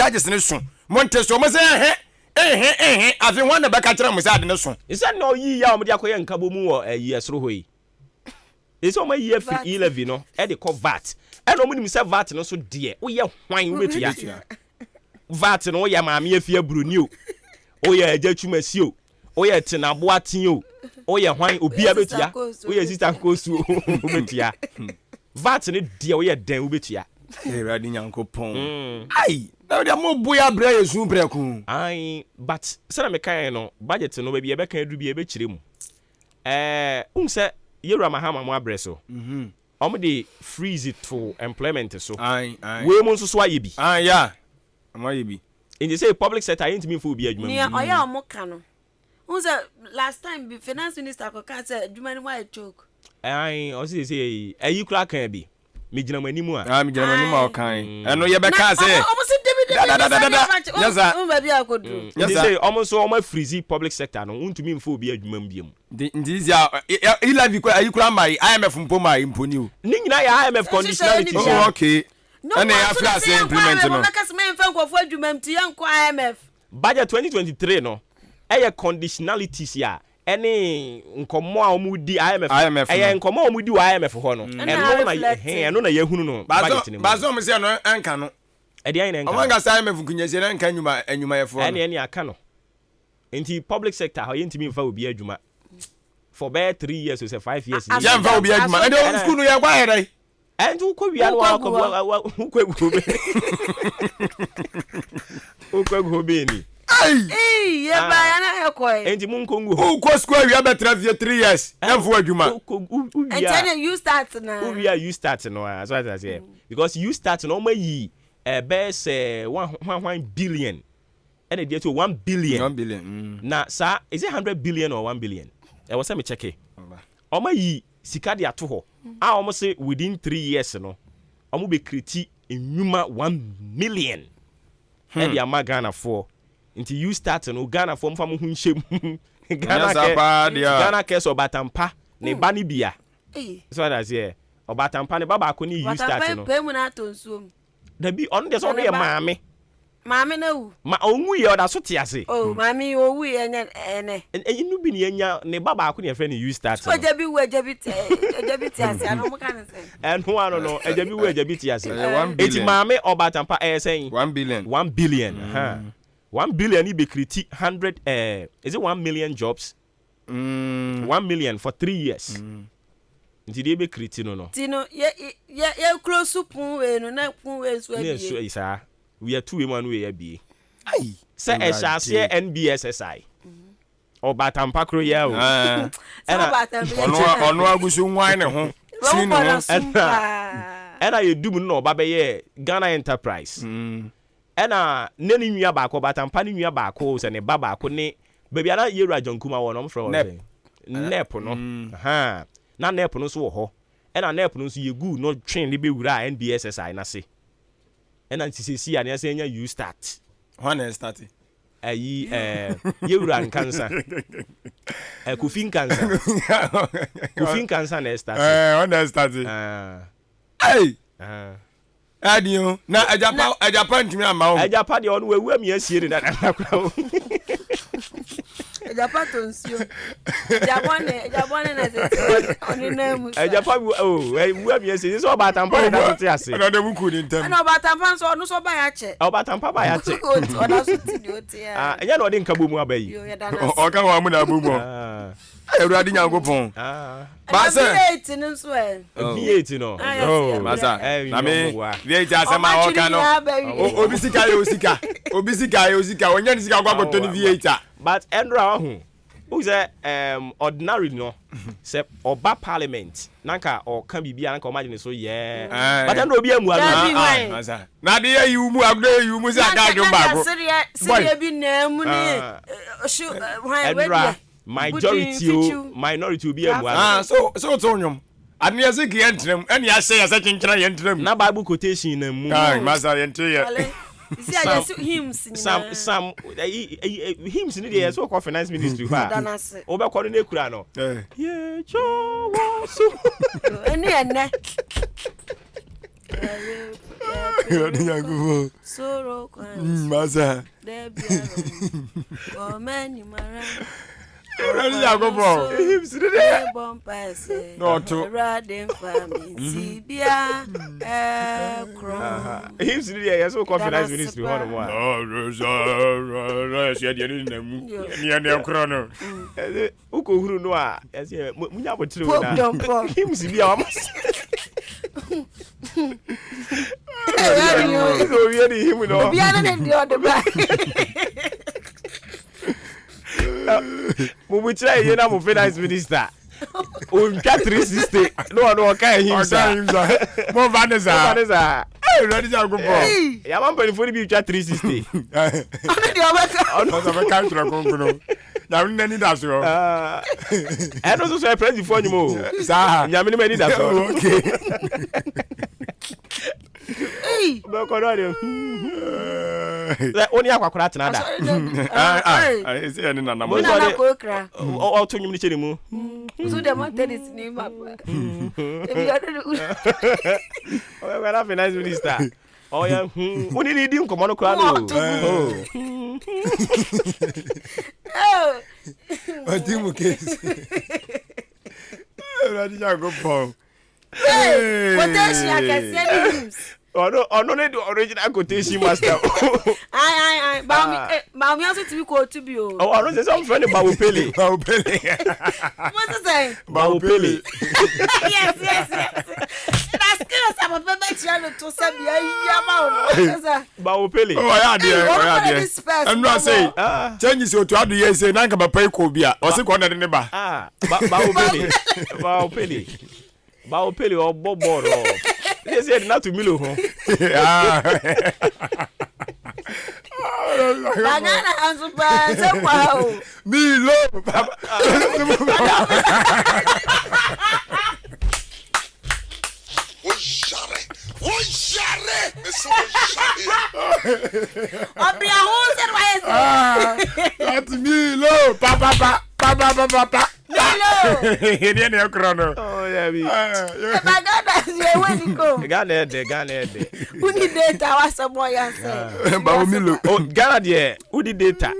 Charges no so. Monte so. Mo sɛ ɛhe ehe ehe afei hwan na bɛka kyerɛ mo sɛ ade no so. Sɛ na ɔyi yi a wɔde akɔyɛ nkabɔ mu wɔ ɛyi ɛsoro hɔ yi. Ɛsɛ wɔn ayi afiri e-levy no ɛde kɔ VAT. Ɛna wɔn nim sɛ VAT no so deɛ woyɛ hwan wobɛtua. VAT no woyɛ maame afie aburoni o, woyɛ agya twumasi o, woyɛ tenaboa ten o, woyɛ hwan obiara bɛtua. Woyɛ sista nkosu o wobɛtua. VAT no deɛ woyɛ dɛn wobɛtua. Awurade Nyankopɔn. Ai, na wode mo bo yɛ abrɛ yɛ su prɛko. Ai, but sɛdeɛ mekaeɛ no, budget no baabi yɛbɛka aduru bi yɛbɛkyerɛ mu. Ɛɛ, wohu sɛ yɛwura Mahama mo abrɛ so. Wɔn de freeze to employment so. Wei mu nso so ayɛ bi. Ai, ya. Ɔmo ayɛ bi. Nti sɛ public sector yɛntumi mfa obi adwuma mu. Nea ɔyɛ a ɔmo ka no. Wohu sɛ last time bi finance minister kɔkaa sɛ adwuma no mu ayɛ choke. Ae, ɔse sɛ ɛyi, ɛyi koraa kaa bi. Megyina mo anim a. Ah, megyina mo anim a ɔkae. Ɛno yɛbɛkaa sɛ. Na ɔmo se debi debi dadadadada. Nyɛ saa. Wohu baabi a akɔduru. Nti sɛ ɔmo nso ɔmo afirizi public sector no, wontumi mfa obi adwuma mu biom. Nti nti sɛ a e-levy koraa ayi koraa mmae, IMF mpo mmae mpo ni o. Ne nyinaa yɛ IMF conditionalities. Oh okay. Ɛna yɛafiri ase implement no. Wɔbɛka sɛ mɛmfa nkurɔfoɔ adwuma mu nti yɛnkɔ IMF. Budget 2023 no ɛyɛ conditionalities a ɛne nkɔmmɔ a wɔdi IMF, IMF no. ɛyɛ nkɔmmɔ a wɔdi wɔ IMF hɔ no, Ɛna ɛno na reflect. ɛhɛn, ɛno na yɛahunu no budget no mu. Baasa wɔn sɛ ɛno ɛnka no. Ɛdeɛn na ɛnka Wɔn no? anka sɛ IMF nkunyasie no ɛnka nnwuma nnwumayɛfoɔ no. Ɛne ɛne aka no. Nti public sector hɔ yɛntumi mfa obi adwuma for bɛyɛ 3 years o sɛ 5 years ni. Yɛmfa obi adwuma. Ɛnde Ɛna- sukuu no yɛkɔ ayɛ dɛn? Ɛnti wokɔ wia no Wokɔ wakɔ agu hɔ. wokɔ agu hɔ bɛ wokɔ agu hɔ bɛɛ ni. Ai! Ee, yɛbaa yɛn na yɛkɔe. Nti monkɔ ngu hɔ. Wokɔ sukuu awia bɛtena fie 3 years yɛmfa wo adwuma. Wokɔ wo Nti wia ɛne YouStart na. wowia YouStart no a, so ate aseɛ, because YouStart no ɔma yi ɛbɛyɛ sɛ 1 billion ɛna deɛ to 1 billion. 1 billion. Na saa, is it 100 billion or 1 billion? Ɛwɔ sɛ mekyɛke. Ɔma yi sika de ato hɔ a ɔmo se within 3 years no ɔmo bɛ create nnwuma 1 million ɛde ama Ghanafoɔ. Nti YouStart no, Ghanafoɔ mfa mo ho nhyɛ mu. Ghana Ɛnyɛ saa kɛ paa deɛ a. Ghana kɛ sɛ ɔbatampa ne ba ne bia. Ee. So ɔda aseɛ, ɔbatampa ne ba baako ne YouStart Watampa no. pɛ mu na atɔ nsuo mu. Dabi, ɔno deɛ sɛ ɔno yɛ Ne ba. maame. Maame na wu. Ma ɔnwu yɛ, ɔda so te ase. Oh, maame yi owu yɛ nyɛ ɛnɛ. Ɛyi no bi ne yɛnya ne ba baako ne yɛfrɛ no YouStart no. Agya bi wu, agya bi te ase ano mo ka ne sɛ. Ɛno ano no, agya bi wu, agya bi te ase. Ɛyɛ one Eti billion. maame ɔbatampa ɛyɛ sɛn? 1 billion. 1 billion, 1 billion yi bɛ create hundred is it 1 million jobs? 1 million for 3 years. Nti deɛ ebe create no. Ti no yɛ yɛ yɛ close pon wei no na pon wei nso Ne ɛso abie. ɛyi saa yɛtu wei mu ano wei abie. Ai. Sɛ ɛhyɛ aseɛ NBSSI ɔbatampa koro yɛ o. Ɛɛ. Sɛ Ɛna- ɔbatampa Ɔno ɔno agu so nwan ne ho. Sini ne ho. Ɛna yɛdum no na ɔba bɛyɛ Ghana Enterprise. Ɛna ne nua baako, ɔbatampa ne nua baako sɛ ne ba baako ne baabi a na yɛwura John Kuma wɔ no, ɔmfrɛ wɔ Nep. sɛ NEP no. Aha. Na NEP no nso wɔ hɔ, ɛna NEP no nso yɛgu no twe ne bɛwura a NBSSI n'ase, ɛna nti sɛsi a ne yɛsɛ nya YouStart. Hwan na ɛstart? Ayi yɛwura Nkansa, Kofi Nkansa, Kofi Nkansa na ɛstart. Ɛɛ, hwan na ɛstart? Ah, Ai! ah. Ɛdi o. Na agyapa agyapa ntumi ama wo. Agyapa deɛ, ɔno wawu ami asie ne dada kora o. Agyapa tɔ nsuo. Agyabɔne agyabɔne na sɛ ɔne nan mu sa. Agyapa wu o, wawu ami asie sɛ ɔbatampa ne da so te ase. Ɛna ɔde wuku ne ntɛm. Ɛna ɔbatampa nso, ɔno nso ɔba yɛ akyɛ. Ɔbatampa ba yɛ akyɛ. Ɔda so ti deɛ ɔte Ah, a. ɛnyɛ na ɔde nka bɔ mu aba yi. Yo, yɛda no ase. Ɔka wɔn amu na abu mu. Ah, Awurade Nyankopɔn. ah. Ɛna Baasa. V8 no nso ɛ. V8 no. Ah, yes, Oh. yes. Masa. Eh, Na me ɔmo wa. V8 asɛm a Ɔmo ɔka atwere no. nyinaa ba wie. Obi sika yɛ osika. Obi sika yɛ osika. Ɔnyɛ ne sika akɔ akɔtɔ ne V8 a. But ɛnora ɔho wohu sɛ ordinary no sɛ ɔba parliament na nka ɔka biribi a na nka ɔma agye ne so yɛɛ, Aye. but ɛnora obi amua no. Dabi. Ah, ah, Hwan? masa. Na ade yɛ yiwu mu, agodo yɛ yiwu mu sɛ aka adwom baako. Sereɛ sereɛ bi nam mu ne Ah. hye hwan Ɛnora wedeɛ. majority o, Budu, minority, obi amua no. Ah, so to nnwom. Ade yɛ sɛ kiyɛ ntenam, ɛne ahyɛ yɛ sɛ kyenkyena yɛ ntenam. Na Bible quotation na mu. Ah, masa, yɛnte yɛ. Ale, sisi a yɛsi hymns Sam nyinaa. Sam ɛyi ɛyi hymns ni deɛ yɛ sɛ ɔkɔ finance ministry hɔ Da a n'ase. wobɛkɔ no ne ekura no. Eh. Yɛtwa wɔ so. Ɛne ɛnɛ. Awurade Nyankopɔn. Masa. Awurade Nyankopɔn. Hymns ne deɛ. Na ɔto. Hymns ne deɛ yɛ so kɔ finance ministry hɔ nom a. Ɛsɛ deɛ ne nna mu. Neɛ neɛ korɔ no. Wokɔhunu no a ɛsɛ munya abotere o na hymns bi a wama sɛ owie ne hymn no. Obiara ne deɛ ɔde ba. Mo mu kyerɛ yie na mo finance minister ontwa 360 na ɔno ɔka hymns a. Mo fa ne saa. Mo fa ne saa. Awurade Nyankopɔn. Yàmà mpanyinfoɔ no bi twa 360. Ɔno deɛ ɔbɛka. Ɔno ɔbɛka ntwerɛ kronkron. Nyame n'ani da soɔ. Ɛno nso so yɛ presidfoɔ nnwom o. Saa. Nyame no m'ani da soɔ. Okay. Bɛkɔ no ɔde. Sɛ wo ne akwakora atena da. Ɛsɛ yɛ ne nana mo. Nana kokra. Ɔto nnwom no kyɛ ne mu. So deɛ mo tennis ni ma pa. Ebi ɔno ne. Ɔbɛkɔ na finance minister. Ɔyɛ hmm wo ne ne di nkɔmmɔ no koraa no o. Ɔdi mu case. Awurade Nyankopɔn. Quotation akɛseɛ ne hymns. Ɔno ɔno ne the original quotation master. Ayi ayi ayi Baomi eh Baomi nso tumi kootu bi o. Ɔno sɛ sɛ ɔmfrɛ no Bawopele. Bawopele. Mo sisɛ. Bawopele. Yes yes yes. Na skills a papa bɛkyerɛ no to sɛ bia yi ama wo no. Bawopele. Ɔyɛ adeɛ ɔyɛ adeɛ. Ɛnu ase changes otu ado yɛ ese na nka papa yi kɔ bi a ɔsi kɔ ɔna de ne ba. Bawopele Bawopele Bawopele ɔbɔ bɔɔl ɔ. Sɛ sɛ yɛde no ato Milo ho. Banana nso paa sɛ kwa o. Milo. Wo yare, wo yare, mese wo yare. Ɔbea ho sɛ no ayɛ sɛ. That's Milo. Pa pa pa pa pa pa pa pa. Milo. Ɛdeɛ na ɛkorɔ no. Oh, yeah, bi. Ɛba Ghana yɛ wɔ ni ko. Ghana ɛdɛ, Ghana ɛdɛ. Wuni data wasɛm ɔyɛ sɛ. Bawo Milo. Oh, Ghana deɛ, wodi data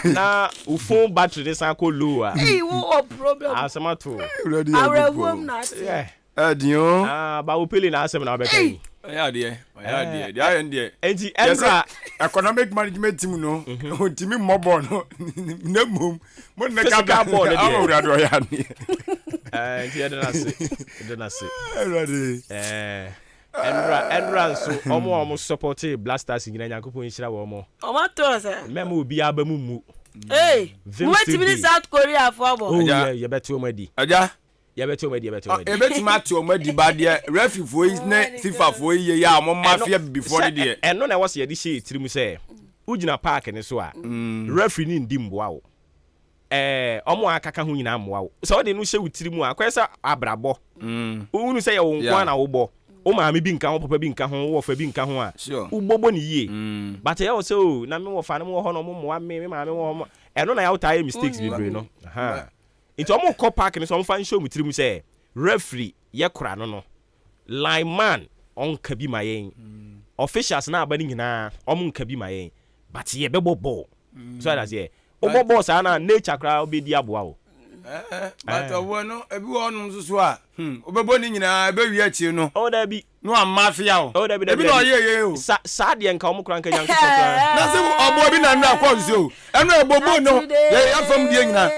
na wo phone battery ne san kɔ low a. Ee, wo wɔ problem. Asɛm ato. Awerɛhoɔ mu na ate. Yeah. Ɛdin o. Ah, Bawo Pele na asɛm na wabɛka yi. Ɔyɛ adeɛ, ɔyɛ adeɛ. Deɛ ayɛ no deɛ. Enti ɛnra. Economic management team no, ɔntumi mmɔ bɔɔl no, na mmom mo ne ka Physical bɔɔl no deɛ. Awurade ɔyɛ adeɛ. Ɛɛ, nti yɛde no ase, yɛde no ase. Awurade. Ɛɛ, ɛnra, ɛnra nso, wɔn a wɔn supportee Blasters nyinaa, Nyankopɔn nhyira wɔn. Wɔn ato ɔsɛ. Mɛma obiara aba mu mmu. Ee, Vim mo bɛtumi ne still dey. South Korea foɔ abɔ. Oh, yeah, yɛbɛte wɔn adi. Agya. Yɛbɛte wɔn adi, yɛbɛte wɔn adi. Yɛbɛtumi ate wɔn adi ba deɛ referee yi ne FIFA foɔ yi yɛ yɛ a wɔn mafia bibifoɔ no deɛ. Ɛno na ɛwɔ sɛ yɛde hyɛ yɛn tirim sɛ wogyina park no so a, referee no ndi mmoa wo. Ɛɛ, wɔn a akaka ho nyinaa mmoa wo. Sɛ wode no hyɛ wo tirim a, akɔyɛ sɛ abrabɔ. Wohunu sɛ yɛ wo nko ara na wobɔ. Wo maame bi nka ho, wo papa bi nka ho, wo wɔfa bi nka ho a, wobɔbɔ no yie. But ɛyɛ wo sɛ oh, na me wɔfa no wɔ hɔ na wɔmmoa me, me maame wɔ hɔ. Ɛno na yɛ a wotaa yɛ mistakes bebree no. Ahaa. Nti ɔmo kɔ park no so ɔmo fa nhyɛ ɔmo tirim sɛ referee yɛ kora no no, line man ɔnka bi ma yɛn, officials no aba no nyinaa ɔmo nka bi ma yɛn but yɛ bɛbɔ bɔɔl. So wate aseɛ? Wobɔ bɔɔl saa no a nature koraa bɛdi aboa wo. Ɛɛ but ɔwɔ no ebi wɔ hɔnom nso so a hmm wobɛbɔ ne nyinaa ɛbɛwie akyire no. Oh dabi. Na wamma afea o. Oh dabi dabi Ebi na dabi. ɔyɛ yɛ o. Sa saa deɛ nka wɔn koraa nka Nyankopɔn koraa. Na sɛ ɔbɔ bi na nnura kɔɔ so o. Ɛno ɛbɔbɔ no yɛ yɛ fam deɛ nyinaa.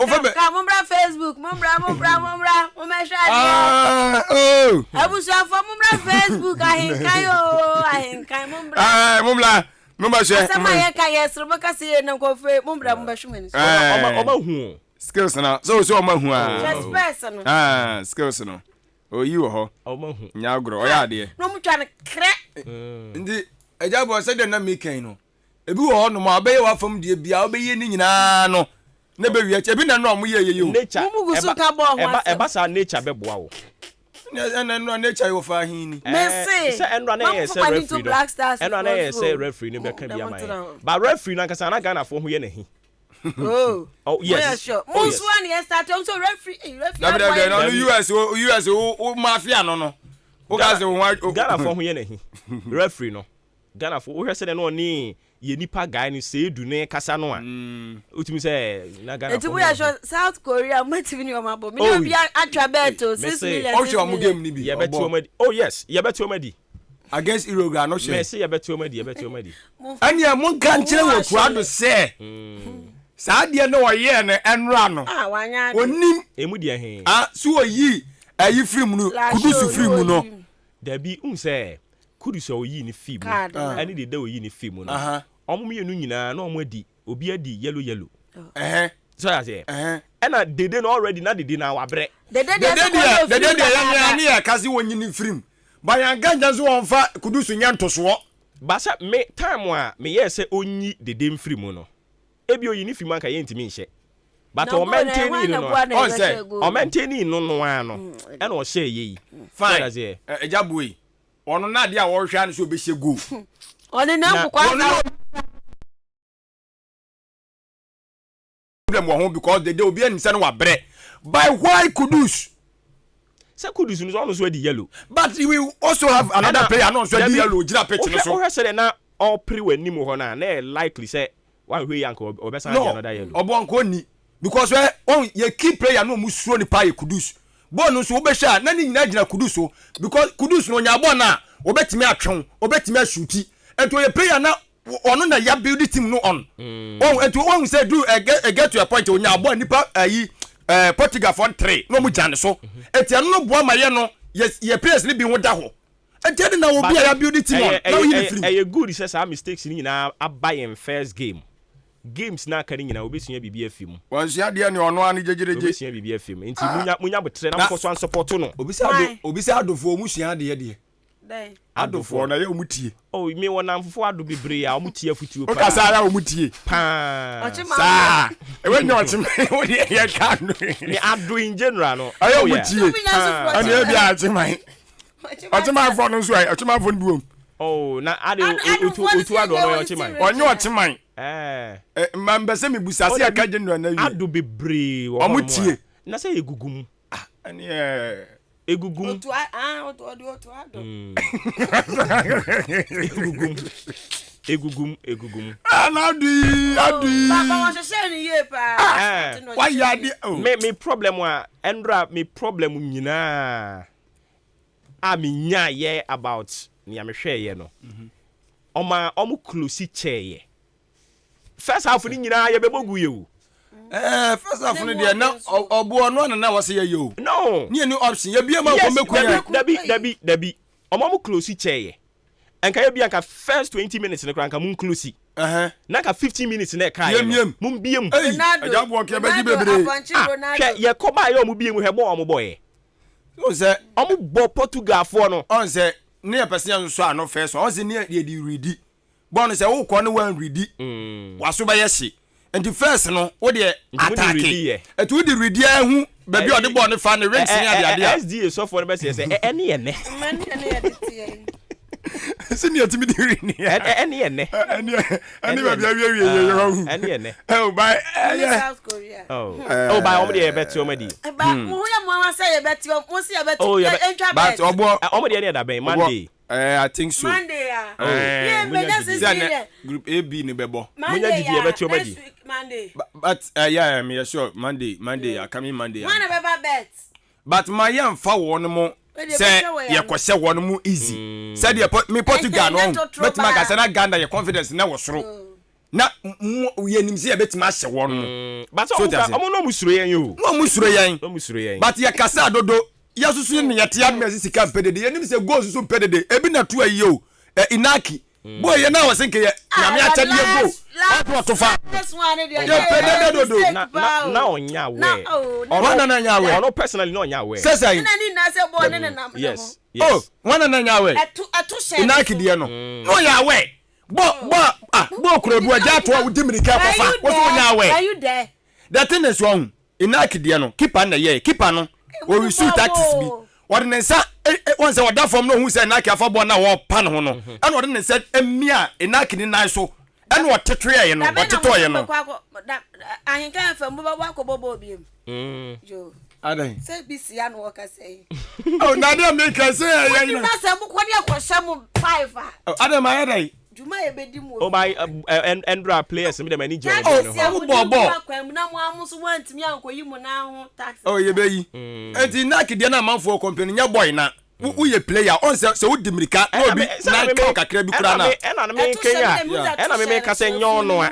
Ofa bɛ. Ka mommra Facebook mommra mommra mommra mommɛhwɛ adeɛ. Ah oh. Abusuafoɔ mommra Facebook ahenkan o ahenkan mommra. Ah mommra mommɛhwɛ. Asɛm a yɛka yɛ sere mo kasa yɛ na nkɔfo mommra mommɛhwɛ mo ani so. Ɔma ɔma hu o. Skills na sɛ o sɛ ɔma hu a. Hwɛ spɛs no. Ah skills no. Oyi wɔ hɔ. Ɔma hu. Nyɛ agorɔ, ɔyɛ adeɛ. Na ɔmo twa no krɛ. Nti agya bɔ sɛdeɛ na meka yi no, ebi wɔ hɔ nom a wobɛyɛ w'afam deɛ biara, wobɛyɛ ne nyinaa no, na ɛbɛwie akyi. Ebi na nnora ɔmo yɛɛ yei o. Nature, Mo mu gu so ɛba, ka bɔɔl ho ɛba, asɛm. ɛba saa nature bɛboa wo. Ɛna nnora nature yɛ wɔfa ahen ni. Mese, Sɛ ɛnora na ma ɛyɛ mo sɛ fa mo ani referee nto no, Black Stars ɛnora na foɔ ɛyɛ so sɛ o. referee no Mo bɛka dɛ bi mo ama ntena yɛn. hɔ. But referee no ankasa na Ghanafoɔ ho yɛ no ahi. Oh, Oh, mo yɛ yes. sure. Oh, Mo yes. nso a na yɛ start, ɔmo sɛ referee, eh, referee Dabi aboa dabi yɛn. dabi, na ɔno Dabi. US wo US wo wo mafia no no. Woka sɛ wo ho. Ghanafoɔ ho yɛ n'ahi. Referee no. Ghanafoɔ wohwɛ sɛdeɛ na ɔne yɛ nipa guy no Seidu no kasa no a, wotumi sɛ na Ghanafoɔ Eti mo yɛ sure South Korea mo atumi ne wɔn abɔ. Me ne obi atwa bet o, 6 million, Ɔhwɛ 6 wɔn million. game ni bi. Yɛbɛte Ɔbɔ wɔn adi. Oh yes, yɛbɛte wɔn adi. Against Uruguay no hwɛ. Mɛse yɛbɛte wɔn adi, yɛbɛte wɔn adi. Ɛnneɛ monka nkyerɛ wɔ kura do sɛ saa deɛ no ɔyɛɛ no ɛnora no. Ah, wanya ade. Onim. Emu deɛ he? Ah, so oyi ɛyi firi mu no, Last Kudus show firi mu no. oyi. Dabi, n sɛ Kudus a oyii ne fii mu Card no. ɛne Dede a oyii ne fii mu no, ɔmo mmienu nyinaa na ɔmo adi, obi adi yellow yellow. So ɔyɛ aseɛ? Ɛna Dede no already na Dede na wabrɛ. Dede deɛ Dede sɛ deɛ kɔyɛ Dede ofiri deɛ yɛn dadaada. ne yɛ kasi wɔn nyini firi mu. Ba yɛn nka nkyɛn so wɔn fa Kudus nyɛ ntosoɔ. Basa me time a meyɛɛ sɛ ɔnyi Dede mfiri mu no, ebi oyi ne fi mu anka yɛntumi nhyɛ. But Na goal no, ɔmaintaini ɛhwan no na no boa na Ɔn ɛbɛhyɛ sɛ, goal no? ɔmaintaini no no ara no, ɛna ɔhyɛɛ yɛ yi. Fine. Ɔda aseɛ. Ɛgya boy. Ɔno na adeɛ a wɔhwɛ ano sɛ ɔbɛhyɛ goal. Ɔne na Na- nkokɔ asa. Ɔno na problem wɔ ho because dede obi anim sɛ no wabrɛ. By why Kudus? Sɛ Kudus no so ɔno nso adi yellow. But we also have another Ɛna- player no nso adi Dabi, yellow gyina pitch no wohwɛ so. wohwɛ sɛdeɛ na ɔpere w'anim hɔ no a, na ɛyɛ likely sɛ wanhwɛ yi anka ɔbɛsan agye No, another yellow. ɔbɔ nko ni because ɛ ɔn yɛ key player no ɔmo suro nipa yɛ Kudus. Bɔɔl no nso wobɛhwɛ a na ne nyinaa gyina Kudus so because Kudus no onya bɔɔl no a obɛtumi atwew, obɛtumi ashuti. Nti ɔyɛ player na ɔno na ya build team no on. Ɔn nti wɔn sɛ do ɛ get get to a point onya bɔɔl nipa ɛyi ɛɛ Portugal fɔ ntere na ɔmo gya ne so. Nti ɛno no boa ma yɛ no yɛ yɛ players no bi ho da hɔ. Nti ɛde na obi a ya build team on Ɛyɛ na oyi ne ɛyɛ firim. ɛyɛ good sɛ saa mistakes no nyinaa aba yɛn first game. Games na aka no nyinaa wobɛsua biribi afi mu. Wɔnsua deɛ ne ɔno ano gyegyegye. Wobɛsua biribi afi mu. Nti munya munya botrɛ na Na- mokɔ so ansupporto no. Obi sɛ ado Why? obi sɛ adofoɔ ɔmo sua adeɛ deɛ. Dɛn? Adofoɔ na ɛyɛ ɔmo tie. Oh, me wɔ namfofo ado bebree a ɔmo tie afutuo Woka paa. saa ya ɔmo tie. Paa. Ɔkye ma Saa. Ɛwɛ nyɛ ɔkye wo deɛ yɛ ka no. Me ado in general no. Ɛyɛ Oh, ɔmo yeah. tie. Ɔmo nya so firi Ɛne ɔkye ebi a ɔkye man. Ɔkye manfoɔ no nso ɛ ɔkye manfoɔ no bi wɔm. Oh, na ade Ado- otu adofoɔ no otu sɛ ado ɔno yɛ yɛ ɔkye man. wɔn Ɔnyɛ ɔkye man. Eh. Ɛ mma mbɛ sɛ mibusa Oh, se dabi. ɛka general na wie. Ado bebree wɔ Ɔmo hɔnom a- tie. Na sɛ egugu mu. Ɛne ɛ. Egugu mu. Otu a ah otu ɔde otu ado. Egugu mu. Egugu mu. Egugu mu. Ɛna ado yi ado yi. Papa wɔhyehyɛ ne yie paa. Eh. Ate na ɔhyehyɛ Wayɛ ne adeɛ yie. o. Me problem a ɛndra me problem nyinaa a me nyaayɛ about nea mehwɛɛyɛ no. Ɔma ɔmo close kyɛɛyɛ. First half ni nyinaa yɛbɛbɔ gu yɛ o. Ɛɛ first half no deɛ na ɔbo ɔno ana na wɔsɛ yɛ yɛ o. No. Ne yɛ ni option yɛ bie ma Yes, nkɔmɛ kun yɛ. dabi dabi dabi dabi. Ɔmo ɔmo close kyɛɛyɛ. Nka yɛ bi anka first 20 minutes no koraa nka mu close. Na nka 15 minutes na ɛka yɛ no. Yiem, yiem. Mu bie mu. Ei, Ronaldo. agya boɔ kɛ bɛgye Ronaldo, bebree. apɔnkye Ah, Ronaldo. hwɛ yɛkɔ baa yɛ ɔmo bie mu hwɛ bɔ ɔmo bɔɔyɛ. O sɛ Ɔmo bɔ Portugalfoɔ no. ɔn sɛ ne yɛ pɛ sɛ yɛn nso ano fɛ so ɔn sɛ ne yɛ de redi bɔɔl no sɛ wokɔ ne wɔn redi waso bɛyɛ hye nti first no wo deɛ Nti mo de atake redi yɛ. ɛti wo de redi ahu baabi a ɔde bɔɔl no fa ne rings ne adeade a SDA sɔfoɔ no bɛsɛ sɛ ɛne yɛ nɛ. Mma ne yɛ ne yɛde teɛ yi. sɛ ne yɛtumi de redi Ɛne yɛ nɛ. ɛne ɛne baabi awiewie yɛ yɛ wahu Ɛne yɛ nɛ. ɛo ba Ɛne ɛyɛ South Korea. Oh, ba ɔmo deɛ yɛbɛte ɔmo adi. Ba mo ho yɛ mo awa sɛ yɛbɛte ɔmo mo si yɛbɛte Oh, yɛbɛ- ɛntwa but bet. ɔboɔ Ɔmo deɛ ne yɛ da bɛn Monday. ɛɛ I think so Monday a. Oh, Yɛ munya mbɛnya gyidi. sisi sɛ yɛ. ne group A B ne bɛbɔ Munya Monday gyidi, a yɛbɛte ɔmo next adi. week Monday. but yeah yeah sure Monday Monday yeah coming Monday. Wɔn na bɛba bet. But ma yɛmfa wɔn mo Wede sɛ bɛhwɛ wɔ yɛn yɛkɔhyɛ wɔn mo easy sɛdeɛ me Portugal no Ɛnyɛ ɔho totoro bɛtumi aka baa. sɛ na Ghana yɛ confidence na wɔ soro na yɛnim sɛ yɛbɛtumi ahyɛ wɔn mo. But So ɔmo that's it. ɔmo na ɔmo suro yɛn yi o. Na ɔmo suro yɛn. Na ɔmo suro yɛn. But yɛkasa dodo yɛsoso ne yɛte adoma yɛsi sika mpɛ dede yɛnim sɛ goal soso mpɛ dede ebi na to ayi o ɛ Inaki boy yɛ na wɔ se nkɛyɛ Nyame akyɛdeɛ goal ɔto ɔto fa. Last one ne deɛ. Yɛpɛ dede dodo. Mistake Na paa na o. na ɔnya aware. Na oh. Ɔno- Wɔn na na nya aware. Ɔno personally na ɔnya aware. Sɛ sɛn Ɛna ne nyinaa sɛ bɔɔl ne nenam ne ho. Yes. oh Yes. wɔn na na nya aware. Ɛto ɛto hyɛ ne Inaki so. deɛ no na ɔyɛ aware bɔ bɔ ah bɔ kura bu agya ato a wodi mirika Were kɔfa you wɔso wɔnya there? aware. Were you there? The thing is wɔn Inaki deɛ no keeper na yɛ keeper no wɔresu tactics bi wɔde ne nsa wɔn sɛ ɔda fam na ohun sɛ Inaki afa bɔɔl na wɔrepa ne ho no ɛna ɔde ne nsa emia Inaki ne nan so ɛna ɔtetoeɛ no ɔtetɔeɛ no. Ahenka fm mo bɛbɔ akɔbɔ bɔɔl bi mu. Yo. Adɛn? Sɛ bi sia na wɔkasa yi. Oh, na deɛ meka sɛ ɛyɛ Wonim na sɛ mokɔ ne ɛkɔhyɛ mo five a. Oh, adɛn mayɛ dɛn? Dwuma a yɛbɛdi mu. Oh, by ɛndra players mi dɛ m'ani gye wɔn Oh, bɔɔl no ho. ɔmo bɔɔ bɔɔl. Akwan mu na mo a mo nso moantumi ankɔyi mo nan ho taxi. Oh, yɛbɛyi. Enti Nike deɛ na amanfoɔ complain nyɛ boy na. Wo woyɛ player ɔn sɛ sɛ wodi mirika na obi nan ka wo kakra bi koraa na. Ɛna no me kenya ɛna me me ka sɛ nyɛ ɔno a.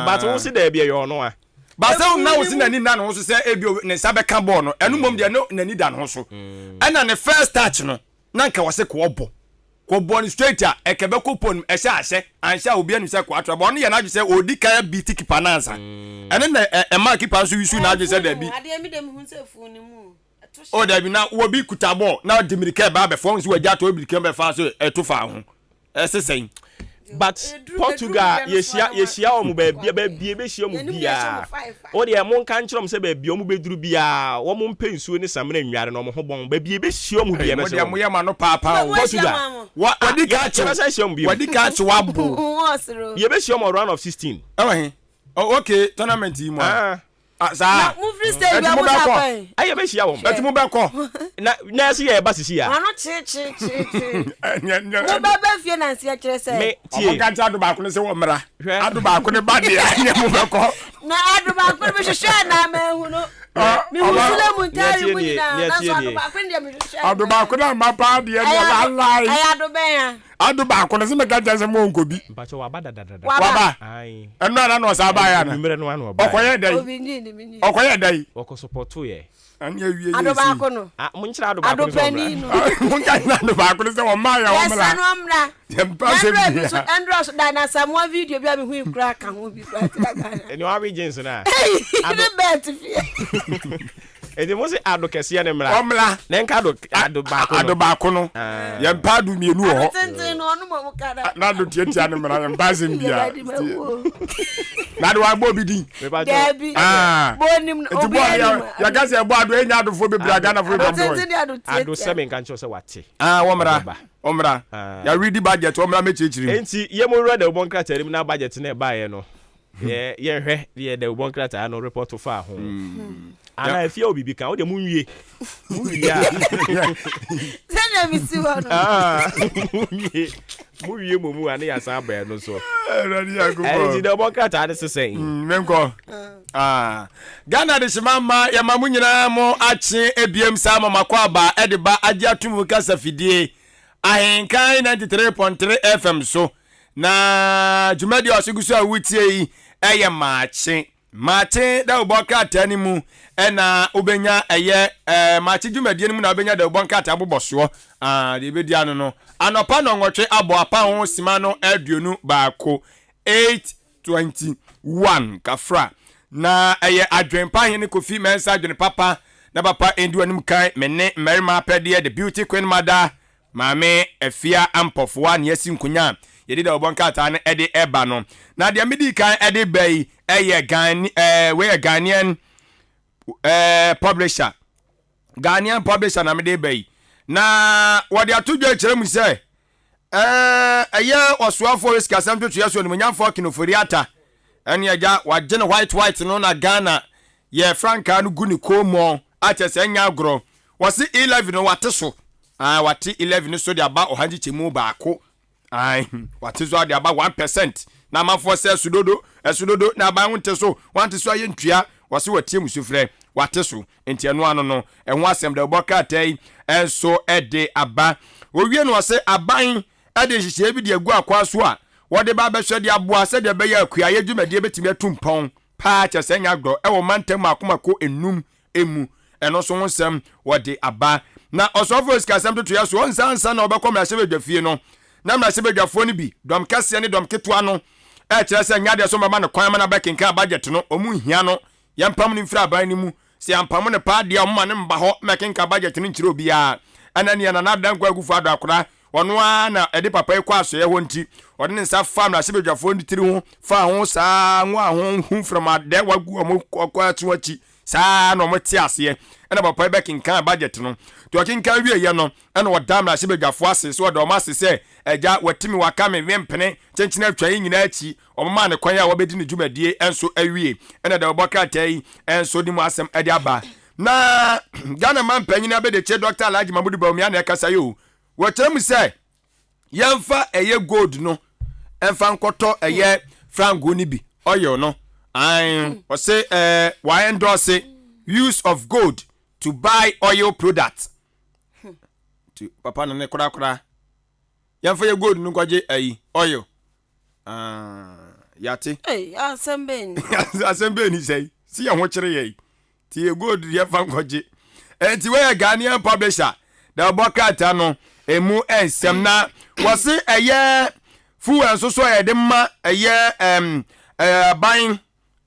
But wo si daabi ɛyɛ ɔno a. But sɛ na wo si n'ani nna ne ho so sɛ ebi ne nsa bɛka bɔɔl no ɛno mmom deɛ no n'ani da ne ho so. Ɛna ne first touch no na nka wɔse kɔ ɔbɔ. Kɔ bɔ no straight a ɛkɛ bɛkɔ pole no ɛhyɛ ahyɛ anhyɛ a obi anim sɛ kɔ atra but ɔno yɛ n'adwene sɛ ɔdi kan abeat keeper no ansa. Ɛno na ɛmaa keeper nso use n'adwene sɛ daabi. Adeɛ mi deɛ mehu sɛ funu ne mu. O dabi na obi kuta bɔɔl na ɔde mirika ɛba abɛfa ɔhu sɛ wagya ato mirika bɛfa so ɛto fa ho ɛse sɛn. But Portugal yɛhyia yɛhyia wɔn baabi baabi ebehyia wɔn biara o deɛ mo nka nkyerɛ wɔn sɛ baabi wɔn bɛduru biara wɔn mpɛ nsuo ne samina nnware na wɔn ho bɔn baabi ebehyia wɔn biara ɛbɛsɛ wɔn. Mo deɛ mo yɛ ma no paapaa o. Portugal wɔdi ka akyew yɛbɛsɛ hyia wɔn bio. Wɔdi ka akyew abo. Yɛbɛhyia wɔn round of 16. Ɛwɔ he? Oh okay tournament yi mu a. Ah, saa. Na mo firi stage Ɛti bi a mo mo sa bɛkɔ. kwan. Ayɛ bɛ hyia wɔn. Ɛti mo bɛkɔ. Na na ɛsi yɛ ɛba sisi ya. Wɔn ano kyee kyee kyee kyee. Mo bɛ bɛ fie na nsi ɛkyerɛ sɛ. Me tie. Ɔmo ka nkyɛn ado baako no sɛ wɔ mmra. Hwɛ. Ado baako no ba deɛ ɛnyɛ mo bɛkɔ. Na ado baako no mi hwehwɛ na mɛ hu no. Mi hu sule mu ntaare mu nyinaa na so ado baako no deɛ mi hwehwɛ. Ado baako no ama paa deɛ deɛ lalai. Ɛyɛ ado bɛn ya. Ado baako no sɛ meka kyerɛ sɛ mo nkɔ bi. Mpakyɛ waba dadadada. Waba. Ɛno ara na ɔsan baeɛ ana? Anwummerɛ no ano ɔbaeɛ. Ɔkɔyɛ dɛn? Ɔkɔyɛ dɛn? Ɔkɔ sɔpɔto yɛ. Ɛne awie yɛ Ado esi. baako no. Ah, monkyerɛ ado baako no sɛ ɔmmra. Monka kyerɛ ado baako no sɛ ɔmma yɛ ɔmmra. Yɛsrɛ no ɔmmra. Yɛmpa sɛ bia. Ɛndura so da na Samoa video bi a mehu yi koraa ka ho bi koraa tira Ghana. Ɛne ɔawe jeans no a. Ne bɛɛt fie. Enti mo se ado kɛseɛ no mmra. Ɔmmra. Na nka ado ado baako no. Ado baako no. Ah. Yɛn mpa ado mmienu wɔ hɔ. Ado tenten no ɔno mo ka na. Na ado tiatia no mmra yɛn mpa asɛm bia. Na ado wabɔ obi din. Daabi. Ah. Bɔ onim no obi anim. Yɛka sɛ ɛbɔ ado enya adofoɔ bebree a Ghanafoɔ bebree. Ado tenten ne ado tiatia. Ado sɛ menka nkyerɛ sɛ wate. Ah wɔmmra. Wɔmmra. Yɛaredi budget wɔmmra mɛkyerɛkyerɛ mu. Enti yɛ mo wura dawubɔ nkrataa no mu na budget no ɛbaeɛ no. Yɛ yɛnhwɛ deɛ dawubɔ nkrataa no repɔto faa ho. Anaa efie wɔ biribi ka, wo deɛ monwie. Monwie a. Sɛdeɛ mesi hɔ no. Ah, monwie. Monwie mmom a ne yɛasan aba ɛno so. Awurade Nyankopɔn. Ɛno nti dawubɔ nkrataa no sesɛn. Menkɔ. Ah. Ghana de hyema ma yɛma mo nyinaa mo akye ebiem saa ma makɔ aba ɛde ba agye atum kasa fidie Ahenkan 93.3 FM so. Na dwumadi a ɔso gu so a wotie yi yɛ Maakye. Maakye dawubɔ krataa no mu na wobɛnya ɛyɛ ɛɛ Maakye dwumadie no mu na wobɛnya dawubɔ nkrataa bobɔ soɔ. Ah, deɛ ɛbɛdi ano no, anɔpa nnɔnwɔtwe abɔ apa ho sima no 21, 8:21 kafra. Na ɛyɛ adwempa hene Kofi Mensah adwene papa na papa ndi w'anim kan me ne mmarima apɛdeɛ the beauty queen mother Maame Afia Ampɔfoa nea asi nkonya a yɛde dawubɔ nkrataa no de reba no. Na deɛ medii kan de ba yi yɛ Ghan, eh, wei yɛ Ghanaian eh, publisher. Ghanaian publisher na mede ba yi. Na wɔde ato dwa kyerɛ mu sɛ eh, ɛyɛ ɔsoafoɔ wɔ sikasɛm twetweɛ so animuonyamfoɔ Ken Ofori-Atta ɛne agya wagye no white white no na Ghana yɛ frankaa no gu ne kɔn mu akyɛ sɛ ɛnyɛ agorɔ. Wɔse E-levy no wate so. Ae, wate E-levy no so de aba ɔha nkyekyɛmu baako. Ae, wate so de aba 1%. Na amanfoɔ sɛ ɛso dodo, ɛso dodo, na aban ho nte so, wante so a yɛntua. Wɔse watie mo sufrɛ, wate so. Nti ɛno ano no, ɛho asɛm dawubɔ krataa yi nso de aba. Wɔwie no wɔse aban de nhyehyɛeɛ bi de agu akwaa so a wɔde ba abɛhwɛ de aboa sɛdeɛ ɛbɛyɛ a kuayɛ dwumadie bɛtumi atu mpɔn paa kyerɛ sɛ ɛnyɛ agorɔ wɔ mantam mmaako mmaako nnum mu. Ɛno nso ho nsɛm wɔde aba. Na ɔsɔfoɔ sikasɛm totoeɛ so, ɔnsa ansa na ɔbɛkɔ mmarahyɛbadwafie no, na mmarahyɛbadwafoɔ no bi, dɔm kɛseɛ ne dɔm ketewa no, ɛrekyerɛ sɛ nyɛ adeɛ sɛ wɔbɛma no kwan ma no abɛkenkan budget no, wɔn nhia no, yɛmpam no mfiri aban no mu. Sɛ yɛampamo no paa deɛ a, wɔmma no mma hɔ mmɛkenkan budget no nkyerɛ obiara. Ɛna nea Nana Addo Dankwa Akufo-Addo akora, ɔno ara na ɛde papa yi kɔ asoɛeɛ hɔ nti, ɔde ne nsa faa mmarahyɛbadwafoɔ no tiri ho faa ho saa nwaa ho hu mframadɛwa gu wɔn kɔn akyi Saa ara na wɔte aseɛ. Ɛna papa yi bɛkenkan budget no. Nti ɔkenkan wieeɛ no, ɛna ɔdaa mmarahyɛbadwafoɔ ase sɛ ɔda wɔn ase sɛ, Agya, wati me, waka me, mempene, kyenkyene atwa yi nyinaa akyi, wɔmaa no kwan a wabɛdi ne dwumadie nso awie. Ɛna dawubɔ krataa yi nso de mu asɛm de aba. Na Ghana man panyin abɛdekyɛ Dr. Alhaji Mahmudu Bawumia na ɛkasa yi o. Wɔkyerɛ mu sɛ yɛmfa ɛyɛ gold no ɛmfa nkɔtɔ ɛyɛ frango no bi, oil no. Ae, ɔse ɛɛ endorse use of gold to buy oil product. Nti papa no ne korakora yɛmfa yɛ gold no nkɔgye ayi oil. Ah, yate. Ei, asɛm bɛn ni? Asɛm bɛn ni sɛi si yɛn ho kyerɛ yɛn nti yɛ gold yɛmfa nkɔgye. Nti wɔyɛ Ghanaian Publisher na ɔbɔ krataa no emu nsɛm na wɔse ɛyɛ fuel nso so a yɛde ma ɛyɛ aban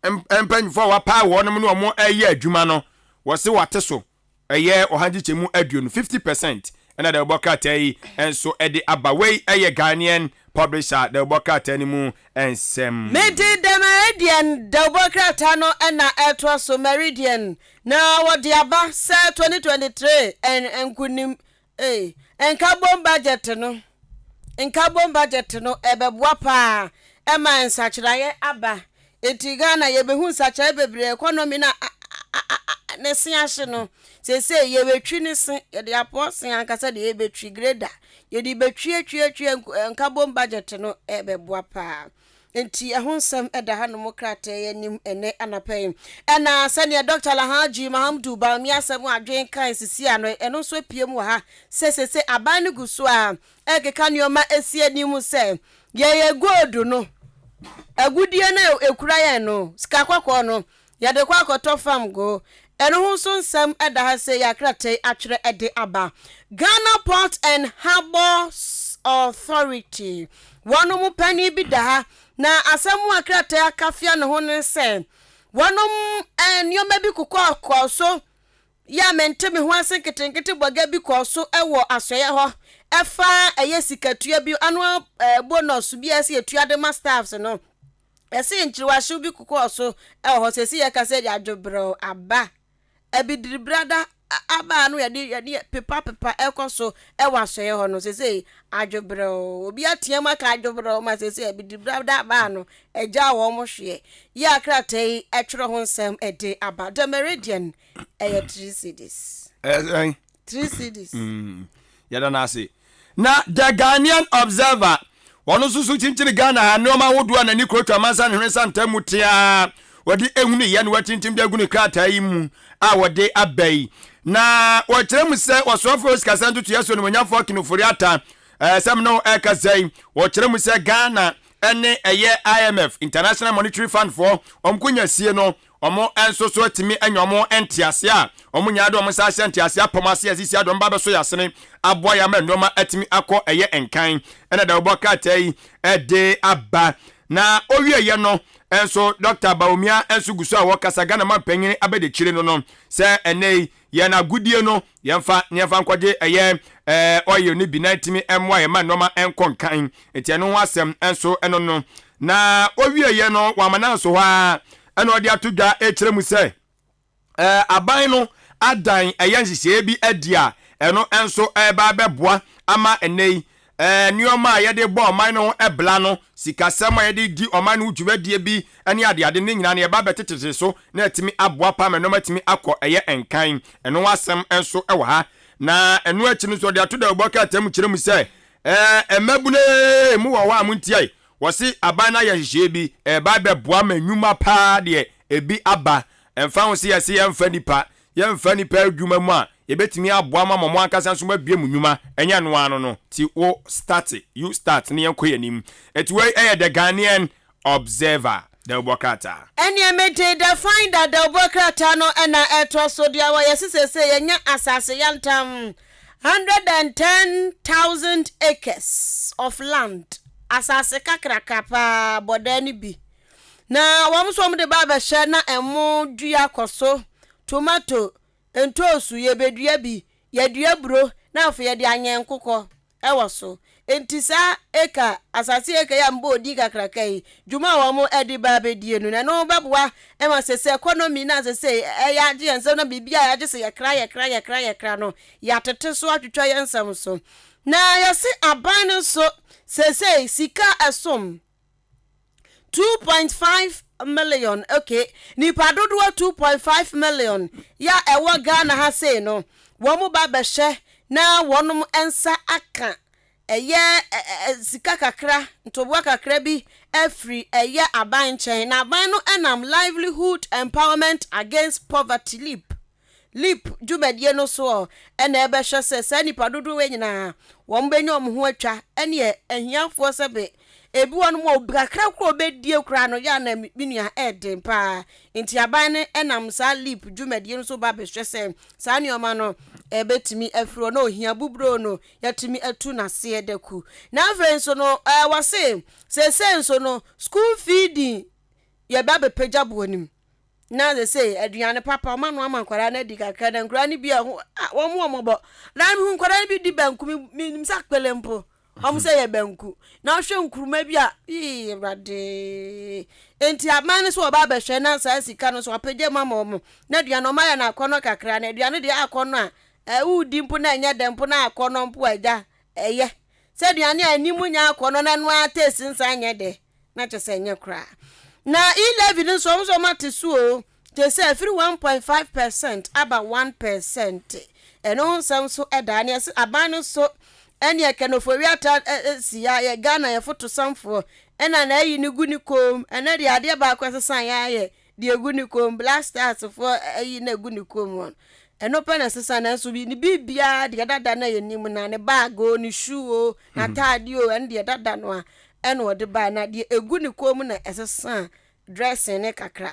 mpanyinfoɔ a wapaa wɔnom ne wɔn ɛyɛ adwuma no, wɔse wɔate so ɛyɛ 120%, 50%. Ɛna deɛ ɔbɔ krataa yi nso ɛde aba wei ɛyɛ Ghanaian Publisher deɛ ɔbɔ krataa no mu nsɛm. Mede The Meridian dawubɔ krataa no ɛna ɛtoa so. Meridian na wɔde aba sɛ 2023 nkunim ee nkabom budget no, nkabom budget no ɛbɛboa paa ɛma nsakyerɛeɛ aba. Eti Ghana yɛbɛhu nsakyerɛeɛ bebree. Economy na ne se ahye no, seesei yɛbɛtwi ne se, yɛde apɔ se ankasa de yɛbɛtwi grader, yɛde bɛtwi atwi atwi. Nkabom budget no ɛbɛboa paa, nti ɛho nsɛm ɛda hanom krataa yi anim ɛnɛ anapa yi. Ɛna sɛnea Dr. Alhaji Mahamdu Bawumia asɛm adwen kan sisi ano, ɛno nso apue mu wɔ ha sɛ sese aban no gu so a ɛkeka nneɛma esi anim sɛ yɛyɛ gold no, agudie no a ekura yɛn no, sika kɔkɔɔ no, yɛde kɔ akɔtɔ fam go. Ɛno ho nso nsɛm ɛda ha sɛ yɛ akrataa yi atwerɛ ɛde aba. Ghana Port and Harbours Authority wɔn mu panin bi da ha, na asɛm a krataa akafia ne ho ne sɛ wɔnom nneɛma bi kokɔɔkɔɔ so yɛ a mente me ho ase nketenkete bɔga bi kɔɔ so wɔ asɔeɛ hɔ ɛfa ɛyɛ sikatua bi, annual bonus bi a ɛsɛ yɛtua de ma staffs no. Ɛsɛ nkyiriwahyew bi kokɔɔ so ɛwɔ hɔ sɛ yɛka sɛ de adwobrɛw aba abidiribrada aba no, yɛde pepa pepa ɛkɔ so ɛwɔ asɔeɛ hɔ no. Sɛ adwobrɛw obi atea mu aka adwobrɛw ma sɛ abidiribrada aba no ɛgya wɔn mo hweɛ yɛ akrataa yi ɛtwerɛ ho nsɛm ɛde aba. The Meridian ɛyɛ 3 cedis. Ɛsɛn? 3 cedis. Yɛda no ase. Na The Ghanaian Observer, wɔn nso so kyinkyini Ghana ha nneɛma ahodoɔ a n'ani kurotwa amansa ne hwene santa mu tea wɔde ehunu yɛ no, wɔatintim de agu ne krataa yi mu a wɔde aba yi. Na wɔkyerɛ mu sɛ wɔsoafoɔ sikasɛm ntotoeɛ so nomonyamfoɔ Ken Ofori-Atta sɛm no ɛkasa yi, wɔkyerɛ mu sɛ Ghana ɛne ɛyɛ IMF, International Monetary Fund foɔ, wɔn konya sie no, wɔn nso so atumi anya wɔn ntease a wɔn nyinaa de wɔn nsa ahyɛ ntease apam ase a sisi ade wɔn ba bɛso yɛ asene aboa yɛ ama nneɛma atumi akɔ ɛyɛ nkan. Ɛna dawubɔ krataa yi ɛde aba na owie yɛ no nso, Dr. Bawumia nso gu so a wɔkasa, Ghana man panyin abɛdekyire no sɛ ɛnɛ yi yɛn agodie no yɛmfa nkɔgye ɛyɛ oil no bi na ntumi mmoa yɛn ma nneɛma nkɔ nkan. Nti ɛno ho asɛm nso ɛno no na owie yɛ no, wama nanso hɔ a ɛna ɔde ato dwa ɛkyerɛ mu sɛ aban no adan ɛyɛ nhyehyɛeɛ bi adi a ɛno nso ɛba bɛboa ama ɛnɛ yi nneɛma a yɛde bɔ ɔman no ho ɛbla no, sikasɛm a yɛde di ɔman no ho dwumadie bi ne adeade ne nyinaa no, yɛba bɛtetete so na ɛtumi aboa pa ma nneɛma atumi akɔ ɛyɛ nkan. Ɛno asɛm nso ɛwɔ ha. Na ɛno akyi no nso, ɔde ato dawubɔ krataa mu kyerɛ mu sɛ mmabune mu wɔ hɔ a montia yi, wɔse aban no ayɛ nhyehyɛeɛ bi ɛba bɛboa ma nnwuma paa deɛ ebi aba. Ɛmfa ho sɛ yɛse yɛmfa nipa adwuma mu a yɛbɛtumi aboa ma mo ankasa nso mabie mu nnwuma, ɛnyɛ no ano no ti wo start, you start ne yɛnkɔ yɛn anim. Ɛti wei ɛyɛ The Ghanaian Observer dawubɔ krataa. Ɛneɛ mede The Finder dawubɔ krataa no ɛna ɛtoa so. Deɛ wɔyɛ sesese yɛnya asase yantam 110,000 acres of land, asase kakraka paa bɔdaa no bi na wɔn nso wɔn de ba abɛhyɛ na ɛmo dua kɔ so, tomato, ntoosu, yɛbɛdua bi, yɛdua buro na afei yɛde anyɛn nkokɔ ɛwɔ so. Nti saa eka asase eka yi a mbɔ odi kakraka yi, dwuma a wɔn de ba abɛdie no na ɛno bɛboa ɛma sɛ economy na sɛ ɛyɛ agye yɛn nsɛm na biribi a yɛagye sɛ yɛkra yɛkra yɛkra yɛkra no, yɛatete so atwitwa yɛn nsɛm so. Na yɛse aban no nso sɛsɛ sika ɛsom. 2.5 million, okay, nipa dodoɔ 2.5 million yɛ a ɛwɔ Ghana ha sei no, wɔn ba bɛhwɛ na wɔn nsa aka ɛyɛ sika kakra, ntoboa kakra bi afiri ɛyɛ aban nkyɛn. Na aban no nam Livelihood Empowerment Against Poverty, LEAP, Leap dwumadie no soɔ na ɛbɛhwɛ sɛ saa nnipa dodoɔ wei nyinaa wɔn bɛnya wɔn ho atwa ɛneɛ ahiafoɔ sɛbe ebi wɔ nom a kakra koraa ɔbɛdie koraa no yɛ a na me nua ɛɛden paa nti aban no ɛnam saa Leap dwumadie no so ba bɛhwɛ sɛ saa nneɛma no ɛbɛtumi afiri hɔ na ohia buburo no yɛatumi atu n'aseɛ daku. Na afei nso no ɛɛ wɔse seesei nso no school feeding yɛba bɛpagya boɔ no mu. Na sesei aduane papa ɔma no ama nkwadaa no adi kakra na nkwadaa no bi a ho a wɔn wɔn mmɔbɔ na mehu nkwadaa no bi di banku mi menim sɛ akpele mpo wɔn sɛ yɛ banku na ɔhwɛ nkuruma bi a yii awurade nti aban no so wɔba abɛhwɛ na saa sika no so apagya mu ama wɔn na aduane wɔn ayɛ no akɔnɔ kakra na aduane deɛ akɔnɔ a ɛwudi mpo na ɛnyɛ dɛ mpo na akɔnɔ mpo agya ɛyɛ sɛ aduane a anim nyɛ akɔnɔ na ɛno ara taste nsan nyɛ dɛ. Na kyerɛ sɛ ɛnyɛ koraa. Na e-levy no nso, wɔn nso wɔate so o. Kyerɛ sɛ ɛfiri 1.5 percent aba 1 percent. Ɛno ho nsɛm nso da. Nea ɛsɛ aban no nso ɛne Kɛnɛfo Wiata si ya yɛ Ghana yɛ fotosanfoɔ ɛna na ayi no gu ne kɔn mu. Ɛnɛ deɛ adeɛ baako ɛsesa yɛ ayɛ deɛ egu ne kɔn mu. Black Stars foɔ ayi na egu ne kɔn mu no. Ɛno pɛ na ɛsesa nanso ne biribiara deɛ dada na yɛnim na ne bag o, ne shoe o, n'ataade o, ɛno deɛ dada no a ɛna ɔde bae, na deɛ ɛgu ne kɔn mu na ɛsesa dressing no kakra.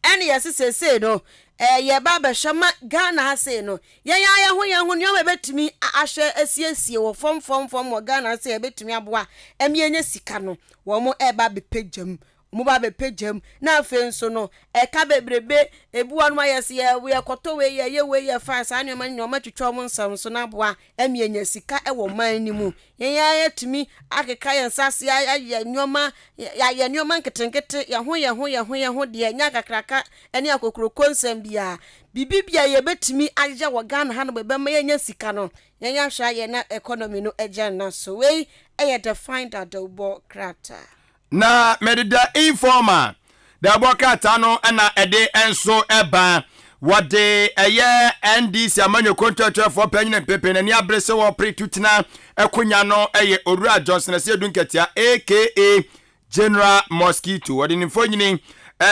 Ɛne yɛse seesei no eh, yɛba abɛhwɛ ma Ghana ha sei no, yɛn ara yɛn ho yɛn ho nneɛma ɛbɛtumi ahwɛ asiesie wɔ fam fam fam wɔ Ghana ha sei ɛbɛtumi aboa ɛma yɛnya sika no, wɔn ɛreba abɛpagya mu, wɔn ba abɛpagya mu. Na afei nso no, ɛka bebrebe, ebi wɔ nom a yɛse yɛ yɛkɔtɔ wei, yɛyɛ wei, yɛfa saa nneɛma no nyinaa, wɔn atwitwa wɔn nsɛm so na aboa ɛma yɛnya sika wɔ man no mu. Yɛn ara yɛatumi akeka yɛn nsa ase ayɛ nneɛma, yɛayɛ nneɛma nketenkete, yɛn ho yɛn ho yɛn ho yɛn ho deɛ, ɛnyɛ akakraka ne akokuroko nsɛm biara. Biribi biara yɛbɛtumi ayɛ wɔ Ghana hanom ɛbɛma yɛanya sika no, yɛn ahwɛ ayɛ na economy no agyina ne nan so. Wei yɛ The Finder dawubɔ krataa. Na mede The Informer dawubɔ krataa no na ɛde nso ba. Wɔde ɛyɛ NDC amanyɔkuo ntoatoafoɔ panyin mpepe n'ani abere sɛ wɔpere tutena akonya no yɛ Owura Johnson Asiedu Nketia aka General Mosquito. Wɔde ne mfonini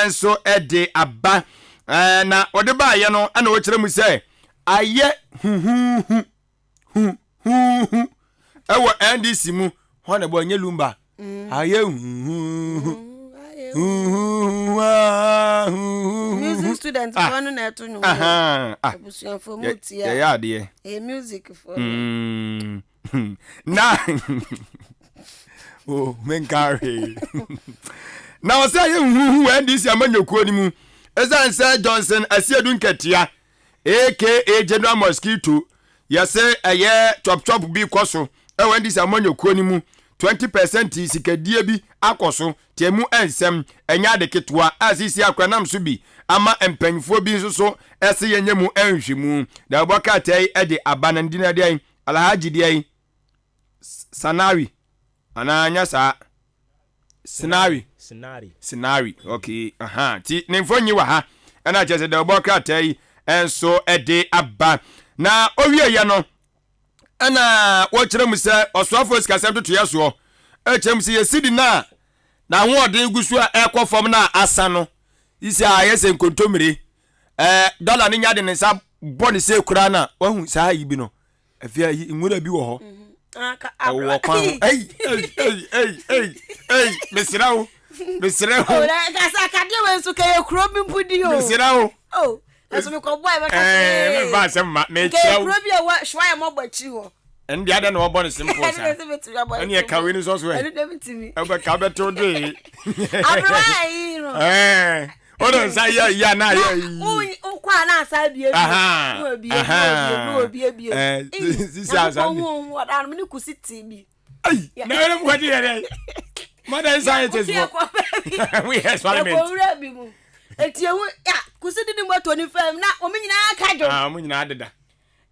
nso de aba na wɔde baayɛ no na wɔkyerɛ mu sɛ ayɛ huhuhu. hu hu hu ɛwɔ ndc mu hɔ na ɛbɔ ɛnyɛ lumba mm. ayɛ hu hu hu hu hu hu music student ah. fo no na ɛto nnwom ah. abusuafo mu tia yɛyɛ adeɛ ɛyɛ music fo mm. na o oh, menka hwee na ɔsɛ ayɛ huhu wɔ ndc amanyɔkuo no mu ɛsiane sɛ johnson asiedu nkatia aka General Mosquito, yɛse ɛyɛ chop chop bi kɔ so ɛwɔ NDC amanyɔkuo no mu, 20 percent sikadie bi akɔ so, nti ɛmu nsɛm ɛnyɛ ade ketewa a seesei akora nam so bi ama mpanyinfoɔ bi nso so ɛse yɛnyɛ mu nhwehwɛmu. Dawubɔ krataa yi ɛde aba na ne din ɛdeɛn? Alhaji deɛn? Sanari anaa nyɛ saa? Sinari. Sinari. Sinari. Okay. Aha. Ti ne mfonyi wɔ ha. Ɛna kyerɛ sɛ dawubɔ krataa yi nso de aba. Na owieɛ no, ɛna wɔkyerɛ mu sɛ ɔsoafoɔ sikasɛm totoeɛ soɔ ɛkyerɛ mu sɛ yɛsi di no a n'ahoɔden gu so a ɛrekɔ fam no a asa no sisi a ayɛ sɛ nkontommire ɛɛ dɔla no nya de ne nsa bɔ ne sɛ koraa no a wahu saa yi bi no Afei ayi nwura bi wɔ hɔ. Mhm. Ah, Ɛwɔ kwan ho. Ei ei ei ei ei ei mesrɛ wo mesrɛ wo. Oh, kasa akadeɛ wei nso kɛyɛ kuro bi mpo di o. Mesrɛ wo. Oh, ɛso mekɔbɔ a ɛbɛka sɛ. Ɛɛ memfa asɛm ma mekyerɛ wo. Kɛyɛ kuro bi a ɛwɔ hwa yɛ mɔbɔ akyiri hɔ. Ɛno deɛ adɛn na wɔbɔ no simple saa? Ɛne ɛka wei no nso so ɛ. Ɛno deɛ metumi. Ɛbɛka bɛto dwee. Aberewa ayi no. Ɛɛ. O de nsa yɛ yɛ na yɛ yi. Wokɔ a na asa abie bi. Na obie bi na obie bi. Ɛɛ sisi asa bi. Na kɔkɔ hu ɔda no ne kusi ti bi. Ayi na yɛrɛ mu kɔgye yɛrɛ yi. Modern scientist fo. We experiment. Yɛkɔ wura bi mu. Eti ehu ya kusi didi mu ato ne fam na wɔn nyinaa ka dwom. Ah wɔn nyinaa deda.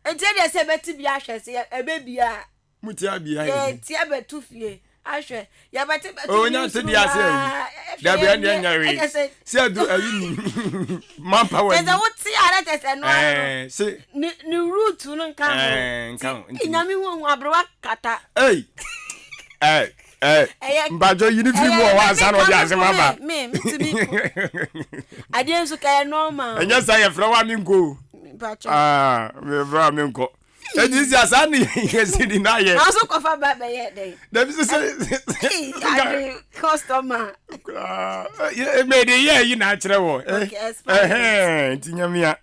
Eti ɛdeɛ sɛ ɛbɛti bi ahwɛ sɛ ɛbɛ bi a. Mo ti abi ayɛ. Yɛ ti abɛto fie ahwɛ yɛbɛte bɛto O nya te di ase ayi. Dabi ɛne ɛnyɛ hwee. Sɛ adu ayi ni manpower ni. Kyɛ sɛ wote a na kyɛ sɛ ɛno ara no. Ɛɛ se. Ne ne root no nka ho. Ɛɛ nka ho. Nti nyame hu hu aberewa kata. Ei ɛɛ ɛɛ mpatsɔ yi ni firi mu wɔ hɔ ansa na ɔde asɛm aba. Me me tumi adeɛ nso kɛyɛ normal. Ɛnyɛ sa yɛ frɛ wa mi nko. Mpatsɔ. Aa mi frɛ wa mi nkɔ. Ɛdi si asa ni yɛ si ni na yɛ. Na nso kɔfa ba bɛyɛ dɛ. Dabi sɛ sɛ. Ade customer. Mɛ de yɛ yi na akyerɛ wɔ. Okay expired. Nti nyamia.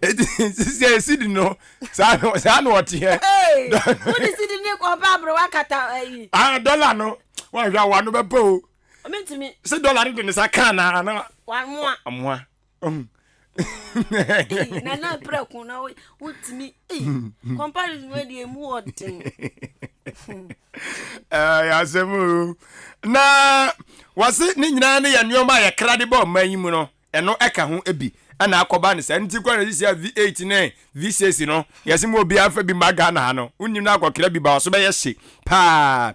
Eti sisi a esi di no saa saa na ɔte yɛ. Wode si di ne kɔfa aberewa kata ayi. Ah dɔla no wɔn ahwɛ awa no bɛ pɛ o. Ɔmi ntumi. Sɛ dɔla no de ne nsa kan na ana. Wamoa. Amoa. Nana prɛko na wotumi comparison wei deɛ emu ɔden. Ɛyɛ asɛm o. Na wɔse ne nyinaa ne yɛ nneɛma a yɛkra de bɔ ɔman yi mu no ɛno ɛka ho bi ɛna akɔba ne saa nti kora na sisi a V8 ne V6 no yɛse mu obiara fa bi ma Ghana ha no wonim no akɔkra bi ba ɔso bɛyɛ hye paa.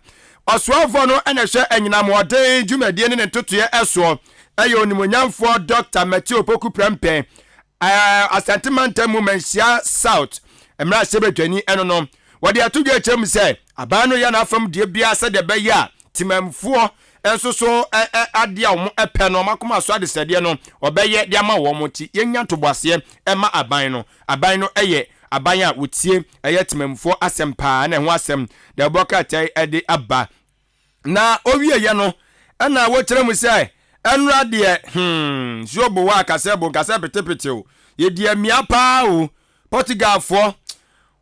Ɔsoafoɔ no na ɛhwɛ anyinam ɔden dwumadie ne ne ntotoeɛ soɔ yɛ Onimuonyamfoɔ Dɔkta Matthew Opoku Prempeh, Asante Mantam mu Manhyia South mmarahyɛbadwani no no. Wɔde ato dwa akyerɛ mu sɛ aban no reyɛ n'afam deɛ biara sɛdeɛ ɛbɛyɛ a temammufoɔ nso so adeɛ a wɔpɛ no, wɔn akoma so adesrɛdeɛ no, wɔbɛyɛ de ama wɔn. Nti yɛnya ntoboaseɛ ma aban no. Aban no yɛ aban a wɔtie ɛyɛ temammufoɔ asɛm paa na ɛho asɛm dawubɔ krataa yi de aba. Na ɔwieeɛ no, ɛna wɔkyerɛ mu sɛ, Ɛnora deɛ, hmm, nsuo bo a kasɛ bo nkasɛ petepete o, yɛdi amia paa o. Portugalfoɔ,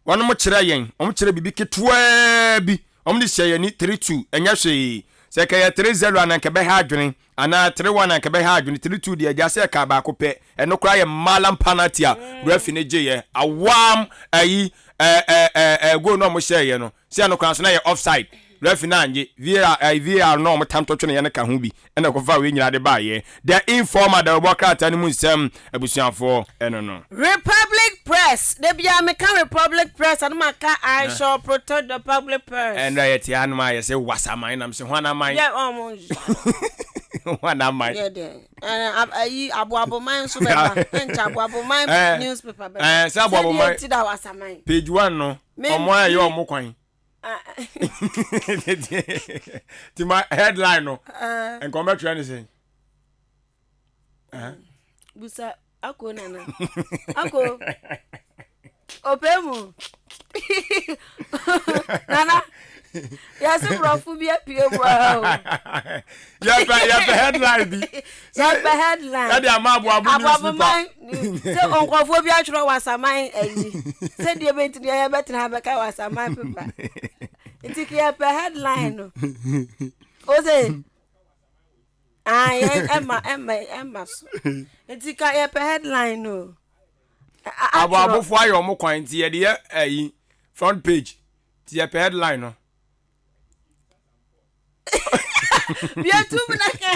wɔnom kyerɛ yɛn, wɔn kyerɛ biribi ketewaa bi, wɔn de hyɛ yɛn ani, 3-2, ɛnyɛ hwee. Sɛ ɛka yɛ 3-0 a na nka ɛbɛha adwene, anaa 3-1 a nka ɛbɛha adwene, 3-2 deɛ agya sɛ ɛkaa baako pɛ, ɛno koraa yɛ malam penalty a referee no gyeeɛ, awam ayi, ɛɛ ɛɛ ɛɛ goal no a wɔhyɛeɛ no. Sɛ ɛno koraa nso na ɛyɛ offside, referee no annye, VAR ɛɛ VAR no a wɔtam to tweneɛ no ka ho bi na ɛkɔfaa wei nyinaa de baeɛ. The Informer dawurubɔ krataa no mu nsɛm abusuafoɔ ɛno no. Republic Press, da biara meka Republic Press a na maka I shall protect the public purse. Ɛnna yɛte hanom a yɛsɛ wasaman nam sɛ hwan aman? Yɛ ɔmo Hwan aman? Yɛ deɛ ɛɛ ayi aboaboman nso bɛba ɛnkyɛ aboaboman newspaper bɛba. Ɛɛ sɛ aboaboman sɛdeɛ ti da wasaman. Page one no. Ɔmo a ɛyɛ ɔmo kwan. Ti ma headline no. Nka ɔmo bɛtwerɛ ne sɛn. Busa ako nana. Ako. Ɔpɛ mu. Nana. Yɛse borɔfo bi apue mu aha o. Yɛpɛ yɛpɛ headline bi. Yɛpɛ headline. Ɛde ama aboabo newspaper. Aboaboman sɛ nkurɔfoɔ bi atwerɛ wasaman ayi sɛ deɛ bɛnti deɛ yɛbɛtena ha bɛka wasaman pepa nti ka yɛpɛ headline no o sɛ ɛma ɛma ɛma so nti ka yɛpɛ headline no Aboabofoɔ ayɛ ɔmo kwan nti yɛde yɛ ayi front page nti yɛpɛ headline no. Bietum na kɛ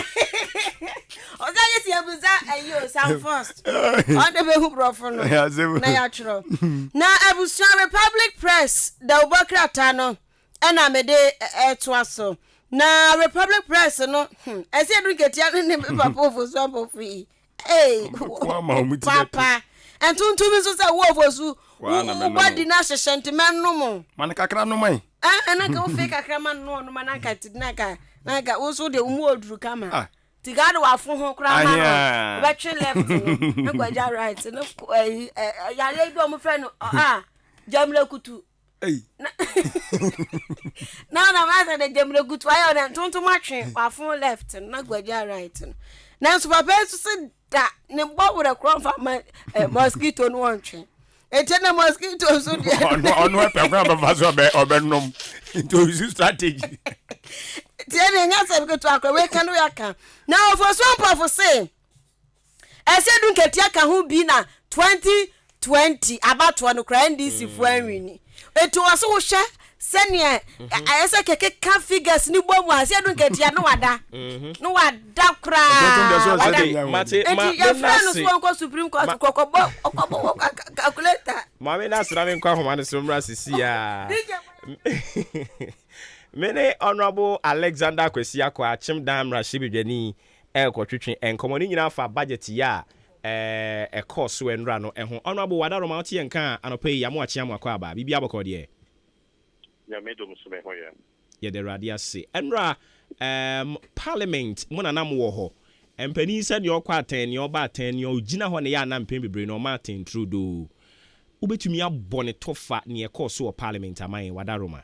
ɔsɛ yɛ si abusa ayi o sam first ɔde bɛ hu borɔfo no na yɛatwerɛ na abusua Republic Press dawubɔ krataa no ɛna mede ɛtoa so na Republic Press no hmm, ɛsɛ edu nketewa ne ne papa ofosu abɔfo yi Hey, papa ntontom nso sɛ wo ofosu wo body no ahyehyɛ nti mɛnom. Ma no kakra nom ɛ. Ɛna ka wofe kakra ma no ɔnom na nka ti na nka na nka wo nso deɛ wo mu oduru kama. Ah. Ti ka de wafo ho koraa ma no wobɛtwe left no na kwagya right no ɛyi yareɛ bi a wɔfrɛ no ah gyamina kutu. Ei. Na na na ma sɛ de gyamina kutu ayɛ ɔdɛ ntontom atwe wafo left no na kwagya right no. Nanso papa yi nso se da ne bɔ werɛ korɔ mfa ma eh, mosquito no wɔntwe. Eti na mosquito nso deɛ. Ɔno ɔno ɛpɛ kwan bɛfa so ɔbɛ ɔbɛnom nti ɔyusu strategy. Tie deɛ nya sɛ ketewa akora wei ka no wei aka. Na ɔfosuo mpɔfo se Ɛsɛ du nketewa ka ho bi na 2020 abatoɔ no koraa NDC foɔ anwini. Eti wɔ so wohwɛ sɛdeɛ ayɛ sɛ kɛkeka figures ne bɔ mu a sɛ du nketewa no wada. No wada koraa wada. Eti yɛfrɛ no so wɔnkɔ Supreme Court kɔkɔbɔ ɔkɔbɔ wɔ calculator. Maame no asena me nkɔ ahoma no so mmra sisi a. Me ne Honourable Alexander Kwasi Akwa Akyem Dan mmarahyɛbadwani. Ɛrekɔtwetwe nkɔmmɔ. Ne nyinaa fa budget yi a ɛkɔɔ so nnora no ho. Honourable Wadaroma, wote yɛn nka a anɔpa yi, Amoakye Amoakɔ aba. Biribi abɔkɔ deɛ? Nyame dom so, me ho yɛ. Yɛde Awurade ase. Ɛnora parliament mo nanam wɔ hɔ. Mpanin sɛ nea ɔkɔ atɛn, nea ɔba atɛn, nea ɔgyina hɔ ne yɛ ana mpɛn bebree na ɔma atɛn turodoo. Wobɛtumi abɔ ne tɔfa nea ɛkɔɔ so wɔ parliament ama yɛn, Wadaroma?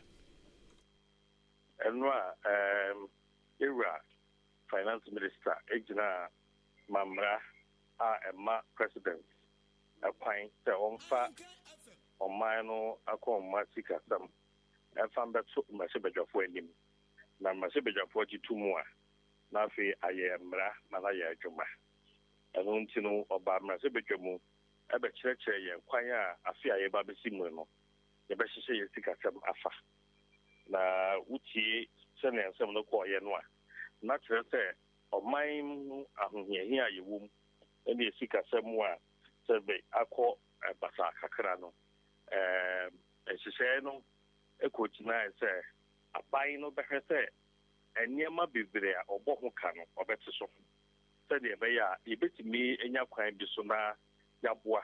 Ɛno a ewura Finance Minister egyina mamra a ɛma President ɛkwan sɛ ɔmfa ɔman no akɔnma sikasɛm ɛmfa mbɛto mmarahyɛbadwafoɔ anim na mmarahyɛbadwafoɔ gye to mu a, na afei ayɛ mmara ma no ayɛ adwuma. Ɛno nti no, ɔba mmarahyɛbadwa mu ɛbɛkyerɛkyerɛ yɛn kwan a afe a yɛba bɛsi mu no yɛbɛhyehyɛ yɛn sikasɛm afa. Na wotie sɛnea nsɛm no kɔɔyɛ no a, na kyerɛ sɛ ɔman mu ahohiahia a yɛwɔ mu ne sikasɛm mu a sɛbe akɔ basa kakra no, nhyehyɛeɛ no kɔ gyinae sɛ aban no bɛhwɛ sɛ nneɛma bebree a ɔbɔ ho ka no ɔbɛte so sɛdeɛ ɛbɛyɛ a yɛbɛtumi anya kwan bi so na yɛaboa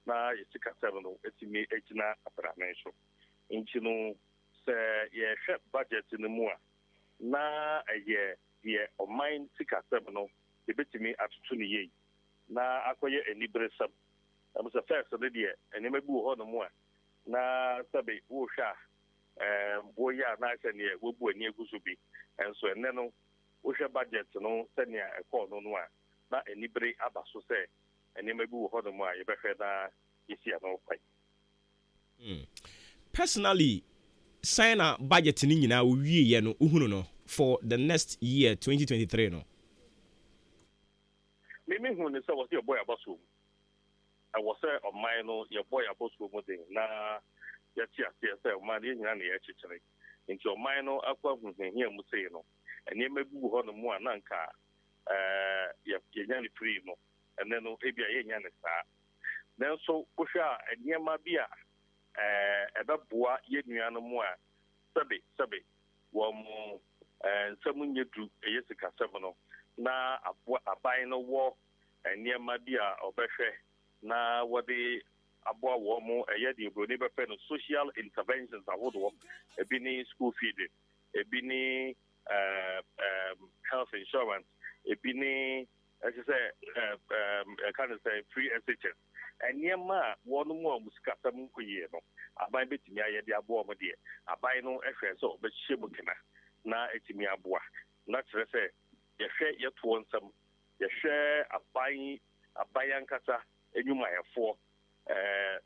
na yɛ sikasɛm no atumi agyina abrane so. Nti no, sɛ yɛhwɛ budget no mu a, na ɛyɛ deɛ ɔman sikasɛm no yɛbɛtumi atoto no yie na akɔyɛ aniberesɛm. Ɛmo sɛ first no deɛ, nneɛma bi wɔ hɔ nom a na sɛbe wohwɛ a woyɛ a na sɛ neɛ wobu ani agu so bi. Ɛnso ɛnɛ no, wohwɛ budget no sɛnea ɛkɔɔ no a, na anibere aba so sɛ nneɛma bi wɔ hɔ nom a yɛbɛhwɛ na yɛsi ano kwan. Personally, sɛn na budget no nyinaa wowieɛ no wohunu no for the next year 2023 no? Mimi hu ne sɛ wɔ sɛ yɛbɔ yɛ abɔsoɔ mu. Ɛwɔ sɛ ɔman no yɛbɔ yɛ abɔsoɔ mu den na yɛte aseɛ sɛ ɔman no yɛn nyinaa na yɛkyekyere. Nti ɔman no akɔ ahohiahia mu sei no, nneɛma bi wɔ hɔ nom a na nka yɛnya ne free no, ɛnɛ no ebi a yɛnya ne saa. Nanso wohwɛ a, nneɛma bi a ɛbɛboa yɛn nuanom a sɛbe sɛbe wɔn mo nsɛm nyɛ du ɛyɛ sikasɛm no, na aboa aban no wɔ nneɛma bi a ɔbɛhwɛ na wɔde aboa wɔn mo, ɛyɛ deɛ oburoni bɛfɛ no social interventions ahodoɔ. Ebi ne school feeding, ebi ne health insurance, ebi ne ɛsɛ sɛ ɛka no sɛ free SHS. Nneɛma a wɔn mu a wɔn sikasɛm nkɔ yie no, aban bɛtumi ayɛ de aboa wɔn deɛ, aban no hwɛ sɛ ɔbɛhyɛ mu kena na ɛtumi aboa. Na kyerɛ sɛ yɛhwɛ yɛtoɔ nsɛm, yɛhwɛ aban ankasa enwumayɛfoɔ,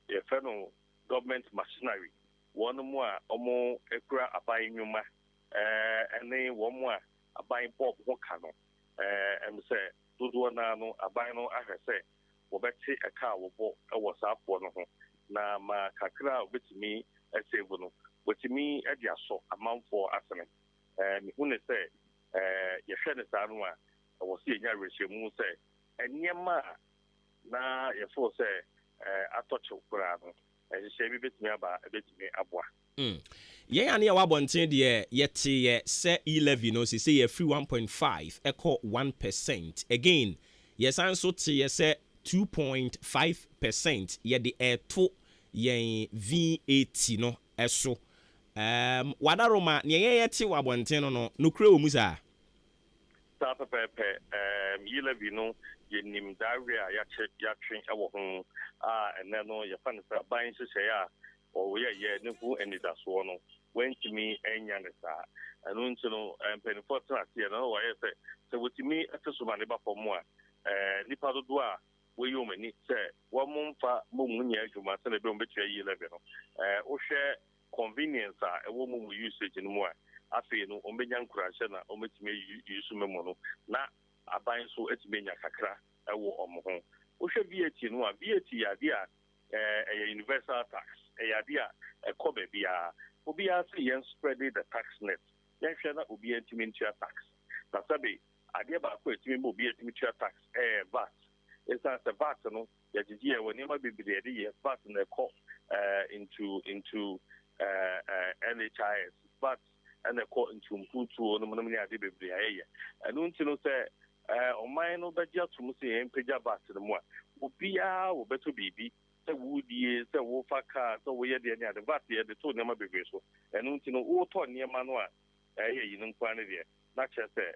yɛfrɛ no government machinery, wɔn mu a wɔn kura aban nnwuma ɛne wɔn mu a aban bɔ ho ka no, sɛ dodoɔ naa no, aban no ahwɛ sɛ wɔbɛte ɛka a wɔbɔ ɛwɔ saa afoɔ no ho na ma kakra a wɔbɛtumi ɛsave no, wɔtumi ɛde asɔ amanfoɔ asene. Mehu ne sɛ yɛhwɛ ne saa no a, ɛwɔ sɛ yɛnya awerɛhyɛmu sɛ nneɛma a na yɛfoo sɛ atɔ kyew koraa no, nhyehyɛ bi bɛtumi aba, ɛbɛtumi aboa. Yɛn a ne yɛwɔ abɔnten deɛ, yɛteeɛ sɛ e-levy no sɛ yɛfiri 1.5 ɛkɔ 1%. Again, yɛsan so teeɛ sɛ 2.5% yɛde ɛɛto yɛn VAT no ɛso. Wadaroma, neɛ yɛn yɛte wɔ abɔnten no, nokorɛ wɔ mu saa? Saa pɛpɛɛpɛ. E-levy no, yɛnim daawe a yɛakyɛ yɛatwe wɔ ho a ɛnɛ no yɛfa no sɛ aban nhyehyɛeɛ a ɔyɛyɛ ne ho anidasoɔ no, wantumi anya ne saa. Ɛno nti no, mpanimfoɔ tena aseɛ no na wɔyɛ sɛ wɔtumi te so ma ne ba fam a, nipa dodoɔ a wɔyi wɔn ani sɛ wɔn mfa MoMo nyɛ adwuma sɛdeɛ ɛbɛn wɔn bɛtua e-levy no, wohwɛ convenience a ɛwɔ MoMo usage no mu a, afei no wɔn bɛnya nkuranhyɛ na wɔn bɛtumi ayi MoMo no na aban nso atumi anya kakra ɛwɔ wɔn ho. Wohwɛ VAT no a, VAT yɛ adeɛ a ɛyɛ universal tax, ɛyɛ adeɛ a ɛkɔ baabiara. Obiara sɛ yɛn spread the tax net, yɛnhwɛ na obiara ntumi ntua tax. Na sɛbe adeɛ baako a ɛtumi ma obiara ntumi tua tax ɛyɛ VAT. Ɛsiane sɛ VAT no yɛgyegye yɛ wɔ nneɛma bebree yɛde yɛ. VAT na ɛkɔ into NHIS, VAT ɛna ɛkɔ into mputuo no mu ne ade bebree a yɛyɛ. Ɛno nti no sɛ Ɔman no bɛgye atom sɛ yɛmpagya VAT no mu a, obiara wɔbɛtɔ biribi, sɛ wodie, sɛ wofa kaa, sɛ woyɛ deɛ ne ade, VAT yɛde to nneɛma bebree so. Ɛno nti no, wotɔ nneɛma no a ɛyɛ yi no nko ara ne deɛ, na kyerɛ sɛ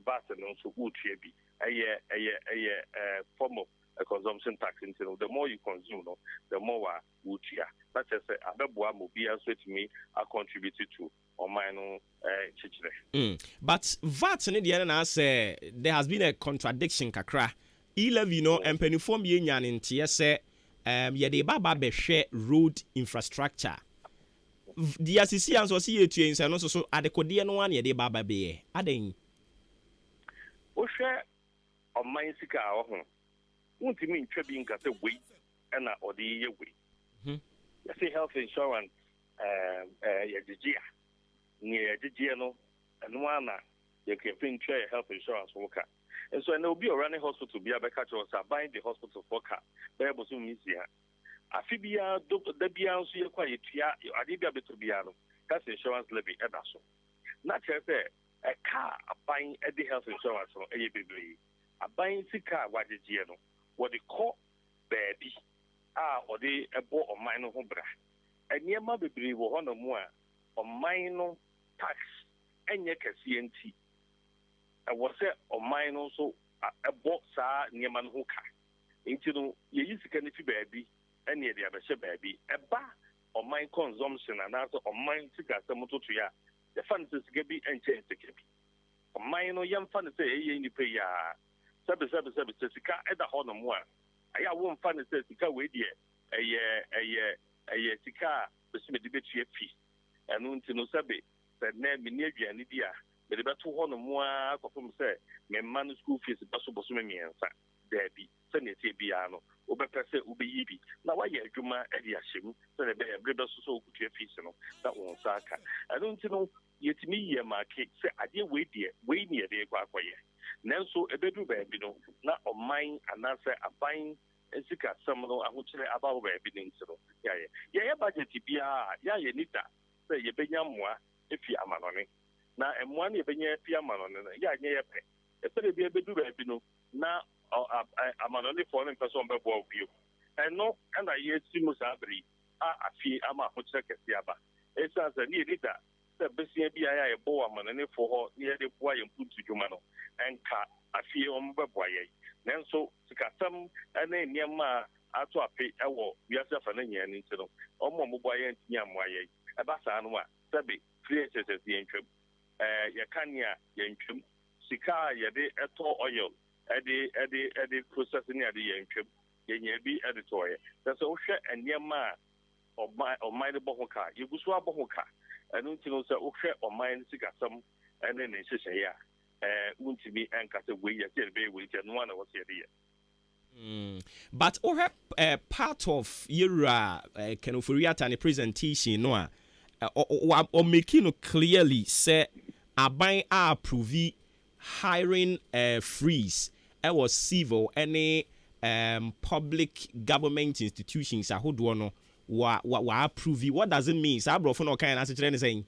VAT no nso wotua bi. Ɛyɛ ɛyɛ ɛyɛ form of consumption tax nti no, the more you consume no, the more a wotua. Na kyerɛ sɛ abɛboa ma obiara nso atumi acontribute to ɔman no kyekyerɛ. But VAT ne deɛ no na sɛ there has been a contradiction kakra. E-levy no, mpanimfoɔ mmienu ne nteɛ sɛ yɛde ba ba bɛhwɛ road infrastructure. Deɛ asisi a nso ɔsi yɛ tue nsɛn no nso so adekodeɛ no ara na yɛde ba ba bɛyɛ. Adan? Wohwɛ ɔman sika a ɔho, wontumi ntwa bi nka sɛ wei ɛna ɔde yɛ wei. Yɛsɛ health insurance yɛgyegye a, nea yɛgyegyeɛ no, ɛno ara na yɛkɛfɛ ntua yɛ health insurance ho ka. Nso ɛnɛ obi a ɔwura ne hospital bi abɛka kyerɛ sɛ aban de hospital foɔ ka bɛyɛ bosom 6. Afe biara do da biara nso yɛkɔ a yɛtua adeɛ bi a bɛtɔ biara no, health insurance levy ɛda so. Na kyerɛ sɛ ɛka a aban de health insurance no ɛyɛ bebree. Aban sika a wagyegyeɛ no, wɔde kɔ baabi a ɔde ɛbɔ ɔman no ho bra. Nneɛma bebree wɔ hɔnom a ɔman no tax ɛnyɛ kɛseɛ nti ɛwɔ sɛ ɔman no nso ɛbɔ saa nneɛma no ho ka. Nti no yɛyi sika no fi baabi ɛne yɛde abɛhyɛ baabi. Ɛba ɔman consumption anaasɛ ɔman sikasɛm ntotoeɛ a, yɛfa no sɛ sika bi nkyɛn sika bi. Ɔman no yɛmfa no sɛ ɛyɛ nnipa yi a, sɛbe sɛbe sɛbe, sɛ sika ɛda hɔ nom a, ɛyɛ a womfa no sɛ sika wei deɛ ɛyɛ sika a bɛsɛ mede bɛtua fi. Ɛno nti no, sɛbe, sɛ nnɛ menni aduane bi a, mede bɛto hɔ nom a kɔpem sɛ me mma no school fees bɛso bosome 3. Daabi, sɛnea ɛteɛ biara no, wobɛpɛ sɛ wobɛyi bi na woayɛ adwuma de ahyɛ mu sɛnea ɛbɛyɛ bere bɛso sɛ wokotua fees no na wo nsa aka. Ɛno nti no, yɛtumi yɛ maake sɛ adeɛ wei deɛ, wei ne yɛde kɔ akɔyɛ. Nanso ɛbɛduru baabi no, na ɔman anaasɛ aban sikasɛm no ahokyerɛ aba hɔ baabi no nti no, yɛayɛ. Yɛyɛ budget biara a, yɛayɛ ni da sɛ yɛbɛnya mmoa efi amanɔne. Na mmoa no yɛbɛnya afi amanɔne no, yɛanyɛ yɛ pɛ. Ɛsɛdeɛ bi ɛbɛduru baabi no, na amanɔnefoɔ no mpɛ sɛ ɔmbɛboa wo bio. Ɛno ɛna yɛsi mu saa bere yi a afie ama ahokyerɛ kɛseɛ aba. Ɛsiane sɛ ne yɛni da sɛ besia bi a yɛbɔ wɔ amanɔnefoɔ hɔ na yɛde boa yɛn mpuntu dwuma no, ɛnka afie wɔn bɛboa yɛn. Nanso sikasɛm ne nneɛma a ato ape wɔ wiase afa no nyinaa no nti no, wɔn a wɔboa yɛn ntumi ammoa yɛn. Ɛba saa no a, sɛbe free SHS yɛntwam, yɛka nea yɛntwam, sika a yɛde ɛtɔ oil ɛde process ne ade yɛntwam, yɛnya bi ɛde tɔɔyɛ. Sɛ wohwɛ nneɛma a ɔman no bɔ ho ka, yɛgu so abɔ ho ka. Ɛno nti no, sɛ wohwɛ ɔman no sikasɛm ɛne ne nhyehyɛeɛ a, wontumi ɛnka sɛ wei yɛsɛ yɛde bɛyɛ wei nti ɛno ara na ɛwɔ sɛ yɛde yɛ. But wohwɛ part of yɛwura Ken Ofori-Atta ne presentation no a, ɔmake no clearly sɛ aban a approve hiring freeze ɛwɔ civil ɛne public government institutions ahodoɔ no, wa approve. What does it mean? Saa aborɔfo na ɔkan na asekyerɛ ne sɛn?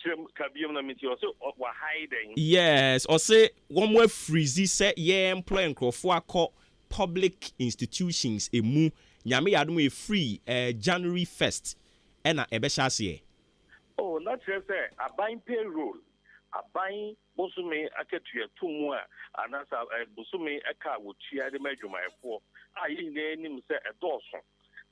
Kyerɛ ka biom na menti. Ɔsɛ wahire dɛn? Yes, ɔsɛ wɔn mo afreeze sɛ yɛ employ nkurɔfoɔ akɔ public institutions emu. Nyame yɛ adom, efiri January 1st ɛna ɛbɛhyɛ aseɛ. Oh, na kyerɛ sɛ aban payroll, aban bosome akatua to mu a, anaasɛ bosome ɛka a wɔtua de ma adwumayɛfoɔ a, yɛn nyinaa anim sɛ ɛdɔɔso,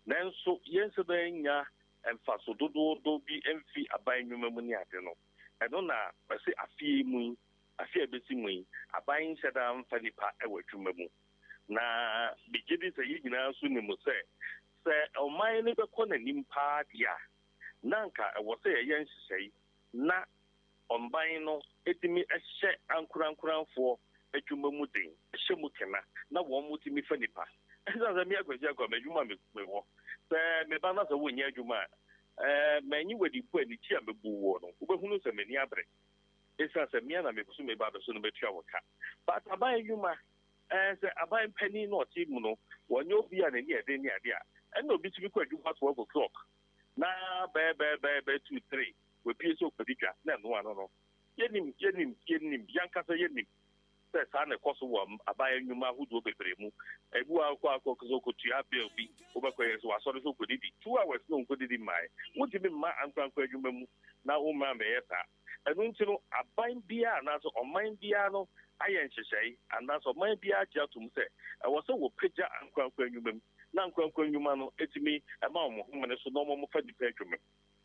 nanso yɛn nso bɛnya mfaso dodoodo bi mfi aban nnwuma mu ne ade no. Ɛno na ɛsɛ afie mu yi, afe a ɛbɛsi mu yi, aban nhyɛ da mfa nipa wɔ adwuma mu. Na megye di sɛ yɛn nyinaa nso nim sɛ ɔman no bɛkɔ n'anim paa deɛ a, na nka ɛwɔ sɛ yɛyɛ nhyehyɛe na ɔman no etumi ɛhyɛ ankorankoranfoɔ adwuma mu den, ɛhyɛ mu kena na wɔn mo tumi fa nipa. Ɛsan sɛ mmea Kwasi akɔ adwuma me wɔ sɛ meba na sɛ wonyɛ adwuma a, mɛnyi wadi mpo a nikyi a mebu wɔ no, wobɛhunu sɛ m'ani abere. Ɛsiane sɛ mmea na meso meba abɛso no bɛtua wɔ ka. But aban adwuma, sɛ aban panin na ɔte mu no, wɔnyɛ obi a n'ani ɛden ne ade a, ɛna obi tumi kɔ adwuma 12 o'clock na bɛɛ bɛɛ bɛɛ bɛɛ 2, 3 wɔpie sɛ ɔkɔdi dwa na ɛno ano no. Yɛnim, yɛnim, yɛnim, yɛnkasa yɛnim. Sɛ saa na ɛkɔ so wɔ aban nnwuma ahodoɔ bebree mu. Ebi wɔ hɔ a wokɔ akɔ sɛ wokɔtua bill bi, wobɛkɔ yɛ sɛ w'asɔre sɛ wokɔdidi 2 hours na wonkɔdidi mmaeɛ. Wontumi mma ankorankora adwuma mu na wommra mmɛyɛ saa. Ɛno nti no, aban biara anaasɛ ɔman biara no ayɛ nhyehyɛe anaasɛ ɔman biara agye atom sɛ ɛwɔ sɛ wɔpagya ankorankora nnwuma mu na ankorankora nnwuma no tumi ma wɔn homene so na wɔfa nnipa adwuma mu.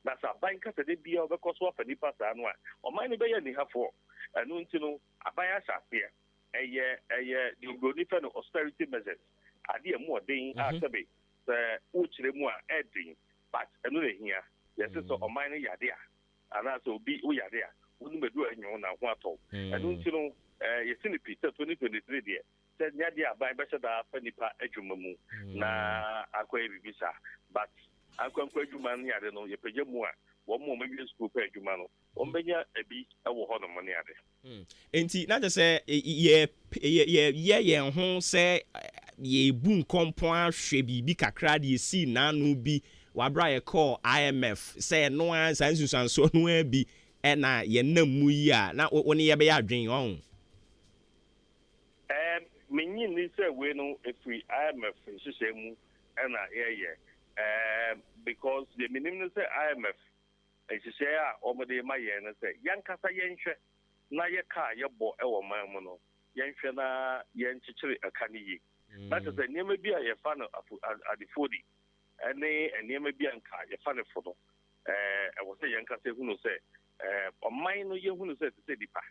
Na sɛ aban ka sɛ da biara wɔbɛkɔ so afa nnipa saa no a, ɔman no bɛyɛ anihafoɔ. Ɛno nti no, aban ahyɛ aseɛ. Ɛyɛ deɛ oburoni fɛ no austerity measures. Adeɛ a ɛmu ɔden a sɛbe sɛ wokyerɛ mu a ɛden, but ɛno na ehia. Yɛse sɛ ɔman no yade a anaasɛ obi wo yade a, wonim aduru a ɛnyɛ wo na ho atɔ wo. Ɛno nti no, yɛsi no pi sɛ 2023 deɛ, sɛ nyɛ adeɛ a aban bɛhyɛ da afa nipa adwuma mu na akɔyɛ biribi saa. But ankorankora adwuma ne ade no, yɛpagya mu a, wɔn a wɔawie sukuu pɛ adwuma no, wɔn bɛnya ebi wɔ hɔnom ne ade. Nti na kyerɛ sɛ yɛ yɛn ho sɛ yɛbu nkɔmpɔn ahwɛ biribi kakra de esi n'ano bi wabra yɛkɔɔ IMF sɛ ɛno ara saa nsusuansoɔ no ara bi ɛna yɛnam mu yi a na wo ne yɛbɛyɛ adwene ɔn. Menyi ni sɛ wei no efiri IMF nhyehyɛ mu ɛna yɛyɛ, because deɛ menim no sɛ IMF nhyehyɛ a wɔde ma yɛn no sɛ yɛnkasa yɛnhwɛ na yɛ kaa yɛbɔ ɛwɔ man mu no, yɛnhwɛ na yɛnkyekyere ɛka no yie, na kyerɛ sɛ nneɛma bi a yɛfa no adefodi ɛne nneɛma bi a nka yɛfa no fo no, ɛwɔ sɛ yɛnkasa ehunu sɛ ɔman no yɛhunu sɛ te sɛ nipa,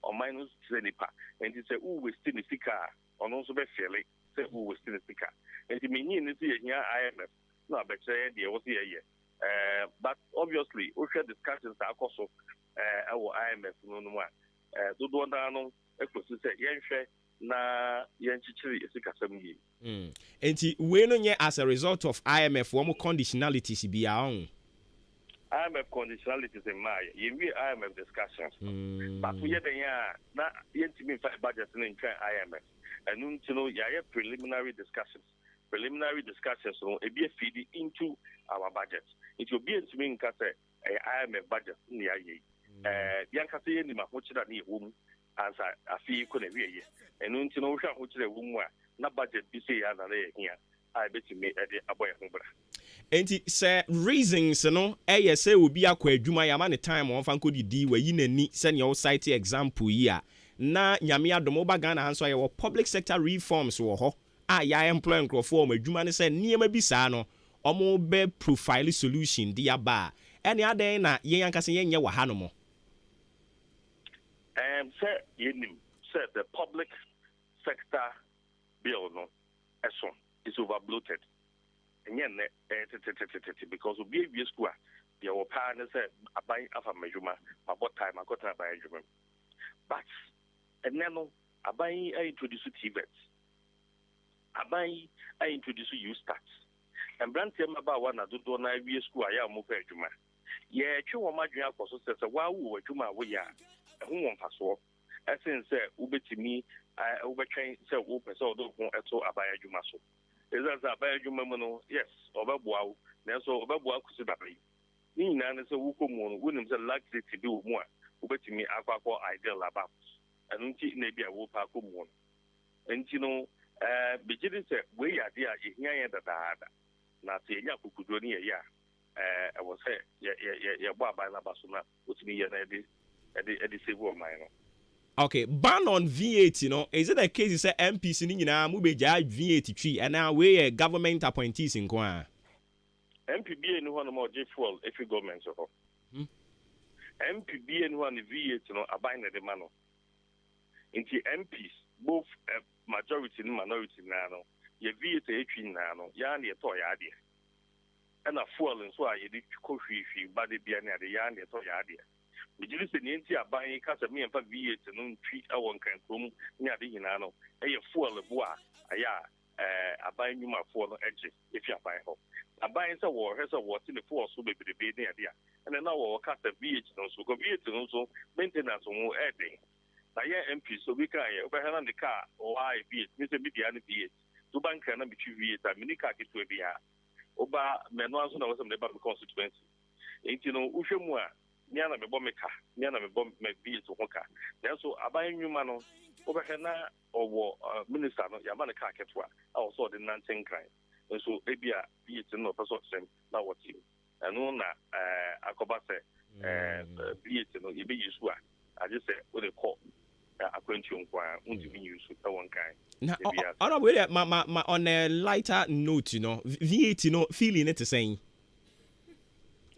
ɔman no te sɛ nipa, nti sɛ wo waste ne sika a, ɔno nso bɛfeel sɛ wo waste ne sika. Nti menyi ne sɛ yɛhia IMF na abɛkyerɛ yɛn deɛ ɛwɔ sɛ yɛyɛ, but obviously wohwɛ discussions a akɔ so ɛwɔ IMF no mu a, dodoɔ naa no ɛkɔsi sɛ yɛnhwɛ na yɛnkyekyere esikasɛm yie. Nti wei no nyɛ as a result of IMF wɔn conditionalities biara ɔn? IMF conditionalities mmaa yɛ, yɛnwie IMF discussions no, but yɛ dɛn a na yɛntumi nfa budget no ntwɛn IMF. Ɛno nti no, yɛayɛ preliminary discussions. Preliminary discussions no ebi afeed into our budget, nti obi ntumi nka sɛ ɛyɛ IMF budget ne yɛayɛ yi. Yɛnkasa yɛnim ahokyere a ne yɛwɔ mu ansa afei kɔ na wie yɛ. Ɛno nti no, wohwɛ ahokyere a ɛwɔ mu a, na budget bi sɛ yɛ ana na yɛhia a ɛbɛtumi ɛde abɔ yɛn ho bra. Nti sɛ reasons no ɛyɛ sɛ obi akɔ adwuma, yɛama ne time ɔmfa nkɔdidi, wayi n'ani sɛnea wo cite example yi a, na Nyame adom woba Ghana ha nso a, yɛwɔ public sector reforms wɔ hɔ a yɛa employ nkurɔfoɔ, ɔmo adwuma ne sɛ nneɛma bi saa no ɔmo bɛ profile solution de aba a, ɛne adɛn na yɛn ankasa yɛnyɛ wɔ ha no mo? Sɛ yɛnim sɛ the public sector bill no ɛso is over bloated. Ɛnyɛ nnɛ, ɛyɛ tetetetete, because obi awie school a, deɛ wɔ paa ne sɛ aban afa m'adwuma, mabɔ time akɔtena aban adwuma mu. But ɛnɛ no, aban yi introduce TVET, aban yi introduce YouStart. Mmeranteɛ mmabaawa na dodoɔ no awie school a yɛ a wɔpɛ adwuma, yɛtwe wɔn adwene akɔ so sɛ sɛ wɔawo wɔ adwuma a woyɛ a, ɛho wɔ mfasoɔ ɛsen sɛ wobɛtumi wobɛtwɛn sɛ wopɛ sɛ wɔde wo ho ɛto aban adwuma so. Ɛsiane sɛ aban adwuma mu no, yes, ɔbɛboa wo, nanso ɔbɛboa kosi daba yi ne nyinaa ne sɛ wokɔ mu no, wonim sɛ laxity bi wɔ mu a wobɛtumi akɔ idle about. Ɛno nti na ebi a wopɛ akɔ mu no. Nti no, megye di sɛ wei yɛ adeɛ a yɛhia yɛn dadaada, na sɛ yɛnya akokoduro ne yɛyɛ a, ɛwɔ sɛ yɛbɔ aban no aba so na wɔtumi yɛ na yɛde save ɔman no. Okay, ban on V8 no, is it a case sɛ MPs no nyinaa mo bɛgyaa V8 twi ɛna wei yɛ government appointees nko a? MP bia ni hɔ nom a ɔgye fuel efi government hɔ. MP bia ni hɔ a ne V8 no aban na ɛde ma no. Nti MPs, both majority ne minority nyinaa no, yɛ V8 a yɛtwi nyinaa no, yɛa ne yɛtɔɔ yɛ adeɛ. Ɛna fuel nso a yɛde kɔ hwiihwii ba de bia ne ade, yɛa ne yɛtɔ yɛ adeɛ. Megye di sɛ nea nti aban yi ka sɛ meyɛmfa V8 no ntwi wɔ nkrankurom ne ade nyinaa no, ɛyɛ fuel bo a ayɛ a aban nnwumafoɔ no gye efi aban hɔ. Aban sɛ wɔhwɛ sɛ wɔte ne fuel so bebrebe ne ade a, ɛna na wɔwɔ ka sɛ V8 no nso, because V8 no nso maintenance ho ɛɛden. Na yɛ MP so obi kan yɛ wobɛhwɛ na ne car wɔ ha yɛ V8, me sɛ me dea ne V8 to ba Nkran na metwi V8 a, meni car ketewa bi ha woba mɛnoa nso na wɔ sɛ mede ba me constituency. Nti no, wohwɛ mu a, mea na mebɔ me ka, mea na mebɔ me V8 ho ka, nanso aban nnwuma no Wobɛhwɛ na ɔwɔ minister no, yɛama no kaa ketewa a ɔwɔ sɛ ɔde nante Nkran, nso ebia V8 no na ɔpɛ sɛ ɔkyerɛm na ɔte mu. Ɛno na akɔba sɛ V8 no yɛbɛyi so a, agye sɛ wode kɔ akwantuo nko ara, wontumi nyi so wɔ Nkran. Na ɔno wei deɛ, ma on a lighter note no, V8 no feeling ne te sɛn?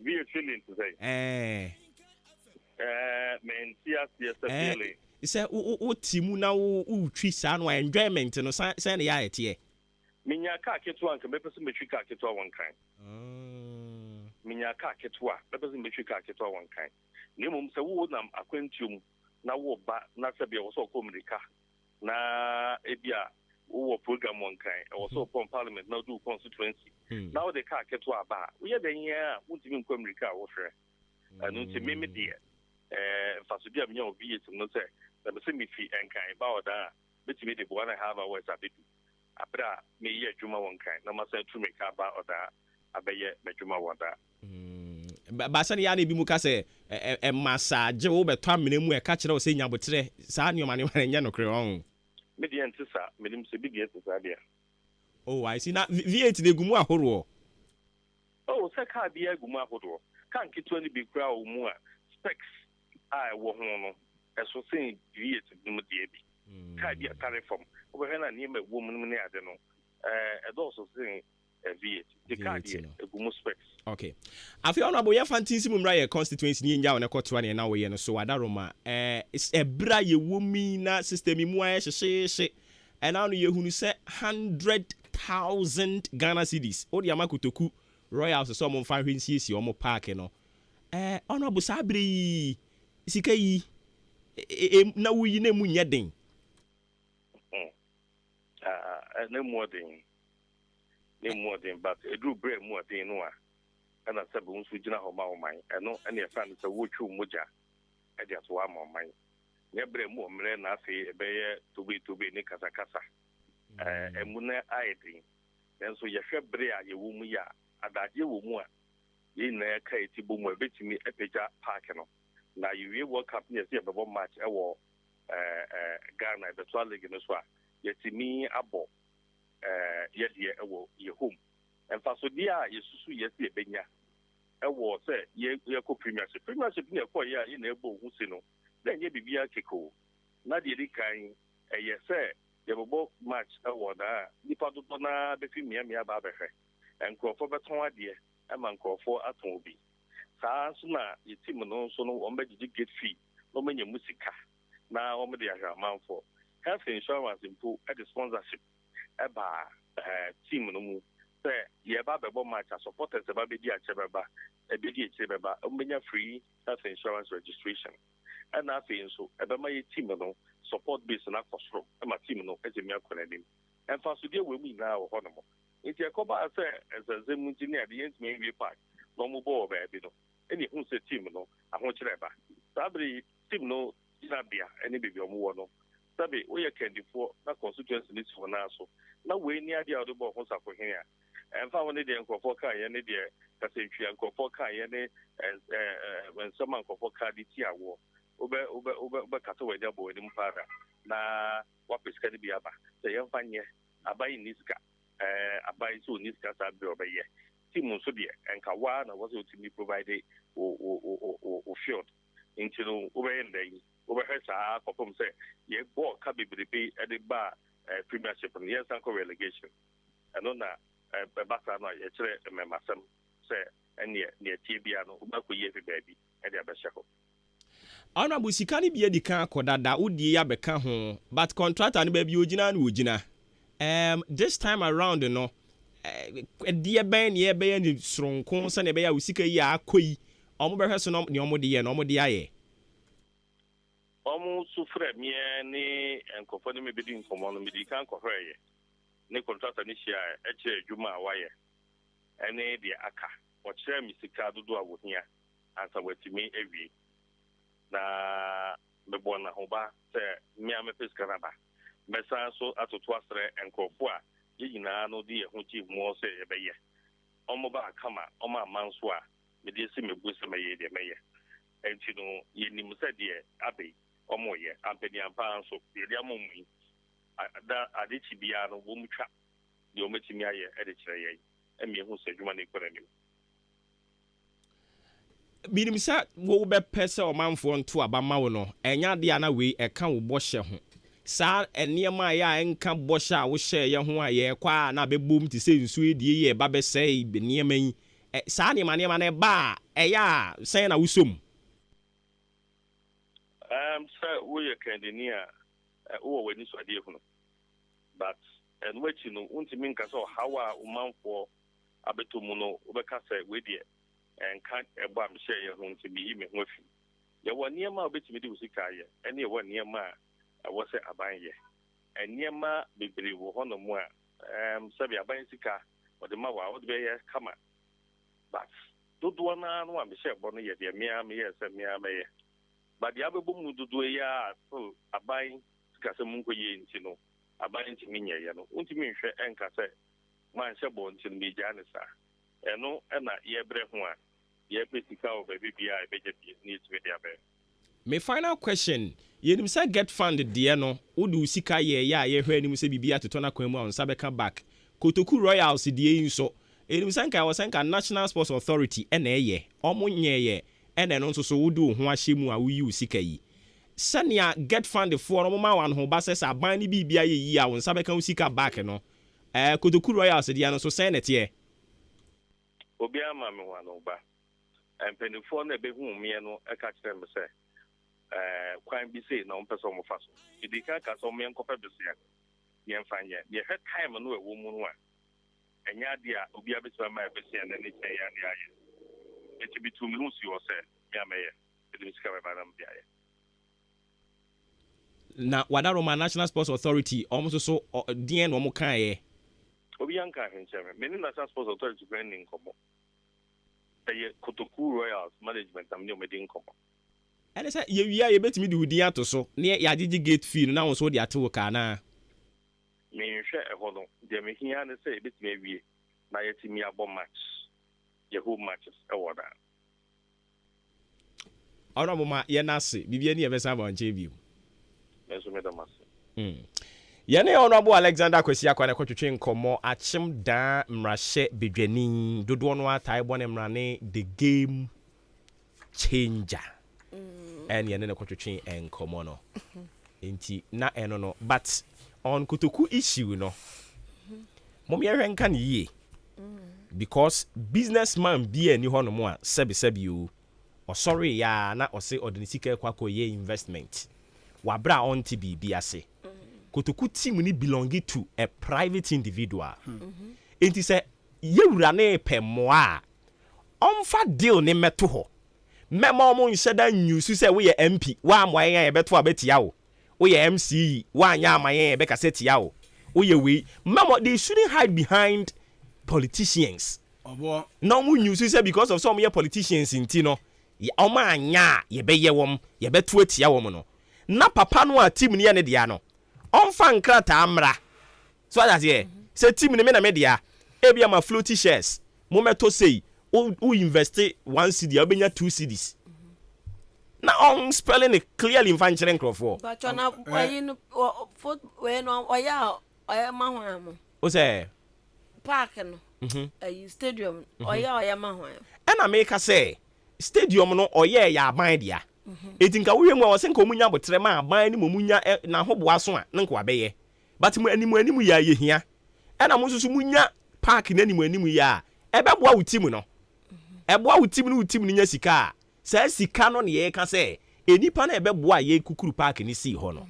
V8 feeling te sɛn? Ɛɛ. Mente aseɛ sɛ feeling. Sɛ wote mu na wotwi saa no a, enjoyment no sɛn na yɛ a ɛteɛ? Menya kaa ketewa, nka mɛpɛ sɛ mɛtwi kaa ketewa wɔ Nkran. Menya kaa ketewa, mɛpɛ sɛ mɛtwi kaa ketewa wɔ Nkran. Na mmom sɛ wonam akwantuo mu na woba na sɛ bia wɔ sɛ ɔkɔ mmirika na ebi a wowɔ program wɔ Nkran, ɛwɔ sɛ wopɔn parliament na wode wo constituency na wode kaa ketewa aba a, woyɛ dɛn yɛn a wontumi nkɔ mmirika a wohwɛ. Ɛno nti me deɛ, mfasodeɛ a menya wɔ V8 mu no sɛ na mesɛ mefi Nkran ba Ɔdan a, mɛtumi de 1.5 hours abɛdu abere a meyɛ adwuma wɔ Nkran na masan atu mmirika aba Ɔdan abɛyɛ m'adwuma wɔ Ɔdan. Baasa ne yɛ na ebi mu ka sɛ ɛmasaagye wo bɛtɔ amena mu, ɛka kyerɛ wo sɛ nyabotrɛ saa nneɛma nneɛma no nyɛ nokorɛ ɔn? Me deɛ nte saa, menim sɛ bi deɛ te saa deɛ. Oh, I see. Na V8 no egu mu ahoroɔ? Oh, sɛ kaa biara gu mu ahodoɔ. Kaa nketewa no bi koraa wɔ mu a, specs a ɛwɔ ho no ɛso sen V8 no mu deɛ bi. Kaa bi a tare fam, wobɛhwɛ no a, nneɛma ɛwɔ mu no ne ade no ɛdɔɔso sen V8. Nti kaa deɛ ɛgu mu specs. Okay, afei ɔno abo yɛmfa ntinsi mu mmra yɛ constituency ne yɛngya wo ne kɔtoa neɛ na woyɛ no so. Wadaroma, ɛberɛ a yɛwɔ mu yi na system yi mu ayɛ hyehyeehye, ɛna no yɛhunu sɛ 100,000 Ghana cedis wode ama Kotoku Royals sɛ ɔmo mfa nhwɛ nsiesie ɔmo park no. Ɔno abo, saa berɛ yi sika yi na woyi na emu nyɛ den? Na mu ɔden, na mu ɔden, but ɛduru berɛ mu ɔden no a, ɛna sɛ bi nso gyina hɔ ma ɔman ɛno, ɛne ɛfa no sɛ wotwi wo mogya ɛde ato hɔ ama ɔman. Nyɛ berɛ mu ɔmmerɛ na afei ɛbɛyɛ tobe ne kasakasa, ɛmu no ayɛ den. Nanso yɛhwɛ bere a yɛwɔ mu yi a, adagyeɛ wɔ mu a, yɛn nyinaa yɛka yɛ ti bɔ mu a, ɛbɛtumi apagya park no. Na yɛwie World Cup ne yɛsɛ yɛbɛbɔ match ɛwɔ Ghana, yɛbɛtoa league no so a, yɛtumi abɔ yɛdeɛ ɛwɔ yɛ home. Mfasodeɛ a yɛsusu yɛ sɛ yɛbɛnya ɛwɔ sɛ yɛkɔ Premiership. Premiership ne yɛkɔ yɛ a, yɛna ɛbɔ ohu si no na ɛnyɛ biribiara keke o. Na deɛ ɛdi kan ɛyɛ sɛ yɛbɛbɔ match ɛwɔ na nipa dodoɔ naa bɛfi mmeammea ba abɛhwɛ. Nkurɔfoɔ bɛtɔn adeɛ ɛma nkurɔfoɔ atɔn obi. Saa nso na yɛ team no nso no, wɔn bɛgyegye gate fee na wɔn anya mu sika na wɔn de ahwɛ amanfoɔ. Health insurance mpo ɛde sponsorship ɛba team no mu sɛ yɛba bɛbɔ match a, supporters ɛba bɛdi akyɛ bɛba, ɛbɛdi akyire bɛba, wɔn bɛnya free health insurance registration. Ɛna afei nso ɛbɛma yɛ team no support base no akɔ soro, ɛma team no ɛtumi akɔ n'anim. Mfasodeɛ wɔ mu nyinaa wɔ hɔnom. Nti ɛkɔbaa sɛ nsɛnsɛm mu nti ne ade yɛntumi nwie park na ɔmo bɔ wɔ baabi no, ɛne ehu sɛ team no ahokyerɛ ba. Saa bere yi team no gyinabea ne baabi a ɔmo wɔ no, sɛbe woyɛ kandifoɔ na constituency no si wɔn nan so na wei ne adeɛ a wɔde bɔ ho safohene a, ɛmfa ho ne deɛ nkurɔfoɔ kaa yɛ ne deɛ kasantwia nkurɔfoɔ kaa yɛ ne nsɛm a nkurɔfoɔ kaa de ti awoɔ, wobɛ wobɛ wobɛ wobɛkata w'ani abɔ w'anim paara na wapɛ sika no bi aba sɛ yɛmfa nyɛ. Aban nni sika, aban sɛ ɔnni sika saa bere ɔbɛyɛ team nso deɛ, ɛnka waa na wɔsɛ ɔtumi provide wo wo wo wo field. Nti no wobɛyɛ no dɛn? Wobɛhwɛ saa kɔpem sɛ yɛbɔɔ ka bebrebe de ba Premiership no, yɛnsan kɔ relegation. Ɛno na ɛba saa no a, yɛkyerɛ mmɛmasɛm sɛ ɛneɛ neɛ tie bia no wobɛkɔ yi afi baabi ɛde abɛhyɛ hɔ. Honorable, sika no bi adi kan akɔ dada, wodie yi abɛka ho, but contractor no baabi ogyina no ogyina. This time around no, ɛdeɛ bɛn ne yɛbɛyɛ ne soronko sɛnea ɛbɛyɛ a wo sika yi a akɔ yi, ɔmo bɛhwɛ so no nea ɔmo de yɛ no ɔmo de ayɛ? Ɔmo so frɛ meɛ ne nkurɔfoɔ ne mebɛdi nkɔmmɔ no, mede kan kɔhwɛɛyɛ ne contractor no hyia, ɛkyerɛ adwuma a wayɛ ɛne deɛ aka. Ɔkyerɛ me sika dodoɔ a wɔhia ansa watumi awie, na mebɔ n'ahoba sɛ mmea mɛpɛ sika no aba. Mɛsan so atoto asrɛ nkurɔfoɔ a yɛn nyinaa no de yɛn ho gye mu sɛ yɛbɛyɛ. Ɔmo ba kama, ɔmo ama nso a mede asi me bo sɛ mɛyɛ deɛ mɛyɛ. Nti no yɛnim sɛ deɛ abɛyi. wɔreyɛ. Ampaniampa ara nso, deɛ yɛde ama wɔn yi, da ade kye biara no, wɔtwa deɛ wɔbɛtumi ayɛ de kyerɛ yɛn ma yɛhu sɛ adwuma no rekɔ n'anim. Menim sɛ wobɛpɛ sɛ ɔmanfoɔ nto aba mma wo no, ɛnyɛ adeɛ a na wei ɛka wo bɔhyɛ ho. Saa nneɛma a ɛyɛ a ɛnka bɔhyɛ a wohyɛeɛ ho a yɛrekɔ a na abɛbom te sɛ nsuo yi deɛ yi a ɛba bɛsɛe nneɛma yi, saa nneɛma nneɛma no ɛba a, ɛyɛ a sɛn na wosɔ mu? Erm sɛ woyɛ kandini a wowɔ w'anisoadeɛ hunu but ɛno akyi no wontumi nka sɛ ɔhaw a wo manfoɔ abɛtɔ mu no wobɛka sɛ wei deɛ ɛnka ɛbɔ a mehyɛeɛ ho nti meyi me ho afi mu. Yɛwɔ nneɛma a wobɛtumi de wo sika ayɛ ɛne yɛwɔ nneɛma a ɛwɔ sɛ aban yɛ. Nneɛma bebree wɔ hɔnom a erm sɛbe aban sika wɔde ma wo a wode bɛyɛ kama but Dodoɔ no ara no a mehyɛɛ bɔ no yɛ deɛ me ara meyɛɛ sɛ me ara mɛyɛ. But deɛ abɛbɔ mu dodoɔ yi ara a still aban sikasɛm nkɔ yie nti no aban ntumi nyɛeɛ no, wontumi nhwɛ nka sɛ manhyɛ bɔ nti no meregyaa no saa. Ɛno na yɛrebrɛ ho a yɛrepɛ sika wɔ baabi biara a yɛbɛnya bi na yɛatumi de abɛyɛ. Me final question, yɛnim sɛ get fund deɛ no wode wo sika yɛɛyɛ a yɛhwɛ anim sɛ biribi atotɔ n'akwan mu a wo nsa bɛka back. Kotoku Royals deɛ yi nso, yɛnim sɛ nka ɛwɔ sɛ nka National Sports Authority na ɛyɛ, wɔn nyɛɛyɛ ɛna ɛno nso so wode wo ho ahyɛ mu a woyi wo sika yi. Sɛnea get fund foɔ no wɔma wo anohoba sɛ sɛ aban no biribi ayɛ yie a wo nsa bɛka wo sika back no, ɛɛ Kotoku Royals deɛ no nso sɛn na ɛteɛ? Obiara mma me ho anohoba. Mpanimfoɔ no a ɛbɛhuu meɛ no ka kyerɛɛ me sɛ kwan bi sei na wɔpɛ sɛ wɔfa so. Medii kan kaa sɛ wɔn yɛnkɔpɛ bosea na yɛmfa nyɛ. Na yɛhwɛ time no a ɛwɔ mu no a, ɛnyɛ adeɛ a obiara bɛtumi ama yɛn bosea na ɛne kyɛn yɛn a na yɛayɛ. Enti metuu me ho sii hɔ sɛ me a mɛyɛ. Mede me sika bɛba na mede ayɛ. Na Wadaroma National Sports Authority wɔn nso so deɛn na wɔn kaeɛ? Obiara nkaa hwee nkyerɛ me. Me ne National Sports Authority koraa nnii nkɔmmɔ. Ɛyɛ Kotoku Royals management na me ne wɔn adi nkɔmmɔ. Ɛne sɛ yɛwie a yɛbɛtumi de wo din ato so na yɛagyegye gate fee no na wo nso wode ate wo ka anaa? Menhwɛ ɛhɔ no, deɛ mehia ara ne sɛ yɛbɛtumi awie na yɛatumi abɔ match, yɛn home matches wɔ daa. Honourable ma yɛn ase, biribi ani yɛbɛsan aba wo nkyɛn bio. Me nso meda mo ase. Yɛne Honourable Alexander Kwasi Acquah na ɛkɔtwetwe nkɔmmɔ, Akyem Daa mmarahyɛ badwani, dodoɔ no ara taa bɔ ne mmara ne The Game Changer ɛne yɛne no kɔtwetwe nkɔmmɔ no. Nti na ɛno no, but on Kotoku issue no, mom yɛhwɛ nka no yie because business man biaa nni hɔ nom a sɛbi sɛbi o, Ɔsɔreeɛ ara na ɔse ɔde ne sika rekɔ akɔyɛ investment wɔ aberɛ a ɔnte biribi ase. Kotoku team no belonge to a private individual. Enti sɛ yɛwura no repɛ mmoa a, ɔmfa deal no mmɛto hɔ. Mɛma ɔmo nhyɛ da nnyusu sɛ woyɛ MP, woammoa yɛn a yɛbɛto aba tia wo. Woyɛ MC, woanyɛ amma yɛn a yɛbɛkasa tia wo. Woyɛ wei. Mɛma, they shouldn't hide behind politicians. Ɔboɔ. Na ɔmo use sɛ because of sɛ ɔmo yɛ politicians nti no ɔmo anyɛ a yɛbɛyɛ wɔn, yɛbɛto atia wɔn no. Na papa no a team no yɛ ne dea no, ɔmfa nkrataa mmra. So wate aseɛ? Sɛ team no me na me dea, ebia ma floaty shares, mo mmɛtɔ sei, wo wo invest one cedi a wobɛnya two cedis. Na ɔn spelling no clearly mfa nkyerɛ nkorɔfoɔ. Mpakyɛ na ayi no fo wei no ɔyɛ a ɔyɛ ma hwan mo? Wo sɛ? Park no ayi stadium no ɔyɛ a ɔyɛ ma hwan? Ɛna meka sɛ stadium no ɔyɛɛ yɛ aban dea enti nka wohwɛ mu a ɔsɛ nka ɔmo nya aboterɛ ma aban no mmom nya n'ahoboa so a na nka wabɛyɛ but mo anim anim yi a yɛhia ɛna mo nso so mo nya park no anim anim yi a ɛbɛboa wo team no ɛboa wo team no wo team no nya sika a saa sika no na yɛka sɛ nnipa no a ɛbɛboa yɛ kukuru park no sii hɔ no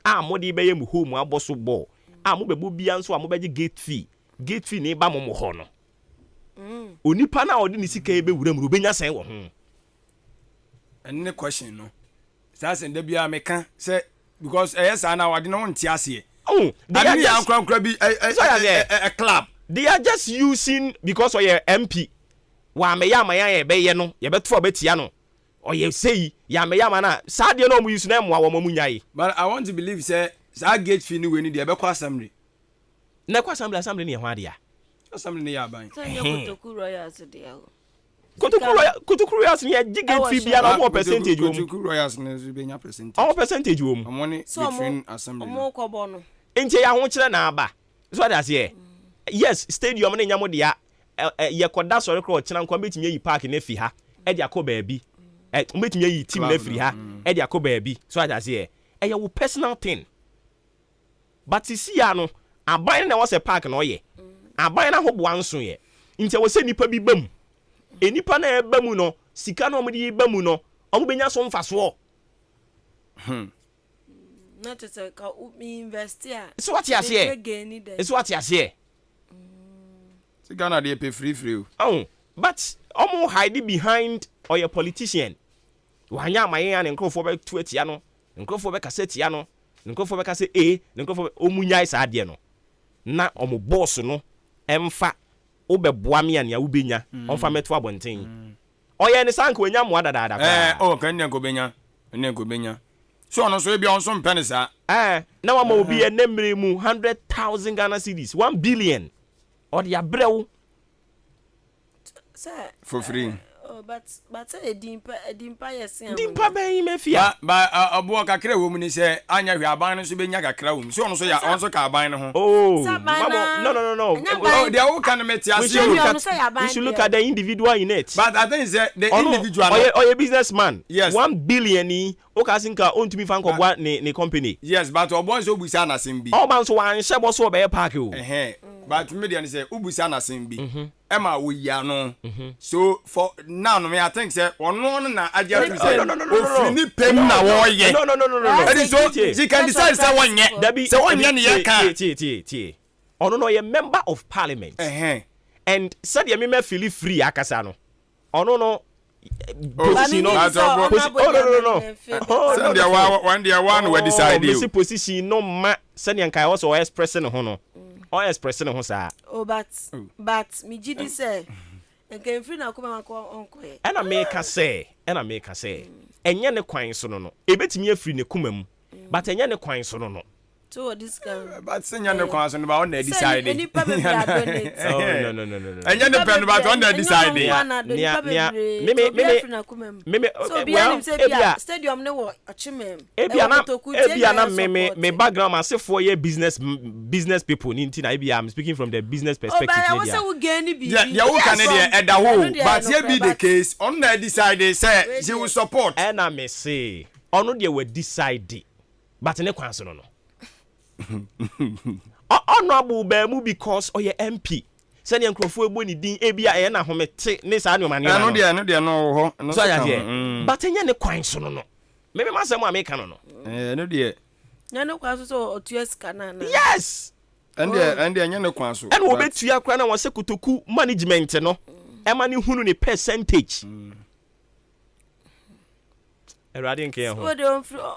a mode rebɛyɛ mo home abɔ so bɔɔl a mobɛbɔ biara nso a mobɛgye gate fee, gate fee no reba mo mo hɔ no, onipa no a ɔde ne sika yi bɛwura mu no, ɔbɛnya sɛn wɔ ho? Ɛno ne question no. Saa sɛn da biara meka sɛ because ɛyɛ saa na ade no wonte aseɛ. Oh, they are Ade no yɛ just ankorankora bi ɛ ɛ so ɛ ɛ ɛ ɛ club. They are just using because ɔyɛ MP, wɔammɛyɛ ama yɛn a yɛbɛyɛ no, yɛbɛto aba atia no. Ɔyɛ sei, yɛammɛyɛ ama no a, saa adeɛ no a wɔn use no ɛmmoa wɔn, wɔn nyae. But I want to believe sɛ saa gate fee ne wei no deɛ ɛbɛkɔ assembly. Na ɛkɔ assembly, assembly no yɛ hwan dea? Assembly no yɛ aban. Sɛ ɛnyɛ Kotoku Royals dea o. Kotoku Royal Kotoku Royals ni yɛ gye gate fee biara ɔmo wɔ percentage wɔ mu. Kotoku Royals no nso bɛnya percentage. Ɔmo percentage wɔ mu. Ɔmo ne between assembly no. Ɔmo kɔ bɔ no. Nti ɛyɛ ahokyerɛ na aba. So ate aseɛ? Yes, stadium no nyɛ mo dea. Ɛ ɛ yɛkɔ da sɔre koraa ɔkyena nkoa mobɛtumi ayi park no afi ha ɛde akɔ baabi. Ɛ mobɛtumi ayi team no afiri ha ɛde akɔ baabi. So ate aseɛ? Ɛyɛ wo personal thing. But sisi a no, aban no na ɛwɔ sɛ park no ɔyɛ. Aban no ahoboa nso yɛ. Nti ɛwɔ sɛ nnipa bi ba mu. Nnipa no a ɛba mu no, sika no a wɔde ba mu no, wɔbɛnya so mfasoɔ. Hmm. Na kyerɛ sɛ ka wo invest a. So wate aseɛ? So wate aseɛ? Sɛ Ghana deɛ pɛ firifiri o. Oh, but ɔmo hide behind ɔyɛ politician. Wanyɛ ama yɛn a ne nkurɔfoɔ bɛtu atia no, ne nkurɔfoɔ bɛkasa atia no, ne nkurɔfoɔ bɛka sɛ ee, ne nkurɔfoɔ bɛ ɔmo nyae saa adeɛ no na ɔmo boss no ɛmfa wobɛboa me a nea wobɛnya ɔmfa mmɛto abɔnten. Ɔyɛɛ no saa anka wanya mmoa dadaada koraa. Ɛɛ oh nka ɛnneɛ nka ɔbɛnya, ɛnneɛ nka ɔbɛnya. So ɔno nso ebia ɔno nso mpɛ no saa. Ɛɛ na wama obi ɛnnɛ mmerɛ yi mu 100,000 Ghana cedis, 1 billion, ɔde abrɛ wo. For free. Oh, but but sɛ edin pa edin pa yɛ sen Din pa bɛn mafia. Ba ba ɔboɔ kakra ɛwɔ mu ni sɛ anyɛ hwee aban no nso bɛnya kakra wɔ mu so ɔno nso yɛ ɔno nso ka aban no ho. Oh, mamo no no no no. Oh, deɛ woka no mete We ase should o. look at we should look at the individual in it. But I think sɛ the Ɔno individual no. ɔyɛ ɔyɛ business man. Yes. 1 billion yi woka se nka ɔntumi fa nkɔboa ne company. Yes, but ɔboɔ nso wobusa no asɛm bi. Ɔba nso wanhyɛ bɔ so ɔbɛyɛ park o. Ɛhɛn, but me deɛ no sɛ wobusa no asɛm bi. Ɛma oyi ano so for now no me I think sɛ ɔno no na agye atum sɛ ofiri ne pɛm na wɔyɛ no no no no no ɛdi so she can decide sɛ wɔnyɛ dabi sɛ wɔnyɛ ne yɛ ka tie tie tie tie ɔno no ɔyɛ member of parliament and sɛdeɛ mema feel free akasa no ɔno no position no posi oh no no no no oh no sɛdeɛ wa wɔn deɛ wa na wa decide o mesi position no ma sɛdeɛ nka ɛwɔ sɛ ɔ express ne ho no ɔ express ne ho saa. Oh but but me gyi di sɛ nka nfiri na akoma ma kɔ ɔnkɔyɛ. Ɛna meka sɛ ɛnyɛ ne kwan so no, ebetumi afiri ne kuma mu, but ɛnyɛ ne kwan so no. So wɔ this kind. But sɛ nyɛ ne kwan so no ba ɔna decide. Nipa bebree adonate. Oh no. Ɛnyɛ ne pɛ no but ɔna decide. Nea nea mimi mimi mimi so obi anim sɛ bia stadium ne wɔ ɔkyemɛm. Ebia na me background asefoɔ yɛ business people ni nti na ebia I'm speaking from the business perspective. Ɔbɛrɛ wɔ sɛ wo gain ni biribi. Deɛ woka ne deɛ ɛda hɔ o, but yɛ be the case ɔno na decide sɛ she will support. Ɛna me se ɔno deɛ wɔ decide, but ne kwan so no honourable baamu because ɔyɛ MP sɛdeɛ nkurɔfoɔ ebu ne din ebi a ɛyɛ n'ahomete ne saa nneɛma nneɛma no. Ɛno deɛ no wɔ hɔ. Ɛno so ayɛ aseɛ, but ɛnyɛ ne kwan so no mɛmɛ ma asɛm a meka no. Ɛno deɛ. Nyɛ ne kwan so sɛ ɔtua sika no ana? Yes. Ɛno deɛ ɛnyɛ ne kwan so. Ɛna wɔbɛtua koraa na wɔsɛ Kotoku management no ɛma ne hunu ne percentage. Awurade nke yɛn ho. Sɛ wɔde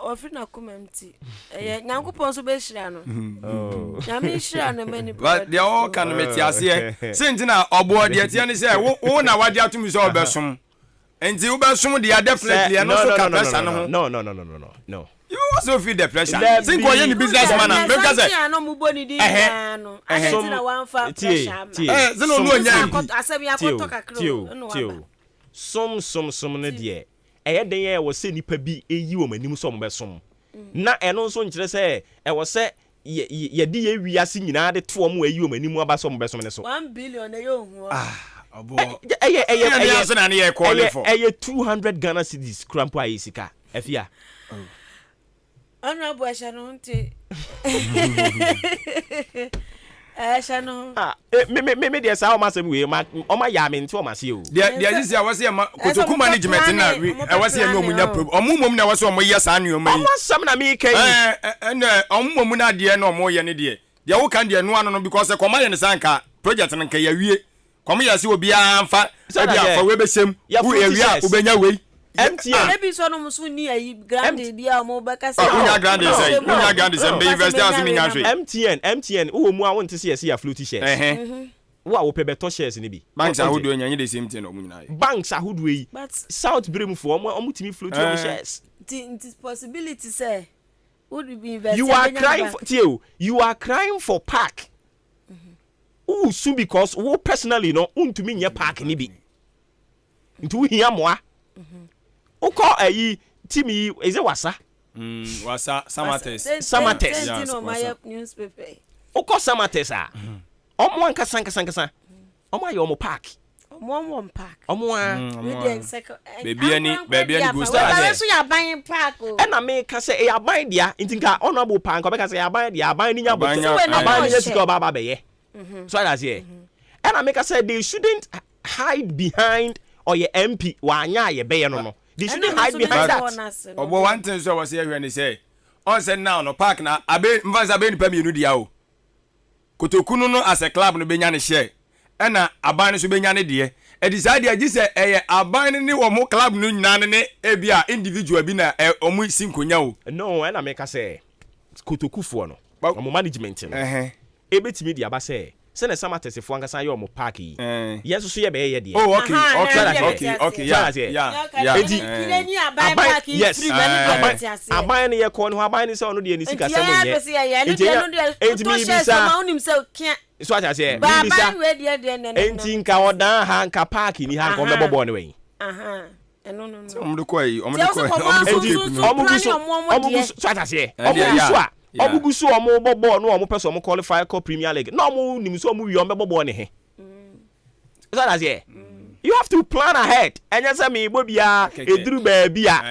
ɔfiri n'akoma mu ti ɛyɛ Nyankopɔn nso bɛhyira no. Nyame nhyira no ma nipa. Deɛ ɔka no mete aseɛ sɛ nti na ɔboɔ deɛ teɛ ne sɛ wo na wagye atom sɛ ɔbɛsom nti wobɛsom deɛ definitely ɛno nso ka pressure no ho. No. You also feel the pressure. Sɛ nka ɔyɛ ne business man a meka sɛ tie tie. Sɛ na ɔno ɔnya mpi tie o tie o som som som no deɛ ɛyɛ den yɛ ɛwɔ sɛ nipa bi eyi wɔn anim sɛ wɔn bɛsom na ɛno nso nkyerɛ sɛ ɛwɔ sɛ yɛde yɛ wiase nyinaa de to wɔn a ayi wɔn anim aba sɛ wɔn bɛsom ne so. 1 billion ɛyɛ ohun. Ɛyɛ 200 Ghana cedis kura mpo a yɛ sika ɛfia. Honorable ɛhyɛ no nti ɛhyɛ no. Ah, me me me me deɛ saa ɔmo asɛm wei ma ɔmo ayɛ ame nti ɔmo ase o. Deɛ sisi a wɔsi ɛma Kotoku management na ɛwɔ sɛ ɛna ɔmo nya problem, ɔmo mom na ɛwɔ sɛ ɔmo yɛ saa nneɛma yi. Ɔmo asɛm na mi kɛ yi. Ɛɛ ɛnna ɔmo mom na adeɛ na ɔmo yɛ ne deɛ woka deɛ noa no, because kɔma yɛ ne sa nka project no nka yɛ wie kɔm yɛ sɛ obiara nfa ebi afa wei bɛhyɛm wo ewie a wobɛnya wei. MTN. Ebi nso ɔnom so ni ayi grande bi a ɔmo bɛka sɛ. Wonya grande sɛ wonya grande sɛ mbɛ invest ase mi nya hwee. MTN MTN wowɔ mu a wonte sɛ yɛsɛ yɛ float shares. Wo a wopɛ bɛtɔ shares ni bi. Banks ahodoɔ nya nye the same thing na ɔmo nyinaa yɛ. Banks ahodoɔ yi south birimfoɔ ɔmo tumi float ɔmo shares. Nti possibility sɛ wo invest. You are crying for tie o, you are crying for park wusu because wo personally no ntumi nyɛ park ni bi. Nti wohia mmoa. Wokɔ ayi team yi, is it Wasa? Wasa, Samatex. Samatex. Wokɔ Samatex a, ɔmo ankasa ankasa ankasa, ɔmo ayɛ ɔmo park. Ɔmo wɔn park. Ɔmo a. Baabi ani baabi ani go star. Wei nso yɛ aban park o. Ɛna meka sɛ ɛyɛ aban dea nti nka honourable paa nka ɔbɛka sɛ ɛyɛ aban dea aban no nya abotire aban no nya sika ɔba aba abɛyɛ. So ate aseɛ. Ɛna meka sɛ they shouldn't hide behind ɔyɛ MP wanyɛ a yɛbɛyɛ no no. They shouldn't hide behind that. Ɔbɔ one thing nso a ɛwɔ sɛ yɛhwɛ ne sɛ ɔn sɛ now no park na abe mfa sɛ abɛyɛ nipa mmienu dea o. Kotoku no no as a club no bɛnya ne share ɛna aban no nso bɛnya ne deɛ. Ɛti saa deɛ gye sɛ ɛyɛ aban no ne wɔn club no nyinaa no ne ebi a individual bi na wɔn si nkonya o. No ɛna meka sɛ Kotokufoɔ no wɔn management no Ebetumi de aba sɛ, sɛnea Samatesefoɔ ankasa ayɛ wɔn park yi, yɛn nso so yɛbɛyɛ yɛn deɛ. Oh, okay, So okay, ate aseɛ? okay, okay, So yeah, ate aseɛ? yeah, yeah. Enti, eh. aban, yes, aban, aban no yɛkɔɔ ne hɔ, aban no sɛ ɔno deɛ ne sikasɛm nyɛ. Enti ɛnya, enti mebisa, so ate aseɛ? Mebisa, enti nka ɔdan ha, nka park ni ha, nka wɔbɛbɔ bɔɔl no wɔ he? Sɛ wɔn de kɔ ayi, wɔn de kɔ, wɔn de kɔ Enti Cape no. wɔn gu so, wɔn gu so, so ate aseɛ? Wɔn gu so a, wɔn gu so a wɔn bɔ bɔɔl no a wɔn pɛ sɛ wɔn qualify kɔ Premier League na wɔn nim sɛ wɔn wie wɔn bɛbɔ bɔɔl ne he. So ate aseɛ? You have to plan ahead. Ɛnyɛ sɛ meebɔ biara eduru baabi a.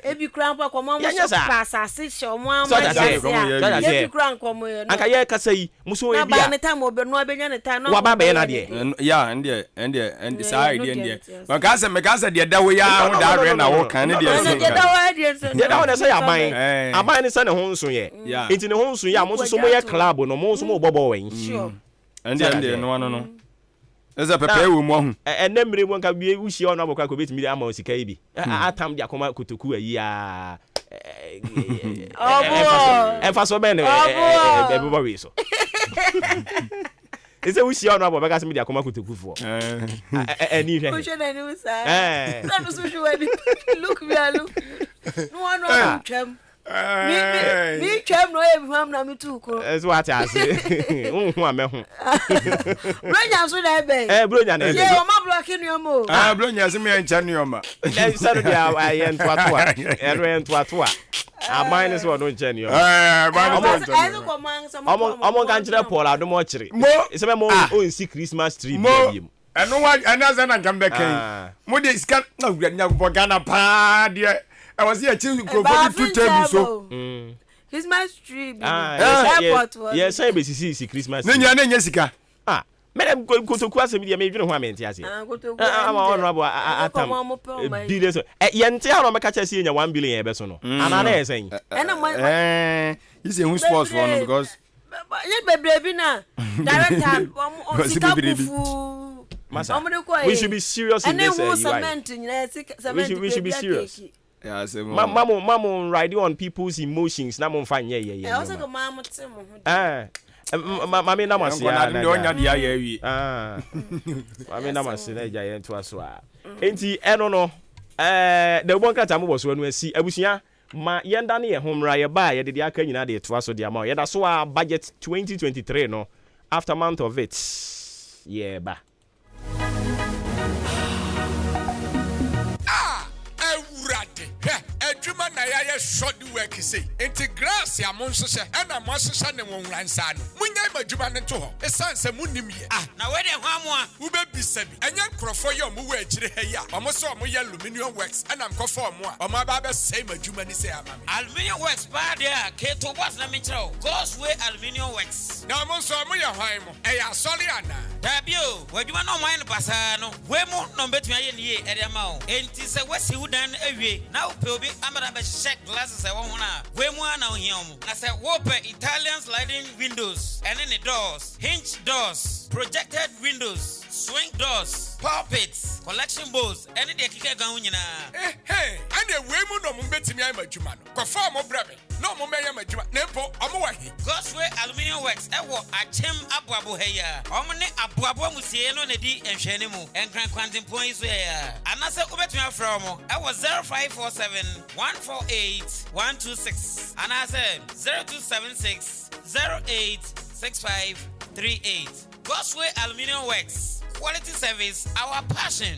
Ebi kura mpo akɔmɔ wɔn Yɛnyɛ hyɛ saa. pa asase hyɛ wɔn So ama ate aseɛ? asase a So ate aseɛ? ebi kura nkɔmɔ yɛ no. Anka yɛrekasa yi, mo so Na ebi ba a ne time ɔbɛ no abɛnya ne time na waba ɔmo abɛyɛ bɛyɛ ne n'adeɛ. deɛ. Ɛno ya ɛndeɛ ɛndeɛ ɛndeɛ saa Ɛno ɛdeɛ deɛ ɛndeɛ mete ase. meka sɛ meka sɛ deɛ da hɔ yi ara No ho no daa no werɛ no na no no woka ne no deɛ no Ɛno ɛsɛ deɛ nka da hɔ ara deɛ nso Deɛ da hɔ no ɛsɛ yɛ aban. Ɛɛ. Aban no sɛ ne ho nso yɛ. Ya. Nti ne ho nso yɛ a mo nso so moyɛ club no mo nso mobɔ bɔɔl wɛn. Sure. Ɛndeɛ ɛndeɛ ɛno ano no ɛsɛ pɛpɛɛ wɔ mu ahu. Ɛnɛ mmerɛ mu nka wie wohyia ɔno abɔkora ka obɛtumi ama wo sika yi bi atam de akɔma kotoku ayi a ɛmfa so bɛn na ɛbɛbɔ wei so ɛsɛ wohyia ɔno abɔ bɛka sɛ mede akɔma kotokufoɔ ɛni hwɛ wohwɛ n'anim saa na no so hwɛ w'anim look me a look no wɔn no twam Me twam na ɔyɛ mihwam na me tu ko. Ɛsɛ wate ase. Wohu a mɛho. Bronya nso na ɛbɛn. Ɛɛ bronya na ɛbɛn. Yɛ ɔma blɔki nneɛma o. Ah bronya sɛ meyɛ nkyɛ nneɛma. Sɛ no deɛ ɛyɛ ntoatoa. Ɛno ɛyɛ ntoatoa. Aban ne sɛ ɔno nkyɛ nneɛma. Ɛɛ aban ne sɛ ɔnkyɛ nneɛma. Ɔmo nka nkyerɛ Paul Adom Ɔkyere. Sɛ mɛma ɔnsi Christmas tree bi abiem. Ɛno wa ɛne asɛm na nka mbɛka yi. Mo de sika na wura Nyankopɔn Ghana paa deɛ ɛwɔ sɛ yɛkye nkurɔfoɔ bi to table so. Christmas tree bi ah, airport wɔ. Yɛ sɛn bɛsisi si Christmas tree. Ne nyina ne nyɛ sika. Ah, mɛdɛ kotoku asɛm deɛ medwene ho a mente aseɛ. Ah, kotoku ah, ama honorable atam billion so. Eh, yɛnte ha na ɔmɛka kyerɛ sɛ yɛnya 1 billion yɛbɛso no. Anaa na yɛ sɛn? Ɛna mo Eh, yi sɛ hu sports foɔ no because Nye bebree bi na director wɔn sika kufu. Masa, we should be serious in this uh, UI. cement nyinaa cement we should, we should be serious. Ma ma mo ma mo ride on people's emotions na mo nfa nyɛ yɛ yɛ. Ɛ ɔsɛ ko maa mo te mo ho. Ɛɛ maame nam ase ya na ɔnya de ayɛ awie. Maame nam ase na ɛgya yɛn to aso a. Nti ɛno no ɛɛ dawubɔ nkrataa mo bɔ so ɛno asi abusua. Ma yɛndane yɛn ho mmra, yɛba a yɛde deɛ aka nyinaa de retoa so de ama wo. Yɛda so ara budget 2023 no aftermath of it yɛreba. Ah Awurade hwɛ adwuma na yayɛ shoddy work sei nti grass a monhyehyɛ ɛna moahyehyɛ ne nwonwora nsaa no monyae mo adwuma no nto hɔ ɛsiane sɛ monnim yɛ. Ah na wei deɛ hwan moa? Wobɛbisa bi ɛnyɛ nkorɔfoɔ yi a ɔmo wɔ akyire ha yi a ɔmo sɛ ɔmo yɛ aluminium works ɛna mekɔfa ɔmo a ɔmo aba abɛsɛe m'adwuma ni sei ama me. Aluminium works paa deɛ a, kee to bo ase na menkyerɛ wo, God's Way Aluminium Works. Na ɔmo nso ɔmo yɛ hwan mo? Ɛyɛ asɔre anaa? Daabi o, w'adwuma no a ɔmo ayɛ no basaa no, wei mo na ɔmo bɛtumi ayɛ no yie ɛde ama wo. Enti sɛ woasi wo dan no awie na wopɛ obi ama no abɛhyehyɛ glasses a ɛwɔ ho no a, wei mo ara na wohia ɔmo. Na sɛ wopɛ Italian sliding windows ɛne ne doors, hinge doors, projected windows, Swing doors, pulpits, collection bowls, ɛne deɛ ɛkeka ka ho nyinaa. Ehee, ɛnneɛ wei mu na wɔn bɛtumi ayɛ m'adwuma no. Kɔfa wɔn brɛ me na wɔn mmɛyɛ m'adwuma, na mpo wɔn wɔ he? Gosway Aluminium Works wɔ Akyem Aboabo ha yi ara. Wɔn ne Aboabo Amusieɛ no na ɛdi nhwɛanimu, Nkran kwantempɔn yi so ha yi ara. Anaasɛ wobɛtumi afrɛ wɔn wɔ 0547 148 126 anaasɛ 0276 08 6538. Gosway Aluminium Works, quality service, our passion.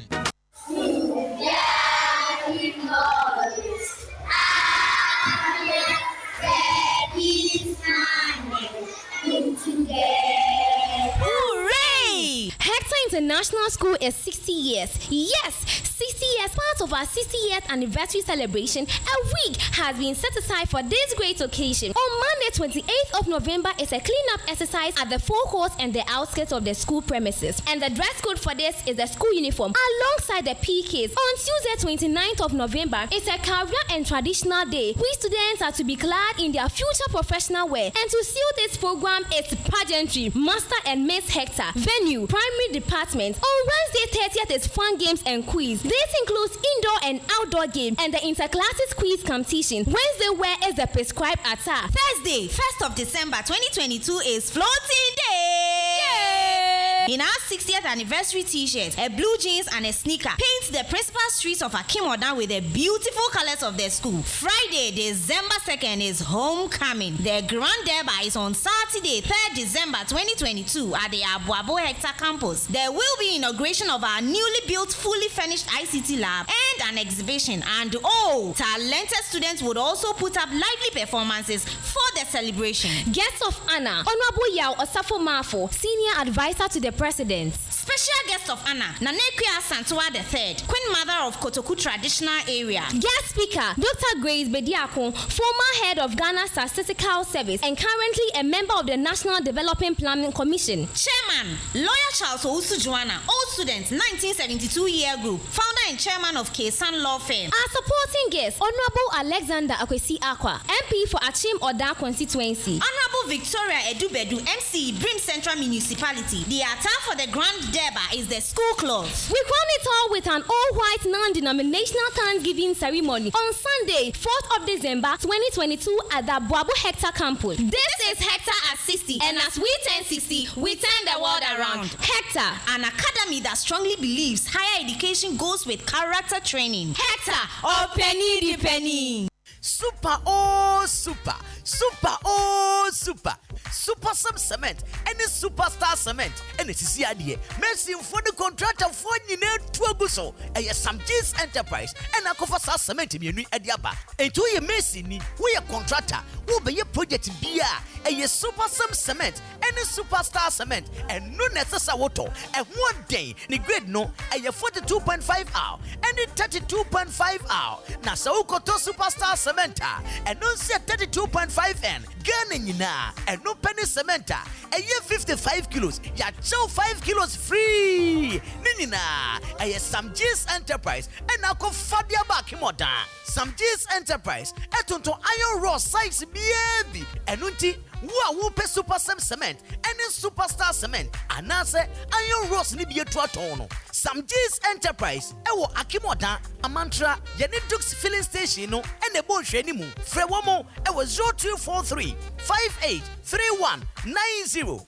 Hooray! Hector International School is 60 years. Yes, 60 years. Part of our 60 years anniversary celebration, a week has been set aside for this great occasion. On Monday, 28th of November, is a clean-up exercise at the forecourt and the outskirts of the school premises. And the dress code for this is the school uniform alongside the PKs. On Tuesday, 29th of November, it's a career and traditional day. We students are to be clad in their future professional wear. And to seal this program is pageantry, Master and Miss Hector. Venue, Primary Department. On Wednesday, 30th is fun games and quiz. This includes indoor and outdoor games and the interclasses quiz competition. Wednesday wear is the prescribed attire. Thursday, 1st of December 2022 is Floating Day! Yay! In our 60th anniversary t-shirt, a blue jeans and a sneaker, paint the principal streets of Akim Oda with the beautiful colors of the school. Friday, December 2nd is homecoming. The Grand Durbar is on Saturday, 3rd December 2022 at the Aboabo Hector campus. There will be inauguration of our newly built, fully furnished ICT lab and an exhibition. And oh, talented students would also put up lively performances for the celebration. Guests of honor, Honorable Yao Osafo Maafo, Senior Advisor to the President. Special guest of honor, Nana Akua Asantewaa III, Queen Mother of Kotoku Traditional Area. Guest speaker, Dr. Grace Bediako, former head of Ghana Statistical Service and currently a member of the National Development Planning Commission. Chairman, Lawyer Charles Owusu Joanna, old student, 1972 year group, founder and chairman of K-San Law Firm. Our supporting guest, Honorable Alexander Akwesi Acquah, MP for Akyem Oda constituency. Honorable Victoria Edubedu, MC, Brim Central Municipality. The attire for the Grand Durbar is the school cloth. We crown it all with an all-white non-denominational Thanksgiving ceremony on Sunday, 4th of December, 2022 at the Aboabo Hector campus. This is Hector at 60, and as we turn 60, we turn the world around. Hector, an academy that strongly believes higher education goes with character training. Hector, ɔpanin di panin. Super oh super, super oh super, Super Cem Cement ne Super Star Cement na esisi adeɛ. Masonfoɔ ne kɔntratafoɔ nyinaa tu agu so. Ɛyɛ Samgyees Enterprise na akɔfa saa cement mmienu yi de aba. Enti woyɛ masonni, woyɛ kɔntrata, worebɛyɛ project biara a, ɛyɛ Super Cem Cement ne Super Star Cement, ɛno na ɛsɛ sɛ wotɔ. Ɛho aden, ne grade no, ɛyɛ 42.5 R ne 32.5 R. Na sɛ wokɔtɔ Super Star Cement a, ɛno nso yɛ 32.5 N. Ghana nyinaa, ɛno pɛ ne cement a ɛyɛ 55 kilos, yɛakyɛ wo 5 kilos free! Ne nyinaa, ɛyɛ Samgyees Enterprise na akɔfa de aba Akemodan. Samgyees Enterprise tontɔn iron rod size biara bi, ɛno nti wo a wopɛ Super Cem Cement ne Super Star Cement anaasɛ iron rods no bi atu atɔn no, Samgyees Enterprise wɔ Akemodan, Amantra, yɛne Dukes Filling Station no na ɛbɔ nhwɛanimu. Frɛ wɔn wɔ 0243 58 3190.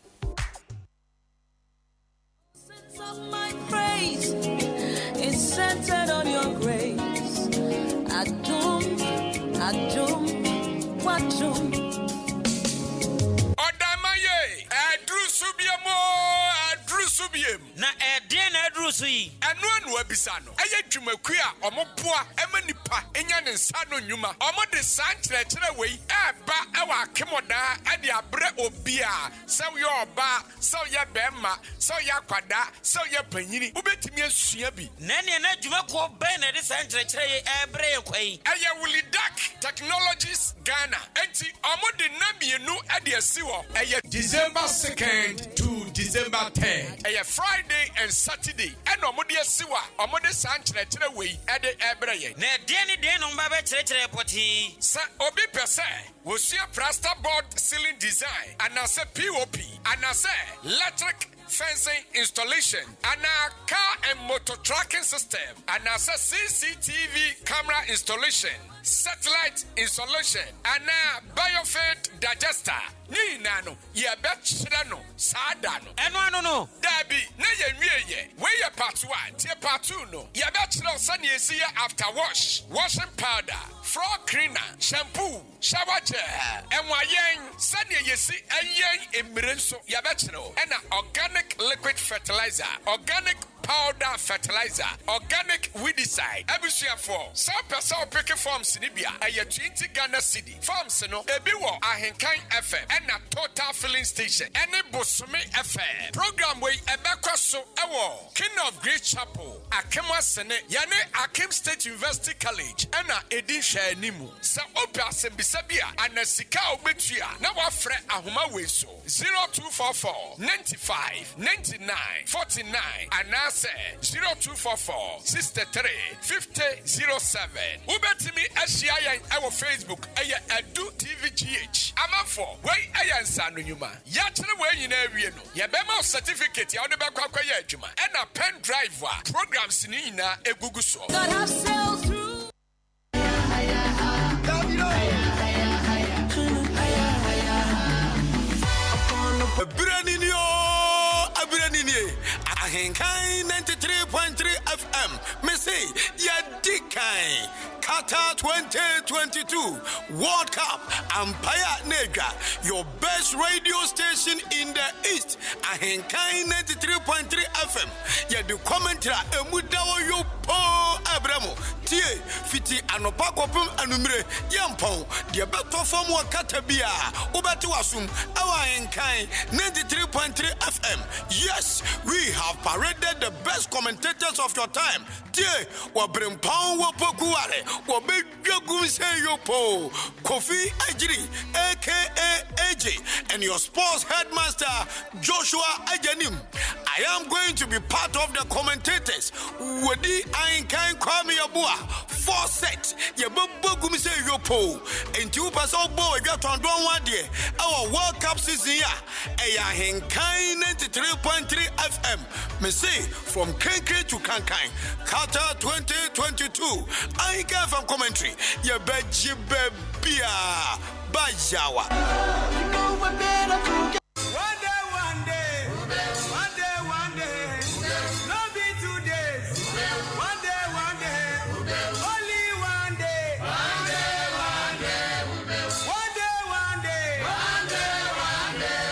Ɔdan ma ye, Aduru so biom oo, aduru so biom. Na ɛdeɛn na aduru so yi? Ɛno a na wabisa no. Ɛyɛ dwumakuo a wɔboa ma nipa nya ne nsa ano nnwuma. Wɔde saa nkyerɛkyerɛ wei reba wɔ Akemodaa de abrɛ obiara, sɛ woyɛ ɔbaa, Sɛ woyɛ barima, sɛ woyɛ akwadaa, sɛ woyɛ panyini, wobɛtumi asua bi. Na ɛnneɛ na dwumakuo bɛn na ɛde saa nkyerɛkyerɛ yi rebrɛ yɛn kwa yi? Ɛyɛ Wlidac Technologies Ghana. Enti wɔde nna mmienu de asi hɔ. Ɛyɛ December second to December third. Ɛyɛ Friday and Saturday ɛna wɔde asi hɔ a wɔde saa nkyerɛkyerɛ wei de rebrɛ yɛn. Na ɛdeɛn ne deɛn na wɔba abɛkyerɛkyerɛ yɛn pɔtee? Sɛ obi pɛ sɛ Wɔsua plaster board ceiling design anaasɛ POP anaasɛ electric fencing installation anaa car and motor tracking system anaasɛ CCTV camera installation. Satellite installation anaa biofield digester. Ne nyinaa no, yɛbɛkyerɛ no saa da no. Ɛno ano no. Daabi, na yɛnwie yɛ. Wei yɛ part one. Tie part two no. Yɛbɛkyerɛ wo sɛnea yɛsi yɛ after wash, washing powder, floor cleaner, shampoo, shower gel, ɛnwayɛn, sɛnea yɛsi ɛyɛn mmire nso yɛbɛkyerɛ wo. Ɛna organic liquid fertilizer, organic powder fertilizer, organic weedicide. Abusuafoɔ, sɛ wopɛ sɛ wopeke forms no bi a, ɛyɛ 20 Ghana cedi. Forms no, ebi wɔ Ahenkan FM ɛna Total Filling Station ɛne Bosome FM. Program wei ɛbɛkɔ so ɛwɔ King of Great Chapel, Akim Asene, yɛne Akim State University College ɛna ɛdi nhwɛanimu. Sɛ wopɛ asɛmbisa bi a, ana sika a wobɛtua na woafrɛ ahoma wei so 0244 95 99 49 anaasɛ 0244 63 50 07. Wobɛtumi ahyia yɛn ɛwɔ Facebook, ɛyɛ Adu TV GH. Amanfoɔ, wei ɛyɛ nsano nnwuma. Yɛakyerɛ wei nyinaa awie no, yɛbɛma wo certificate a wode bɛkɔ akɔyɛ adwuma ɛna pen drive a programs ne nyinaa egugu soɔ. God have sailed through. Ebire ni ni o, ebire ni nie. Ahenkan 93.3 FM. Mese yɛdi kan. Qatar 2022 World Cup Ampaya Neja, your best radio station in the East. Ahenkan 93.3 FM. Yɛde commentary a emu da hɔ yo poo ɛbrɛ mo. Tie fiti anɔpa kɔpem anumere yɛmpɔn deɛ bɛtɔ fam wɔ kata bi a wobɛte w'asom ɛwɔ Ahenkan 93.3 FM. Yes, we have paraded the best commentators of your time. Tie wɔberempɔn wɔ pokuware wɔbɛdwa gum sɛ yopo Kofi Agyiri aka AJ and your sports headmaster Joshua Ajanim. I am going to be part of the commentators. Wɔdi Ahenkan Kwame Yeboah four set yɛbɛbɔ gum sɛ yopo enti wopɛ sɛ wobɔ wadwa tɔndoɔ ho adeɛ ɛwɔ World Cup season yi a ɛyɛ Ahenkan 93.3 FM. Mese from Kenkre to Kankan, Qatar 2022 Ahenkan FM commentary yɛbɛgye baabia bayawa. One day, one day, one day, one day, no be 2 days. One day, one day, only one day. One day, one day, one day, one day, one day, one day,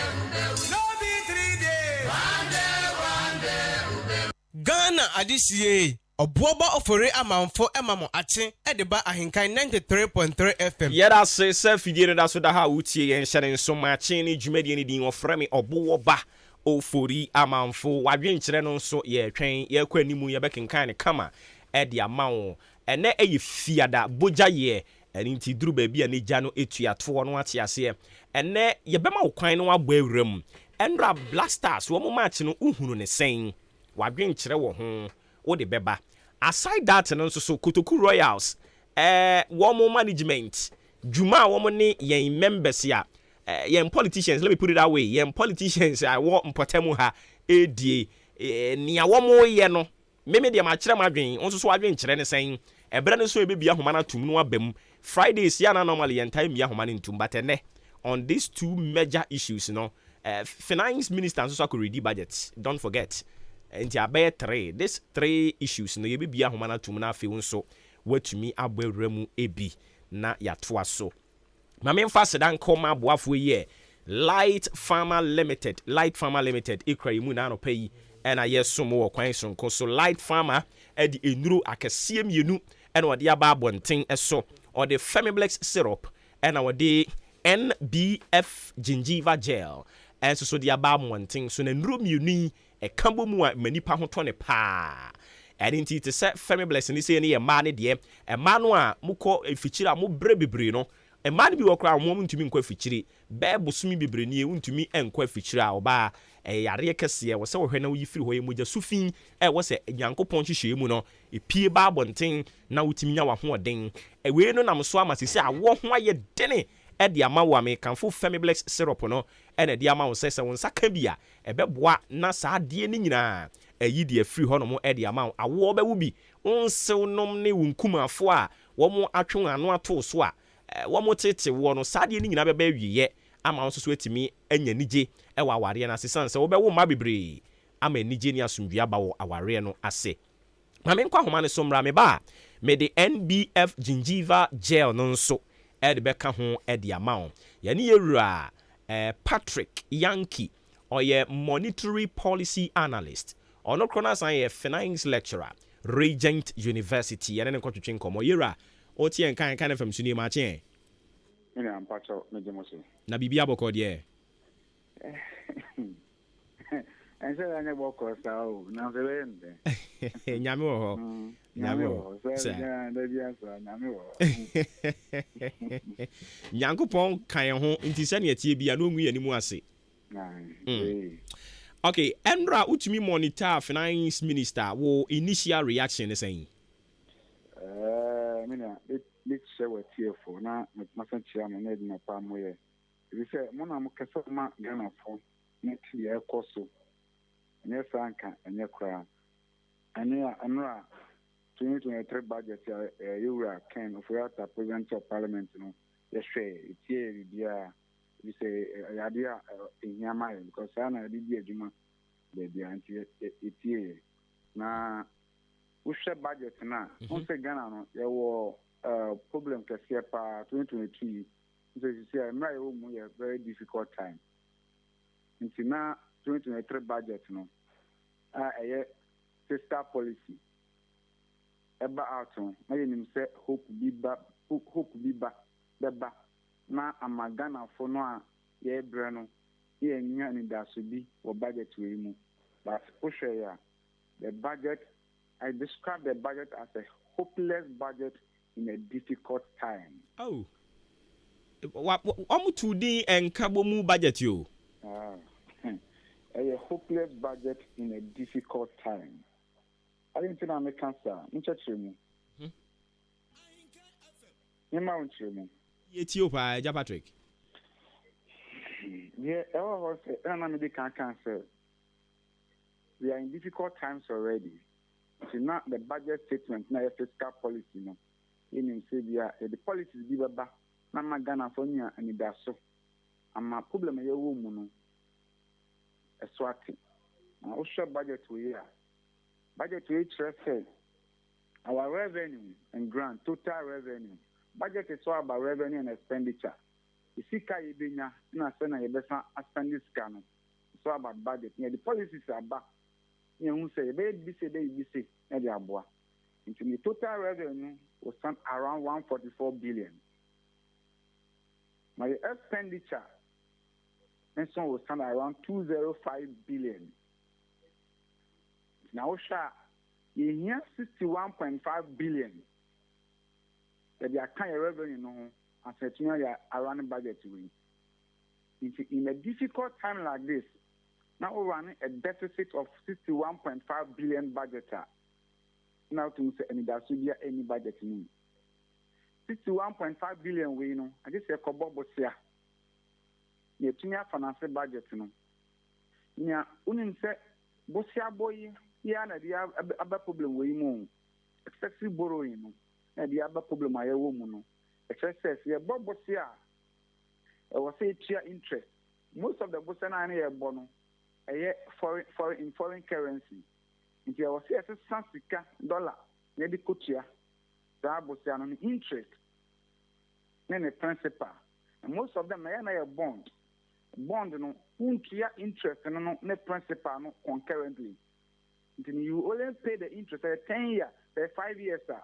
no be 3 days. One day, one day. Ghana adehyie ɔboɔba ɔfori amanfo ma mo akye de ba Ahenkan 93.3 FM. Yɛda ase sɛ fidie no da so da ha a wotie yɛn. Hyɛ ne nso maakye ne dwumadie no din wɔfrɛ me Ɔbowɔba Ofori Amanfo. Wadwenkyerɛ no nso yɛtwɛn, yɛkɔ animu yɛbɛkenkan ne kama ɛde ama wo. Ɛnɛ ɛyɛ Fiada bogya yɛ ɛno nti duru baabi a ne gya no ɛtua toɔ no ate aseɛ. Ɛnɛ yɛbɛma wo kwan no abɔ awura mu. Ɛnora Black Stars wɔn match no, wohunu ne sɛn? Wadwenkyerɛ wɔ ho wode bɛba. Aside that no nso so, Kotoku Royals wɔn management dwuma a wɔn ne yɛn members a yɛn politicians, let me put it that way, yɛn politicians a ɛwɔ mpɔtam ha ɛredie nea wɔn yɛ no, mímí deɛ makyerɛ mu adwen nso so adwen kyerɛ ne sɛn. Ɛbrɛ no nso ebebi ahoma no atum no aba mu. Fridays yɛ ana normally yɛn time mi ahoma no ntum, but ɛnɛ on these two major issues no, finance minister nso so akɔ ready budget, don't forget. Nti abɛyɛ three, this three issues no, yɛbɛbi ahoma no atum no. Afei nso watumi abɔ awura mu ebi na yɛatoa so. Maame nfa seda nkɔma aboafoɔ yi yɛ Light Farmer Limited. Light Farmer Limited ekura yi mu na anɔpa yi ɛna yɛsom wɔ kwan sonko so. Light Farmer ɛde nnuro akɛseɛ mmienu ɛna ɔde aba abɔnten ɛso. Ɔde Femiblex syrup ɛna ɔde NBF gingiva gel ɛnso so de aba abɔnten so. Na nnuro mmienu yi ɛka bɔ mu a ma nipa ho tɔ ne paa. Ɛne nti te sɛ Femiblex ne sɛ ne yɛ mmaa ne deɛ, mmaa no a mokɔ afikyiri a mobrɛ bebree no, mmaa no bi wɔ koraa wɔn ntumi nkɔ afikyiri bɛɛ bosome bebree nie, ntumi nkɔ afikyiri a ɔbaa ɛyɛ yareɛ kɛseɛ wɔ sɛ wɔhwɛ na woyi firi hɔ. Yɛ mogya sufi ɛwɔ sɛ Nyankopɔn nhyehyɛeɛ mu no epie ba abɔnten na wotumi nya w'ahoɔden. Ɛwei no nam so ama sisi awɔ ho ayɛ dene ɛde ama wo a mekamfo Femiblex syrup no ɛna ɛde ama wo sɛ wo nsa ka bi a ɛbɛboa na saa adeɛ no nyinaa ɛyi deɛ firi hɔ nom ɛde ama wo. Awoɔ bɛwo bi, wo nsew nom ne wo nkumafoɔ a wɔatwe wɔn ano ato wo so a wɔtete woɔ no, saa adeɛ no nyinaa bɛba awieɛ ama wo nso so atumi anya anigye wɔ awareɛ no ase sane sɛ wobɛwo mma bebree ama anigye ne asomdwoeɛ aba wɔ awareɛ no ase. Ma menkɔ ahoma no so mmra, meba a mede NBF Gingiva Gel no nso de bɛka ho de ama wo. Yɛne yɛn wura Patrick Yankey, ɔyɛ Monetary Policy Analyst, ɔno korɔ no asan yɛ Finance Lecturer, Regent University, yɛne no nkɔtwetwe nkɔmmɔ. Yɛwura, wote yɛn nka, yɛnka no fam so nie, makye ɛ? Me nua, mpakyɛw, megye mo so. Na biribiara bɔkɔɔ deɛ? Ɛnsɛ dɛ anyɛ bɔkɔɔ saa o, nanso ɛbɛyɛ no dɛn? Nyame wɔ hɔ. Nyame wɔ hɔ. Sɛ da biara saa, Nyame wɔ hɔ. Nyankopɔn ka yɛn ho nti sɛnea ɛteɛ biara no ɔngu yɛn anim ase. Mm. Okay, ɛnora wotumi monitor finance minister, wo initial reaction ne sɛn? Ɛɛ, me nua, mekyerɛ w'atiefo na masan kyerɛ mo ne adwuma pa moyɛ. Efisɛ mo na mokasa ma Ghanafo na te deɛ ɛrekɔ so. Ɛnyɛ saa anka ɛnyɛ koraa. Ɛne a nnora 2023 budget a yɛwura Ken Ofori-Atta present wɔ parliament no yɛhwɛɛ, yɛtiee biribiara. Efisɛ ɛyɛ adeɛ a ɛhia ma yɛn because saa na yɛde di adwuma baabiara nti yɛtieeɛ. Na wohwɛ budget no a, wohu sɛ Ghana no yɛwɔ problem kɛseɛ paa 2022 yi. Nso sisi a mmerɛ a yɛwɔ mu yɛ very difficult time. Nti na 2023 budget no a ɛyɛ fiscal policy ɛba out no, na yɛnim sɛ hope bi ba, hope bi ba bɛba na ama Ghanafo no a yɛrebrɛ no na yɛanya anidaso bi wɔ budget wei mu. But wohwɛ yɛ a, the budget, I describe the budget as a hopeless budget in a difficult time. Oh, wa wɔn too din nkabom budget o. Ah, ɛyɛ hopeless budget in a difficult time. Ade nti na meka saa, nkyɛkyerɛ mu. Mema wo nkyerɛ mu. Yɛtie o paa, Agya Patrick. Deɛ ɛwɔ hɔ sɛ, ɛna na mede kan kan sɛ, we are in difficult times already. Nti na the budget statement na ɛyɛ fiscal policy no, yɛnim sɛ bi a yɛde policies bi bɛba na ama Ghanafoɔ anya anidaso ama problem a yɛwɔ mu no ɛso ate. Na wohwɛ budget wei a, budget wei kyerɛ sɛ our revenue and grant, total revenue. Budget is all about revenue and expenditure. Sika yɛbɛnya na sɛ na yɛbɛsa aspend sika no, it's all about budget. Na yɛde policies aba na yɛhu sɛ yɛbɛyɛ bi se, yɛbɛyɛ bi se na yɛde aboa. Nti ne total revenue will stand around 144 billion. Na yɛ expenditure nso will stand around 205 billion. Na wohwɛ a, yɛhia 61.5 billion yɛde aka yɛ revenue no ho ansa yɛatumi ayɛ arun budget wei. Nti in a difficult time like this, na wo run a deficit of 61.5 billion budget a, na wotumi sɛ anidaso bi a ɛnni budget no mu. 61.5 billion wei no, agye sɛ ɛkɔbɔ bosea na yɛtumi afinance budget no. Nea wonim sɛ boseabɔ yi yɛ na ɛde aba problem wei mu o. Excessive borrowing no na ɛde aba problem a yɛwɔ mu no. Ɛkyerɛ sɛ sɛ yɛbɔ bosea a, ɛwɔ sɛ yɛtua interest. Most of the bosea no a na yɛbɔ no, ɛyɛ foreign in foreign currency. Nti ɛwɔ sɛ yɛsesa sika dollar na yɛde kɔtua saa bosea no ne interest ne principal. And most of them na yɛ na yɛ bond. Bond no, wontua interest no ne principal no concurrently. Nti you only pay the interest ɛyɛ 10 year, ɛyɛ 5 years a,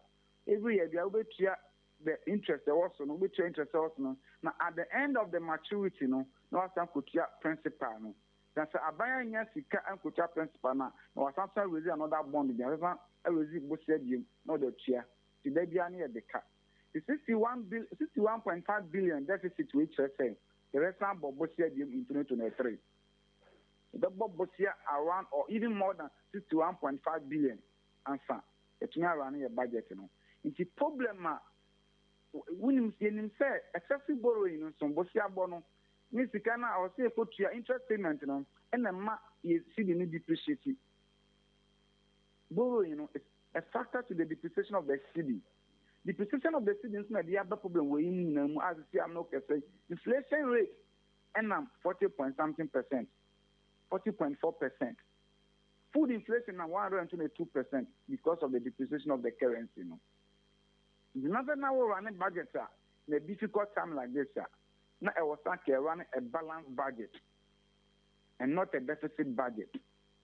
every year bia wobɛtua the interest ɛwɔ so no, wobɛtua interest ɛwɔ so no, na at the end of the maturity no na wasan kɔtua principal no. Na sɛ aban anya sika ankɔtua principal no a, na wasan san raise another bond bi, asan raise bosea biom na ɔde atua. Nti da biara no yɛde ka. The 61 bill, 61.5 billion deficit wei kyerɛ sɛ yɛbɛsan bɔ bosea biom in 2023. Yɛbɛbɔ bosea around or even more than 61.5 billion ansa yɛtumi arun yɛ budget no. Nti problem a wonim, yɛnim sɛ excessive borrowing no nso, bosea bɔ no ne sika no a ɔsɛ yɛkɔtua interest payment no ɛna ma yɛ cedi no depreciate. Borrowing no is a factor to the depreciation of the cedi. Depreciation of the cedi nso na ɛde aba problem wei mu nyinaa mu a sisi ano kɛsɛ. Inflation rate ɛnam 40 point something percent, 40.4%. Food inflation nam 122% because of the depreciation of the currency no. Nti na sɛ na wo running budget a, in a difficult time like this a, na ɛwɔ sɛ anka yɛ running a balanced budget and not a deficit budget.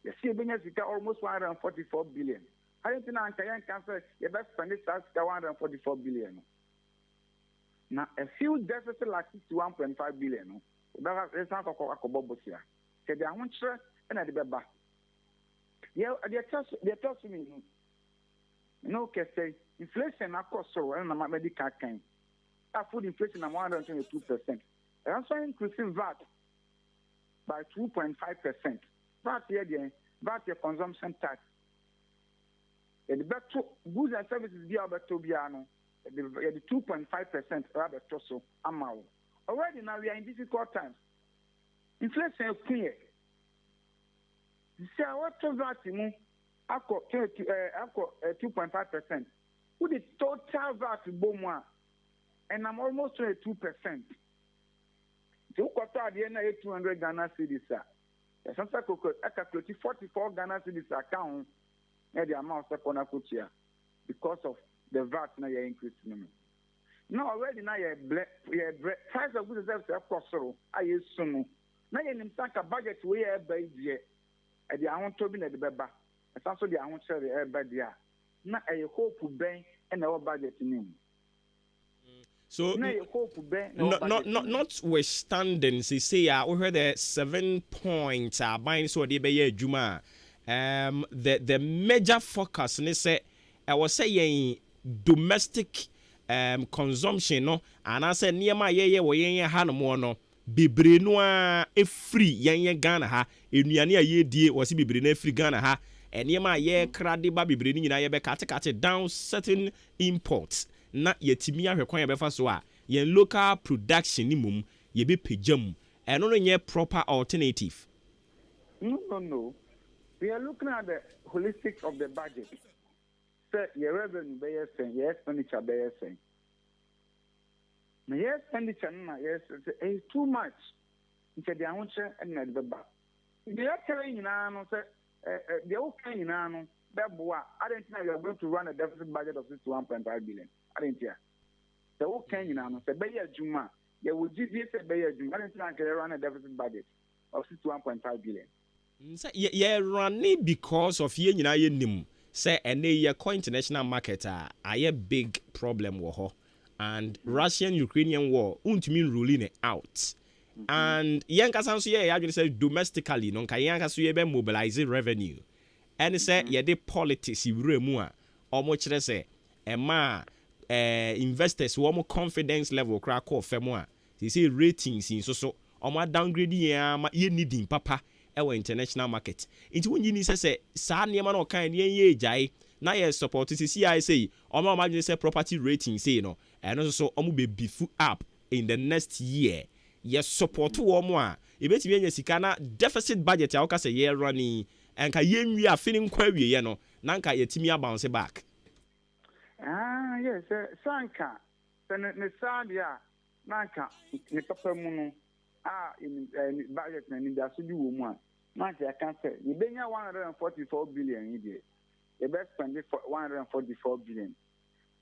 Yɛse yɛbɛnya sika almost 144 billion. Adɛn nti na anka yɛnka sɛ yɛbɛ spend saa sika 144 billion no? Na a huge deficit like 61.5 billion no, yɛbɛka yɛsan akɔkɔ akɔbɔ bosea. Sɛ ɛde ahokyerɛ na ɛde bɛba. Deɛ deɛ ɛtɔ so deɛ ɛtɔ so mmienu, ne wo kɛsɛ inflation akɔ soro ɛna na madi kan kan. A food inflation nam 122%. Ɛno nso increase VAT by 2.5%. VAT yɛ deɛn? VAT yɛ consumption tax. Yɛde bɛto goods and services bi a wobɛtɔ biara no, yɛde yɛde 2.5% ɛba bɛto so ama wo. Already now we are in difficult times. Inflation aku yɛ. Sɛ wɔto VAT mu akɔ 22 ɛɛ akɔ 2.5%. Wode total VAT bɔ mu a, ɛnam almost 22%. Nti wokɔtɔ adeɛ no a ɛyɛ 200 Ghana cedis a, yɛsan sɛ koko calculate 44 Ghana cedis aka ho na yɛde ama wo sɛ kɔ na kɔtua because of the VAT na yɛ increase no no. Na already na yɛbrɛ yɛbrɛ price of goods and services ɛkɔ soro a yɛsu no na yɛnim sɛ anka budget wei a ɛba yi deɛ ɛde ahotɔ bi na ɛde bɛba ɛsan so de ahokyerɛ de ɛreba deɛ a na ɛyɛ hope bɛn na ɛwɔ budget no mu. So na ɛyɛ hope bɛn na ɛwɔ budget no mu. Notwithstanding seesei a wohwɛ the seven points a aban no sɛ ɔde bɛyɛ adwuma a, the major focus ne sɛ ɛwɔ sɛ yɛn domestic consumption no anaasɛ nneɛma a yɛyɛ wɔ yɛn ha nom no bebree no a ɛfiri yɛn yɛn Ghana ha, nnuane a yɛdie wɔ sɛ bebree no afiri Ghana ha, nneɛma a yɛkra de ba bebree no nyinaa yɛbɛ cut cut down certain imports na yɛtumi ahwɛ kwan yɛbɛfa so a yɛn local production ni mom yɛbɛpagya mu. Ɛno no nyɛ proper alternative? No. We are looking at the holistic of the budget. Sɛ yɛ revenue bɛyɛ sɛn, yɛ expenditure bɛyɛ sɛn. Na yɛ expenditure no na yɛ sɛ ɛyɛ too much. Nti ɛde ahokyerɛ ɛna ɛde bɛba. Deɛ yɛkyerɛ nyinaa no sɛ ɛ ɛ deɛ woka nyinaa no bɛboa. Adɛn nti na we are going to run a deficit budget of 61.5 billion? Adɛn nti a? Sɛ woka nyinaa no sɛ ɛbɛyɛ adwuma a, yɛwɔ gyidie sɛ ɛbɛyɛ adwuma. Adɛn nti na anka yɛ run a deficit budget of 61.5 billion? Sɛ yɛ run because of yɛn nyinaa yɛnim sɛ ɛnɛ yɛkɔ international market a, ayɛ big problem wɔ hɔ and Russian Ukrainian war wontumi ruling it out and yɛn kasa nso yɛ yɛ adwene sɛ domestically no nka yɛn ankasa yɛbɛ mobilize revenue ɛne sɛ yɛde politics wura mu a ɔmo kyerɛ sɛ ɛma investors wɔn confidence level koraa kɔɔ fam a sɛ ratings nso so ɔmo downgrade yɛn ama yɛnni din papa ɛwɔ international market. Nti wonyi ni sɛ saa nneɛma no ɔkan ne yɛn yɛ agyae na yɛ support sisi a sɛ ɔmo a ɔmo adwene sɛ property rating sei no ɛno nso so ɔmo bɛ beef up in the next year, yɛ support wɔn a ebetumi anya sika na deficit budget a wɔka sɛ yɛ running nka yɛn wie afe ne nkɔ awieɛ no na nka yɛtumi abounce back. Ah, yes, sɛ sanka sɛ ne saa deɛ a na nka ne papa mu no a budget na nimdaso bi wɔ mu a na nka yɛka sɛ yɛbɛnya 144 billion yi deɛ, yɛbɛ spend 144 billion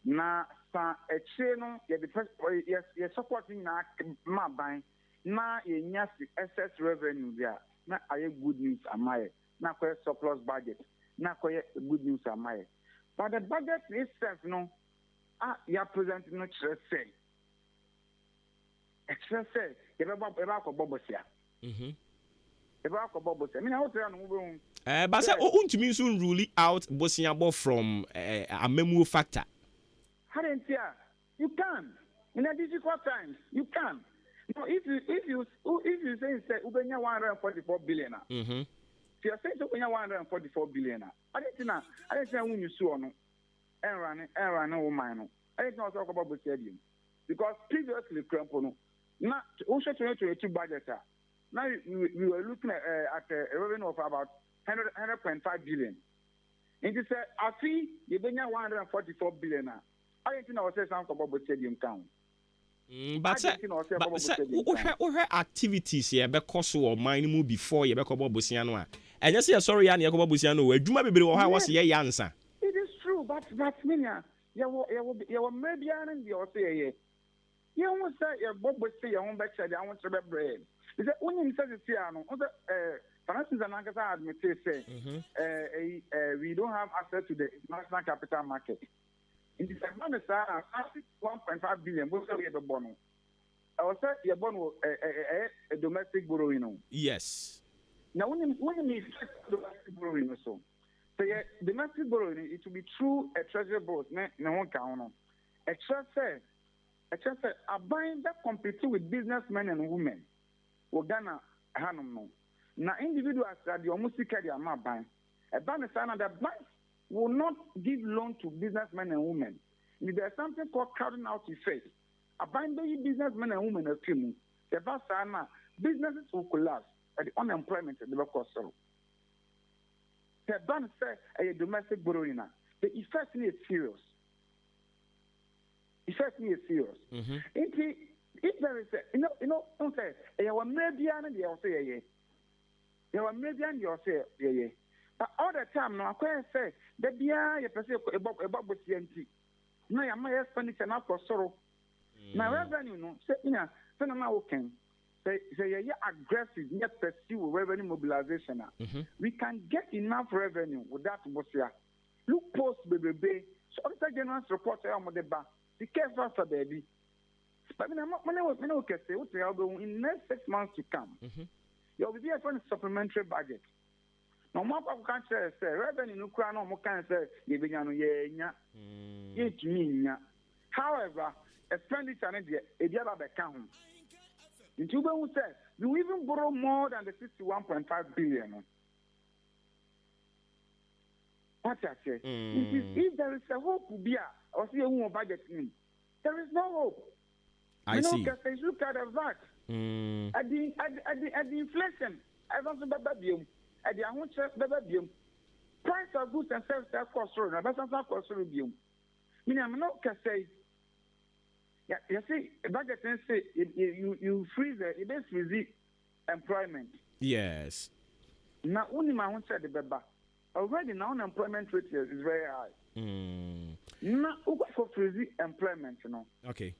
na sa akyire no yɛde pɛ yɛ support nyinaa ma ban na yɛnya excess revenue bi a na ayɛ good news ama yɛ na akɔyɛ surplus budget na akɔyɛ good news ama yɛ. But the budget itself no a yɛ present no kyerɛ sɛ ɛkyerɛ sɛ yɛbɛbɔ yɛbɛ akɔbɔ bɔsia, yɛbɛ akɔbɔ bɔsia mina wotere ano wobɛhu. But sɛ wontumi nso rule out bosiabɔ from amamuo factor. Adɛn nti a? You can in a difficult times, you can no if you say sɛ wobɛnya 144 billion a, if you are saying sɛ wobɛnya 144 billion a, adɛn nti na wonyi soɔ no ɛnrane wo man no? Adɛn nti na wɔsɛ wɔkɔbɔ bosia biom? Because previously kura mpo no na wohwɛ 2022 budget a na we were looking at a revenue of about 100.5 billion. Nti sɛ afi yɛbɛnya 144 billion a. Adɛn nti na ɛwɔ sɛ yɛsan kɔbɔ bosea biom ka ho? But Adɛn sɛ nti na ɛwɔ sɛ but yɛkɔbɔ sɛ bosea biom ka wohwɛ ho? wohwɛ activities a ɛbɛkɔ so wɔ ɔman no mu before yɛbɛkɔbɔ bosea no a, ɛnyɛ sɛ yɛsɔre yɛ a na yɛkɔbɔ bosea no o. Adwuma bebree wɔ hɔ a ɛwɔ sɛ Yes, yɛyɛ ansa. it is true but but me nua, yɛwɔ yɛwɔ yɛwɔ mmerɛ biara ne deɛ ɛwɔ sɛ yɛyɛ. Yɛhu sɛ yɛbɔ bose yɛn ho bɛkyɛ de ahokyere bɛbrɛ yɛn. Te sɛ wonim sɛ sisi a no, wohu sɛ eh, finance minister no ankasa admitee sɛ eh, eh, eh, we don't have access to the international capital market. Nti sɛ ɛba no saa a, saa 1.5 billion bose a yɛbɛbɔ no, ɛwɔ sɛ yɛbɔ no wɔ eh, eh, ɛyɛ domestic borrowing no. Na wonim wonim effect domestic borrowing no so. Sɛ yɛ domestic borrowing no, it will be through a treasury bills ne ne ho nka ho no. Ɛkyerɛ sɛ Ɛkyerɛ sɛ aban bɛ compete with business men and women wɔ Ghana hanom no. Na individuals a de wɔn sika de ama aban. Ɛba no saa na the banks will not give loan to business men and women. Nti there is something called crowding out effect. Aban bɛyi business men and women afiri mu. Sɛ ɛba saa no a, businesses will collapse. Ɛde unemployment de bɛkɔ soro. Sɛ ɛba no sɛ ɛyɛ domestic borrowing a, the effect no yɛ serious. Effect no yɛ serious. Nti if there is a you know you know n sɛ ɛyɛ wɔ mmerɛ biara no deɛ ɔsɛ yɛyɛ. Yɛ wɔ mmerɛ biara no deɛ ɔsɛ yɛyɛ. But all the time no akɔyɛ sɛ da biara yɛpɛ sɛ yɛbɔ yɛbɔ abosia nti na yɛama yɛ expenditure no akɔ soro. Na revenue no sɛ nya sɛ na na wokɛn sɛ sɛ yɛyɛ aggressive na yɛ pursue revenue mobilization a we can get enough revenue without bosia. Look post bebrebe so auditor general's report a wɔde ba sika ɛfa fa baabi but me na mo ne wo me ne wo kɛse wote ha wobɛhu in next 6 months to come yɛwɔ biribi a yɛfrɛ no supplementary budget na wɔn akɔ akɔka kyerɛ sɛ revenue no koraa na wɔn kan sɛ yɛbɛnya no yɛnya yɛntumi nya. However, expenditure no deɛ ebi aba bɛka ho nti wobɛhu sɛ we will even borrow more than the 61.5 billion no. Wate aseɛ? Nti if there is a hope bi a ɔsɛ yɛhu wɔ budget no mu, there is no hope. I Me ne wo see. kɛsɛ, look at the VAT. Ɛde ɛde ɛde ɛde inflation ɛsan so bɛba biom. Ɛde ahokyerɛ bɛba biom. Price of goods and services ɛkɔ soro no ɛbɛsan so akɔ soro biom. Me nua, me ne wo kɛsɛ yi, yɛ yɛse budget no se you you freeze yɛbɛ freeze employment. Na wonim ahokyerɛ de bɛba. Already na unemployment rate is very high. Na wokɔ freeze employment no.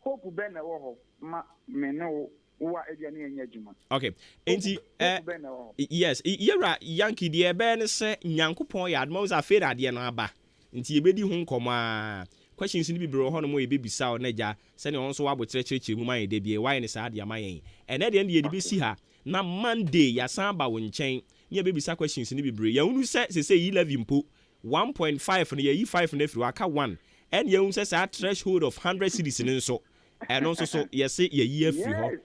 Hope bɛn na ɛwɔ hɔ ma me ne wo wo a ebia ne yɛnyɛ adwuma? Okay. Nti Hope bɛn na ɛwɔ hɔ? Yes, yɛwura Yankee deɛ ɛbɛyɛ ne sɛ Nyankopɔn yɛ adom ahu sɛ afei na adeɛ no aba. Nti yɛbɛdi ho nkɔmmɔ a questions no bebree wɔ hɔnom a yɛbɛbisa wo na agya sɛnea ɔno nso w'abotrɛ kyerɛkyerɛ mu ma yɛn da biara wayɛ ne saa de ama yɛn. Ɛnɛ deɛ no deɛ yɛde bɛsi ha na Monday yɛasan aba wo nkyɛn ne yɛbɛbisa questions no bebree. Yɛhunu sɛ sesei e-levy mpo 1.5 no yɛyi 5 no afiri hɔ aka 1 ɛne yɛhunu sɛ saa threshold of 100 cedis no nso ɛno nso so yɛse yɛyi afiri hɔ. Yes.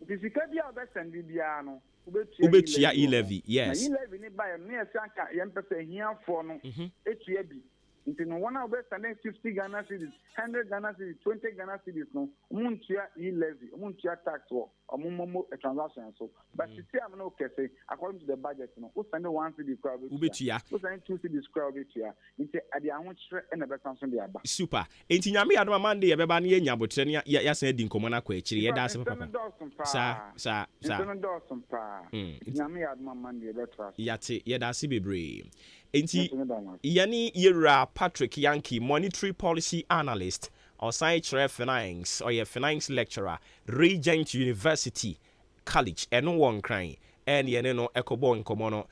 Nti sika bi a wobɛsɛnde biara no wobɛtua Wobɛtua e-levy wɔ ho. e-levy, Na e-levy ne baeɛ no na yɛsɛ anka yɛmpɛ sɛ ahiafoɔ no etua bi. Nti no wɔn a wɔbɛsɛnde 50 Ghana cedis, 100 Ghana cedis, 20 Ghana cedis no, wɔn ntua e-levy, wɔn ntua tax wɔ wɔn momo transaction so. But sisi a mo ne wo kɛse, according to the budget no, wosɛnde 1 cedi koraa wobɛtua. Wobɛtua. Wosɛnde 2 cedis koraa wobɛtua. Nti ɛde ahokyerɛ ɛna ɛbɛsan so de aba. Super. Nti Nyame yɛ adom a Monday yɛbɛba na yɛanya abotrɛ na yɛasan adi nkɔmmɔ no akɔ akyiri. Yɛda ase Nsɛm papapa. no dɔɔso paa. Saa, saa, saa. Nsɛm no dɔɔso paa. Nti Nyame yɛ adom a Monday yɛbɛtoa so. Yɛate, yɛda ase bebree. Nti Nso meda mo ase. yɛne yɛwura Patrick Yankee, monetary policy analyst, ɔsan kyerɛ finance, ɔyɛ finance lecturer, Regent University College, ɛno wɔ Nkran, ɛne yɛne no ɛkɔbɔ nkɔmmɔ no.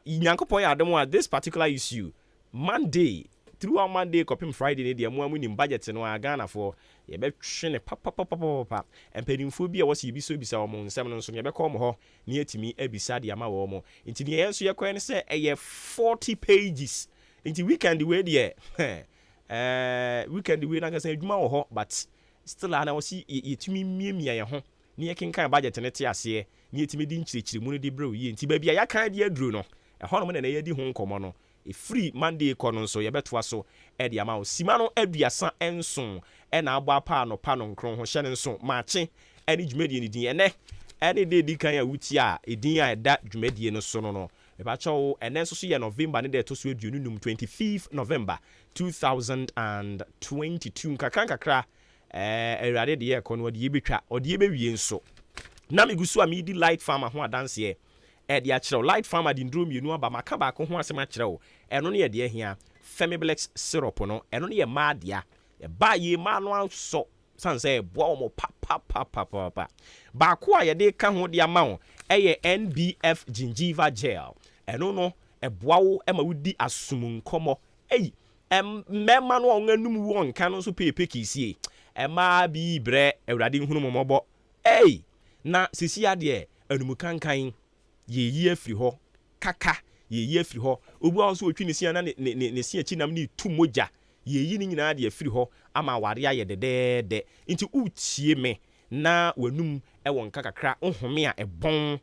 Nyankopɔn yɛ adom a this particular issue, Monday, throughout Monday kɔpem Friday ne deɛ mo a monim budget no a Ghanafoɔ yɛbɛtwe ne papapapapapa. Mpanimfoɔ bi a wɔsɛ yɛbisabisa wɔn nsɛm no nso no yɛbɛkɔ wɔn hɔ na yɛatumi abisa de ama wɔn mo. Nti deɛ yɛn nso yɛkɔɛ ne sɛ ɛyɛ 40 pages. Nti weekend wei deɛ weekend wei nankasa adwuma wɔ hɔ but still a na wɔsi yɛtumi miamia yɛn ho na yɛkenkan budget no te aseɛ na yɛtumi di nkyerɛkyerɛmu no de brɛ wo yie. Nti baabi a yɛakan de aduro no ɛhɔnom na na yɛdi ho nkɔmmɔ no. Ɛfiri Monday kɔ no nso yɛbɛtoa so ɛde ama wo. Sima no 37 ɛna abɔ apa anɔpa no nkron ho hyɛ no nso maakye ɛne dwumadie no din ɛnɛ ɛne de di kan a wotie a ɛdin a ɛda dwumadie no so no. Mepakyɛw, ɛnɛ nso so yɛ November ne da ɛtɔ so 25, 25th November 2022. Nkakra nkakra, Awurade de yɛ ɛkɔ no, ɔde yɛbɛtwa, ɔde yɛbɛwie nso. Na megu so a medi Light Farmer ho adanseɛ ɛde akyerɛw. Light Farmer de nduro mmienu aba. Maka baako ho asɛm akyerɛ wo. Ɛno no yɛ deɛ hia Femiblex syrup no. Ɛno no yɛ mmaa dea. Ɛbaa yie, mmaa no asɔ san sɛ ɛboa wɔn papapapapa. Baako a yɛde ka ho de ama wo ɛyɛ NBF Gingiva Gel. Ɛno no ɛboa wo ɛma wodi asom nkɔmmɔ. Ɛyi mmarima no a wɔn anum wɔ nka no nso peepe kiisie. Mmaa bi brɛ, Awurade nhunu mo mmɔbɔ. Ɛyi na sisi adeɛ anum kankan yɛyi afiri hɔ kaka, yɛyi afiri hɔ. Obi a nso otwi ne sia na ne si akyi nam ne tu mogya, yɛyi ne nyinaa de afiri hɔ ama aware ayɛ dɛdɛɛdɛ. Nti wotie me na w'anum ɛwɔ nka kakra, wohome a ɛbɔn,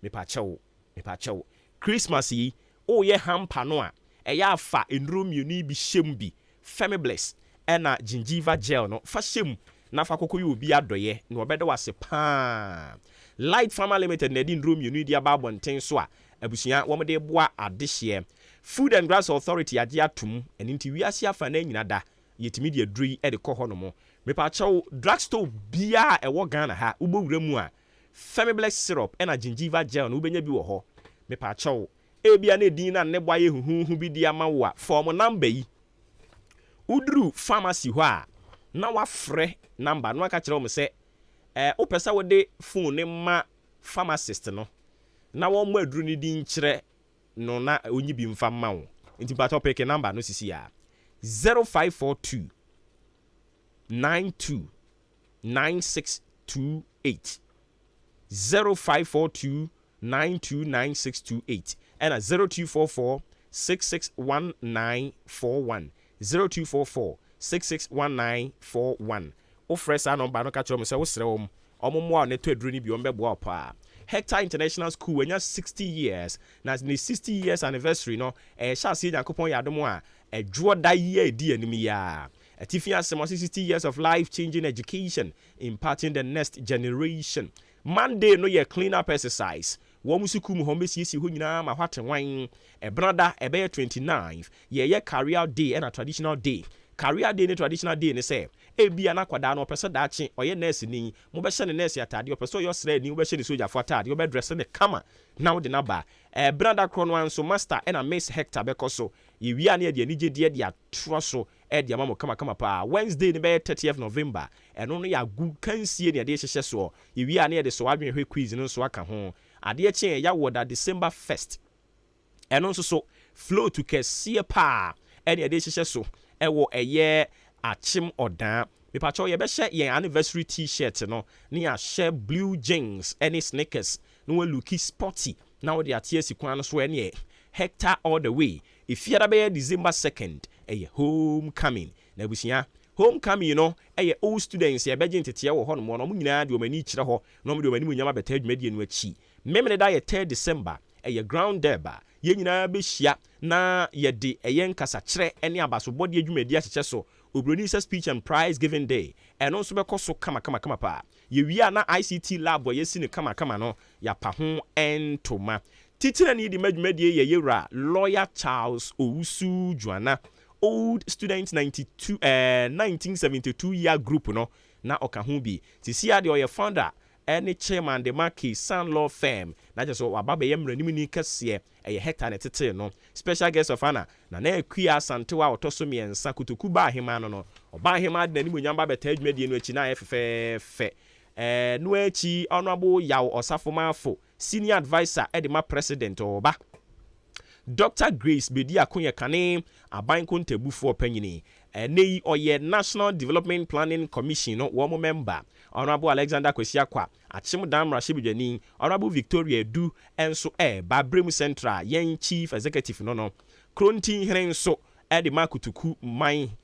mepakyɛw, mepakyɛw, Christmas yi woyɛ hamper no a, ɛyɛ afa nnuro mmienu yi bi hyɛ mu bi, Femibliss ɛna Gingiva Gel no. Fa hyɛ mu na fa kɔkɔ yɛ obi adɔyɛ na ɔbɛda wase paa. Light Pharma Limited na ɛde nnuro mmienu yi de aba abɔnten so a abusua wɔn de boa adehyeɛ. Food and Drugs Authority agye atom. Ɛno nti wiase afa na nyina da yɛtumi de aduro yi de kɔ hɔ nom. Mepakyɛw, drugstore biara a ɛwɔ Ghana ha, wobɛwura mu a, Femiblex syrup ɛna Gingiva Gel no, wobɛnya bi wɔ hɔ. Mepakyɛw, ebia na edin na ne bɔ ayɛ huhuhu bi de ama wo a, fɔm number yi. Woduru pharmacy hɔ a, na wafrɛ number na waka kyerɛ wɔn sɛ wopɛ sɛ wode phone ne ma pharmacist no na wɔn mo aduro no din kyerɛ no na onyi bi mfa ma wo. Nti mpatɔ pick number no sisi a, 0542 92 9628, 0542 929628, ɛna 0244 661941, 0244 661941. Wofrɛ saa number no ka kyerɛ m sɛ wosrɛ wɔm ɔmo mmoa wo ne tɔ aduro no bi, ɔmo bɛboa wo paa. Hector International School wanya 60 years, na ne 60 years anniversary no ɛhyɛ aseɛ, Nyankopɔn yɛ adom a, ɛdwoɔ da yi a ɛdi anim yi a. Atifi asɛm ɔse 60 years of life changing education, imparting the next generation. Monday no yɛ clean up exercise. Wɔn sukuu mu hɔ mbɛsiesie hɔ nyinaa ma hɔ ate wan. Ɛbenada ɛbɛyɛ 29, yɛyɛ career day ɛna traditional day. Career day ne traditional day ne sɛ ebia na akwadaa no ɔpɛ sɛ daakye ɔyɛ nurse ni, mobɛhyɛ ne nurse ataadeɛ. Ɔpɛ sɛ ɔyɛ ɔsraani, wobɛhyɛ ne sogyafo ataadeɛ, wobɛdress ne kama na wode n'aba. Ɛbenada korɔ no nso, Master ɛna Miss Hector bɛkɔ so. Yɛwie a, ne yɛde anigyedeɛ de atoa so ɛde ama mo kamakama paa. Wednesday ne bɛyɛ 30th November. Ɛno no yɛ agu kansie ne yɛde hyehyɛ soɔ. Yɛwie a, ne yɛde so adwene hwɛ quiz no nso aka ho. Adeɛ kye ɛyɛ wɔ da December 1st. Ɛno nso so float kɛseɛ paa ɛne yɛde hyehyɛ so ɛwɔ ɛyɛ Akyem Ɔdaa. Mepakyɛw, yɛbɛhyɛ yɛn anniversary T-shirt no ne yɛahyɛ blue jeans ɛne sneakers na wɔalook sporty na wɔde ate asi kwan no so. Ɛneɛ Hector all the way. Efiada bɛyɛ December 2nd ɛyɛ homecoming. Na abusua, homecoming no ɛyɛ old students yɛbɛgye nteteɛ wɔ hɔnom no, ɔmo nyinaa de wɔn ani kyerɛ hɔ na ɔmo de wɔn anim nyama bɛtɛ dwumadie no akyi. Mmemmene da yɛ 3rd December, ɛyɛ ground durbar. Yɛn nyinaa bɛhyia na yɛde ɛyɛ nkasakyerɛ ne abasobɔdeɛ dwumadi ahyehyɛ so. Oburoni sɛ speech and prize giving day. Ɛno nso bɛkɔ so kamakamakama paa. Yɛwie a, na ICT lab a yɛsi no kamakama no, yɛapa ho ntoma. Titire ne di ma dwumadie yɛ yɛwura Lawyer Charles Owusu Juana, old student 92 1972 year group no na ɔka ho bi. Sisi a deɛ ɔyɛ founder ɛne chairman de ma Kesan Law Firm na kyerɛ sɛ waba bɛyɛ mmaranimni kɛseɛ. Ɛyɛ Hector ne tetee no. Special guest of honor na na Akua Asantewa a ɔtɔ so mmiɛnsa, Kotoku ba ahema no, ɔba ahema de n'anim onyam ba bɛtaa dwumadie no akyi na ayɛ fɛfɛɛfɛ. No akyi, Honourable Yaw Ɔsafomaafo, senior adviser ɛde ma president, ɔba. Dr Grace Bediako yɛ kane aban kontabufoɔ panyini. Ɛnɛ yi ɔyɛ National Development Planning Commission no wɔn member. Honourable Alexander Kwasi Akwa, Akyem Dan mmarahyɛbadwani. Honourable Victoria Edu nso ɛɛba, Bremu Central yɛn chief executive no. Krontinhene nso ɛde ma Kutuku man.